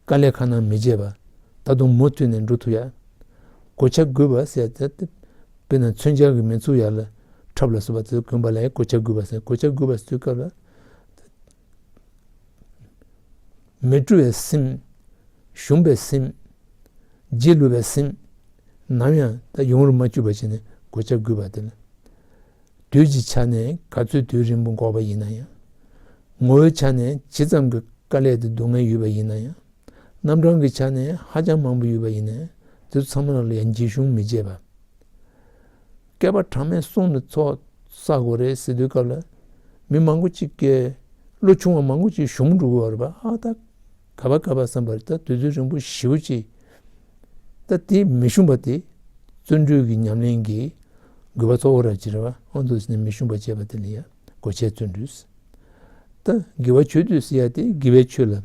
དཀའ་ལས་ཁ་ནང་མི་བྱེད་པ། ད་དུང་མུ་མཐུད་ནས་འགྲོ་ཐུབ་ཡ། གོ་ཆ་བགོས་པ་ཟེར་ཏེ་དཔེར་ན་མཚོན་ཆ་གིས་མི་ཚུགས་ཡ་ལ་ ཁྲབ་ལ་སོགས་པ་དེ་གོན་པ་ལ་གོ་ཆ་དགུ་པ་ཟེར། གོ་ཆ་དགུ་པ་ཟེར་དུས་སྐབས་ལ། མི་འཁྲུལ་བའི་སེམས། ཞུམ་པའི་སེམས། བརྗེད་ལོག་པའི་སེམས། ནམ་ཡང་ད་ཡོང་རུ་མ་བཅུག་པ་བྱས་ནས་གོ་ཆ་དགུ་པ་དེ་ལ། དུས་ཀྱི་ཆ་ནས་ག་ཚོད་དུས་རིང་པོ་འགོར་བ་ཡིན་ན་ཡང་། ངོ་བོའི་ཆ་ནས་ཇི་ཙམ་གྱི་དཀའ་ལས་དེ་སྡུག་བསྔལ་ཡོད་པ་ཡིན་ན་ཡང་། རྣམ་གྲངས་ཀྱི་ཆ་ནས་ཧ་ཅང་མང་པོ་ཡོད་པ་ཡིན་ན་ཡང་། དེ་ཚོ་ཚང་མ་ལ་ཡང་འགྱེད་གཤོམ་མི་བྱེད་པ། བསྐལ་པ་གྲངས་མེད་གསུམ་དུ་ཚོགས་བསགས་དགོས་རེད་ཟེར་དུས་སྐབས་ལ། མི་མང་པོ་ཅིག་གིས་ལོ་ཆུང་བ་མང་པོ་ཅིག་ཞུམ་འགྲོ་གི་ཡོད་རེད་པ། ཨ་ད་ག་པ་ག་པ་བསམ་པར་ད་དུས་ཚོད་རིང་པོ་ཞེ་པོ་ཅིག་ད་དེ་མི་ཞུམ་པ་དེ་བརྩོན་འགྲུས་ཀྱི་ཉམས་ལེན་གྱི་དགོས་པ་གཙོ་བོ་ར་ཅིག་རེད་པ། ཨོ་འདུག་ཟེར་ནས་མི་ཞུམ་པ་བྱེད་པ་དེ་ལ་ཡ་གོ་ཆའི་བརྩོན་འགྲུས། ད་དགེ་བ་ཆོས་སྡུད་ཟེར་ཡ་དེ་དགེ་བའི་ཆོས་ལ་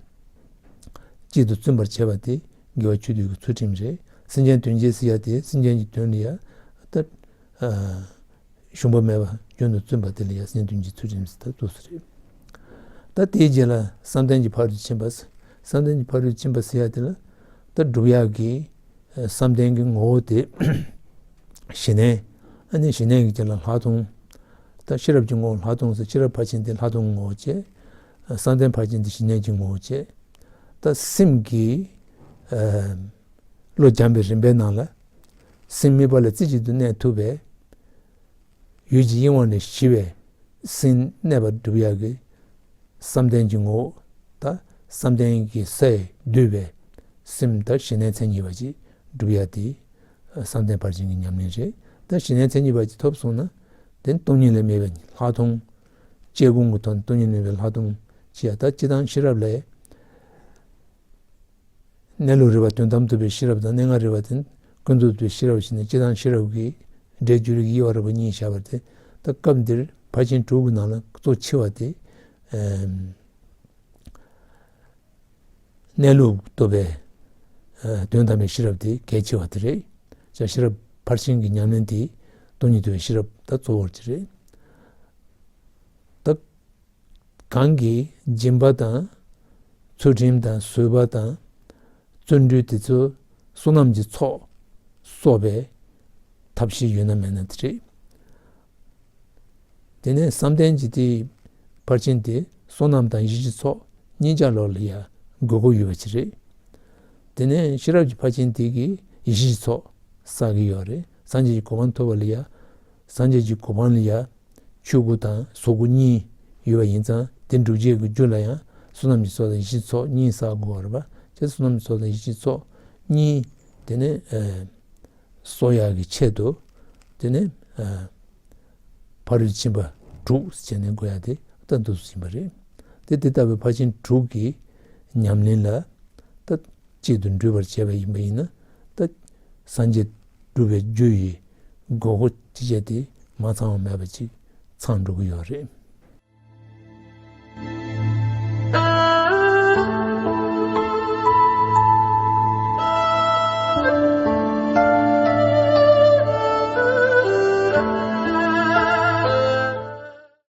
གཅིག་ཏུ་བརྩོན་པར་བྱེད་པ་དེ་དགེ་བ་ཆོས་སྡུད་ཀྱི་ཚུལ་ཁྲིམས་རེད། སེམས་ཅན་དོན་བྱེད་ཟེར་ཡ་དེ་སེམས་ཅན་གྱི་དོན་ལ་ཡ་ད་ཨ་ཞུམ་པ་མེད་པ་རྒྱུན་དུ་བརྩོན་པ་དེ་ལ་ཡ་སེམས་ཅན་དོན་བྱེད་ཚུལ་ཁྲིམས་ཟེར་ད་འདུག་སེ་རེད། ད་དེའི་རྗེས་ལ་བསམ་གཏན་གྱི་ཕ་རོལ་ཏུ་ཕྱིན་པ། བསམ་གཏན་གྱི་ཕ་རོལ་ཏུ་ཕྱིན་པ་ཟེར་ཡ་དེ་ལ་ད་སྒྲུབ་ཡག་གི་བསམ་གཏན་གྱི་ངོ་བོ་དེ་གཞི་གནས། ཨ་ནི་གཞི་གནས་ཀྱི་རྗེས་ལ་ལྷག་མཐོང་། ད་ཤེས་རབ་ཀྱི་ངོ་བོ་ལྷག་མཐོང་ཟེར། ཤེས་རབ་ཕར་ཕྱིན་དེ་ལྷག་མཐོང་ངོ་བོ་བྱས། བསམ་གཏན་ཕར་ཕྱིན་དེ་གཞི་གནས་ཀྱི་ངོ་བོ་བྱས། ད་སེམས་ཀྱི་ཨ་བློ་སྦྱངས་པའི་རིམ་པའི་ནང་ལ་སེམས་དམིགས་པ་ལ་རྩེ་གཅིག་ཏུ་གནས་ཐུབ་པའི་ཡུལ་གྱི་གཡེང་བ་ལས་ཞི་བའི་སེམས་གནས་པ་སྒྲུབ་ཡག་གི་བསམ་གཏན་གྱི་ངོ་བོ། ད་བསམ་གཏན་གྱི་སས་བསྡུས་པའི་སེམས། ད་གཞི་གནས་མཚན་ཉིད་པ་ཅིག་སྒྲུབ་ཡག་དེ་བསམ་གཏན་ཕར་ཕྱིན་གྱི་ཉམས་ལེན་རེད། ད་གཞི་གནས་མཚན་ཉིད་པ་ཅིག་ཐོབ་སོང་ན་དེ་སྟོང་ཉིད་ལས་མེད་པའི་ལྷག་མཐོང་། དཔྱད་སྒོམ་གྱི་ཐོག་ནས་སྟོང་ཉིད་ལས་མེད་པའི་ལྷག་མཐོང་ཅིག་ཡ། ད་སྤྱིར་བཏང་ཤེས་རབ་ལས་གནས་ལུགས་རིག་པ་དོན་དམ་རྟོགས་པའི་ཤེས་རབ་དང་། གནས་ལྔ་རིག་པ་དེ་ཀུན་རྫོབ་རྟོགས་པའི་ཤེས་རབ་བྱས་ནས་སྤྱིར་བཏང་ཤེས་རབ་ཀྱི་སྒྲའི་སྦྱོར་ཡུལ་གྱི་དབྱེ་བ་རིག་པ་གཉིས་བཞག་པ་དེ། ད་སྐབས་འདིར་ཕར་ཕྱིན་དྲུག་གི་ནང་ལ་གཙོ་ཆེ་བ་དེ་ཨེམ་གནས་ལུགས་རྟོགས་པའི་ཨ་དོན་དམ་པའི་ཤེས་རབ་དེ་གལ་ཆེ་བ་དེ་རེད། ཅག་ཤེས་རབ་ཕར་ཕྱིན་གྱི་ཉམས་ལེན་དེ་སྟོང་ཉིད་རྟོགས་པའི་ཤེས་རབ་ད་གཙོ་བོ་དེ་རེད། ད་གང་གིས་སྦྱིན་པ་དང་། ཚུལ་ཁྲིམས་དང་། བཟོད་པ་དང་། བརྩོན་འགྲུས་དེ་ཚོ་བསོད་ནམས་ཀྱི་ཚོགས་གསོག་པའི་ཐབས་ཤེས་ཡོད་ན་མེད་ན་དེ་རེད། དེ་ནས་བསམ་གཏན་གྱི་དེ་ཕར་ཕྱིན་དེ་བསོད་ནམས་དང་ཡིད་བཞིན་ཚོགས་གཉིས་ཆ་ལོག་ལ་ཡ་དགོས་མཁོ་ཡོད་པ་ཅིག་རེད། དེ་ནས་ཤེས་རབ་ཀྱི་ཕར་ཕྱིན་དེ་གིས་ཡིད་བཞིན་ཚོགས་བསགས་ཀྱི་ཡོད་རེད། སངས་རྒྱས་ཀྱི་གོ་འཕང་ཐོབ་པ་ལ་ཡ། སངས་རྒྱས་ཀྱི་གོ་འཕང་ལ་ཡ་ཆོས་སྐུ་དང་གཟུགས་སྐུ་གཉིས་ཡོད་པ་ཡིན་ཙང་། དེ་འགྲུབ་བྱེད་ཀྱི་རྒྱུ་ལ་ཡང་བསོད་ནམས་ཀྱི་ཚོགས་དང་ཡིད་བཞིན་ཚོགས་གཉིས་བསགས་དགོས་པ་རེད་པ། བྱས་ཙང་བསོད་ནམས་ཀྱི་ཚོགས་དང་ཡིད་བཞིན་ཚོགས་གཉིས་དེ་ནས་ཨ་གསོག་ཡག་གི་ཆེད་དུ། དེ་ནས་ཨ་ཕ་རོལ་ཕྱིན་པ་དྲུག་བྱས་ནས་དགོས་ཡག་དེ་ད་འདུག་སེ་ཡིན་པ་རེད། དེ་དེ་ལྟ་བུའི་ཕར་ཕྱིན་དྲུག་གི་ཉམས་ལེན་ལ་ད་གཅིག་ཏུ་འགྲུབ་པར་བྱས་པ་ཡིན་པ་ཡིན་ན། ད་སངས་རྒྱས་འགྲུབ་པའི་རྒྱུ་ཡི་དགོས་མཁོ་ཅི་བྱས་དེ་མ་ཚང་བ་མེད་པ་ཅིག་ཚང་འགྲོ་གི་ཡོད་རེད།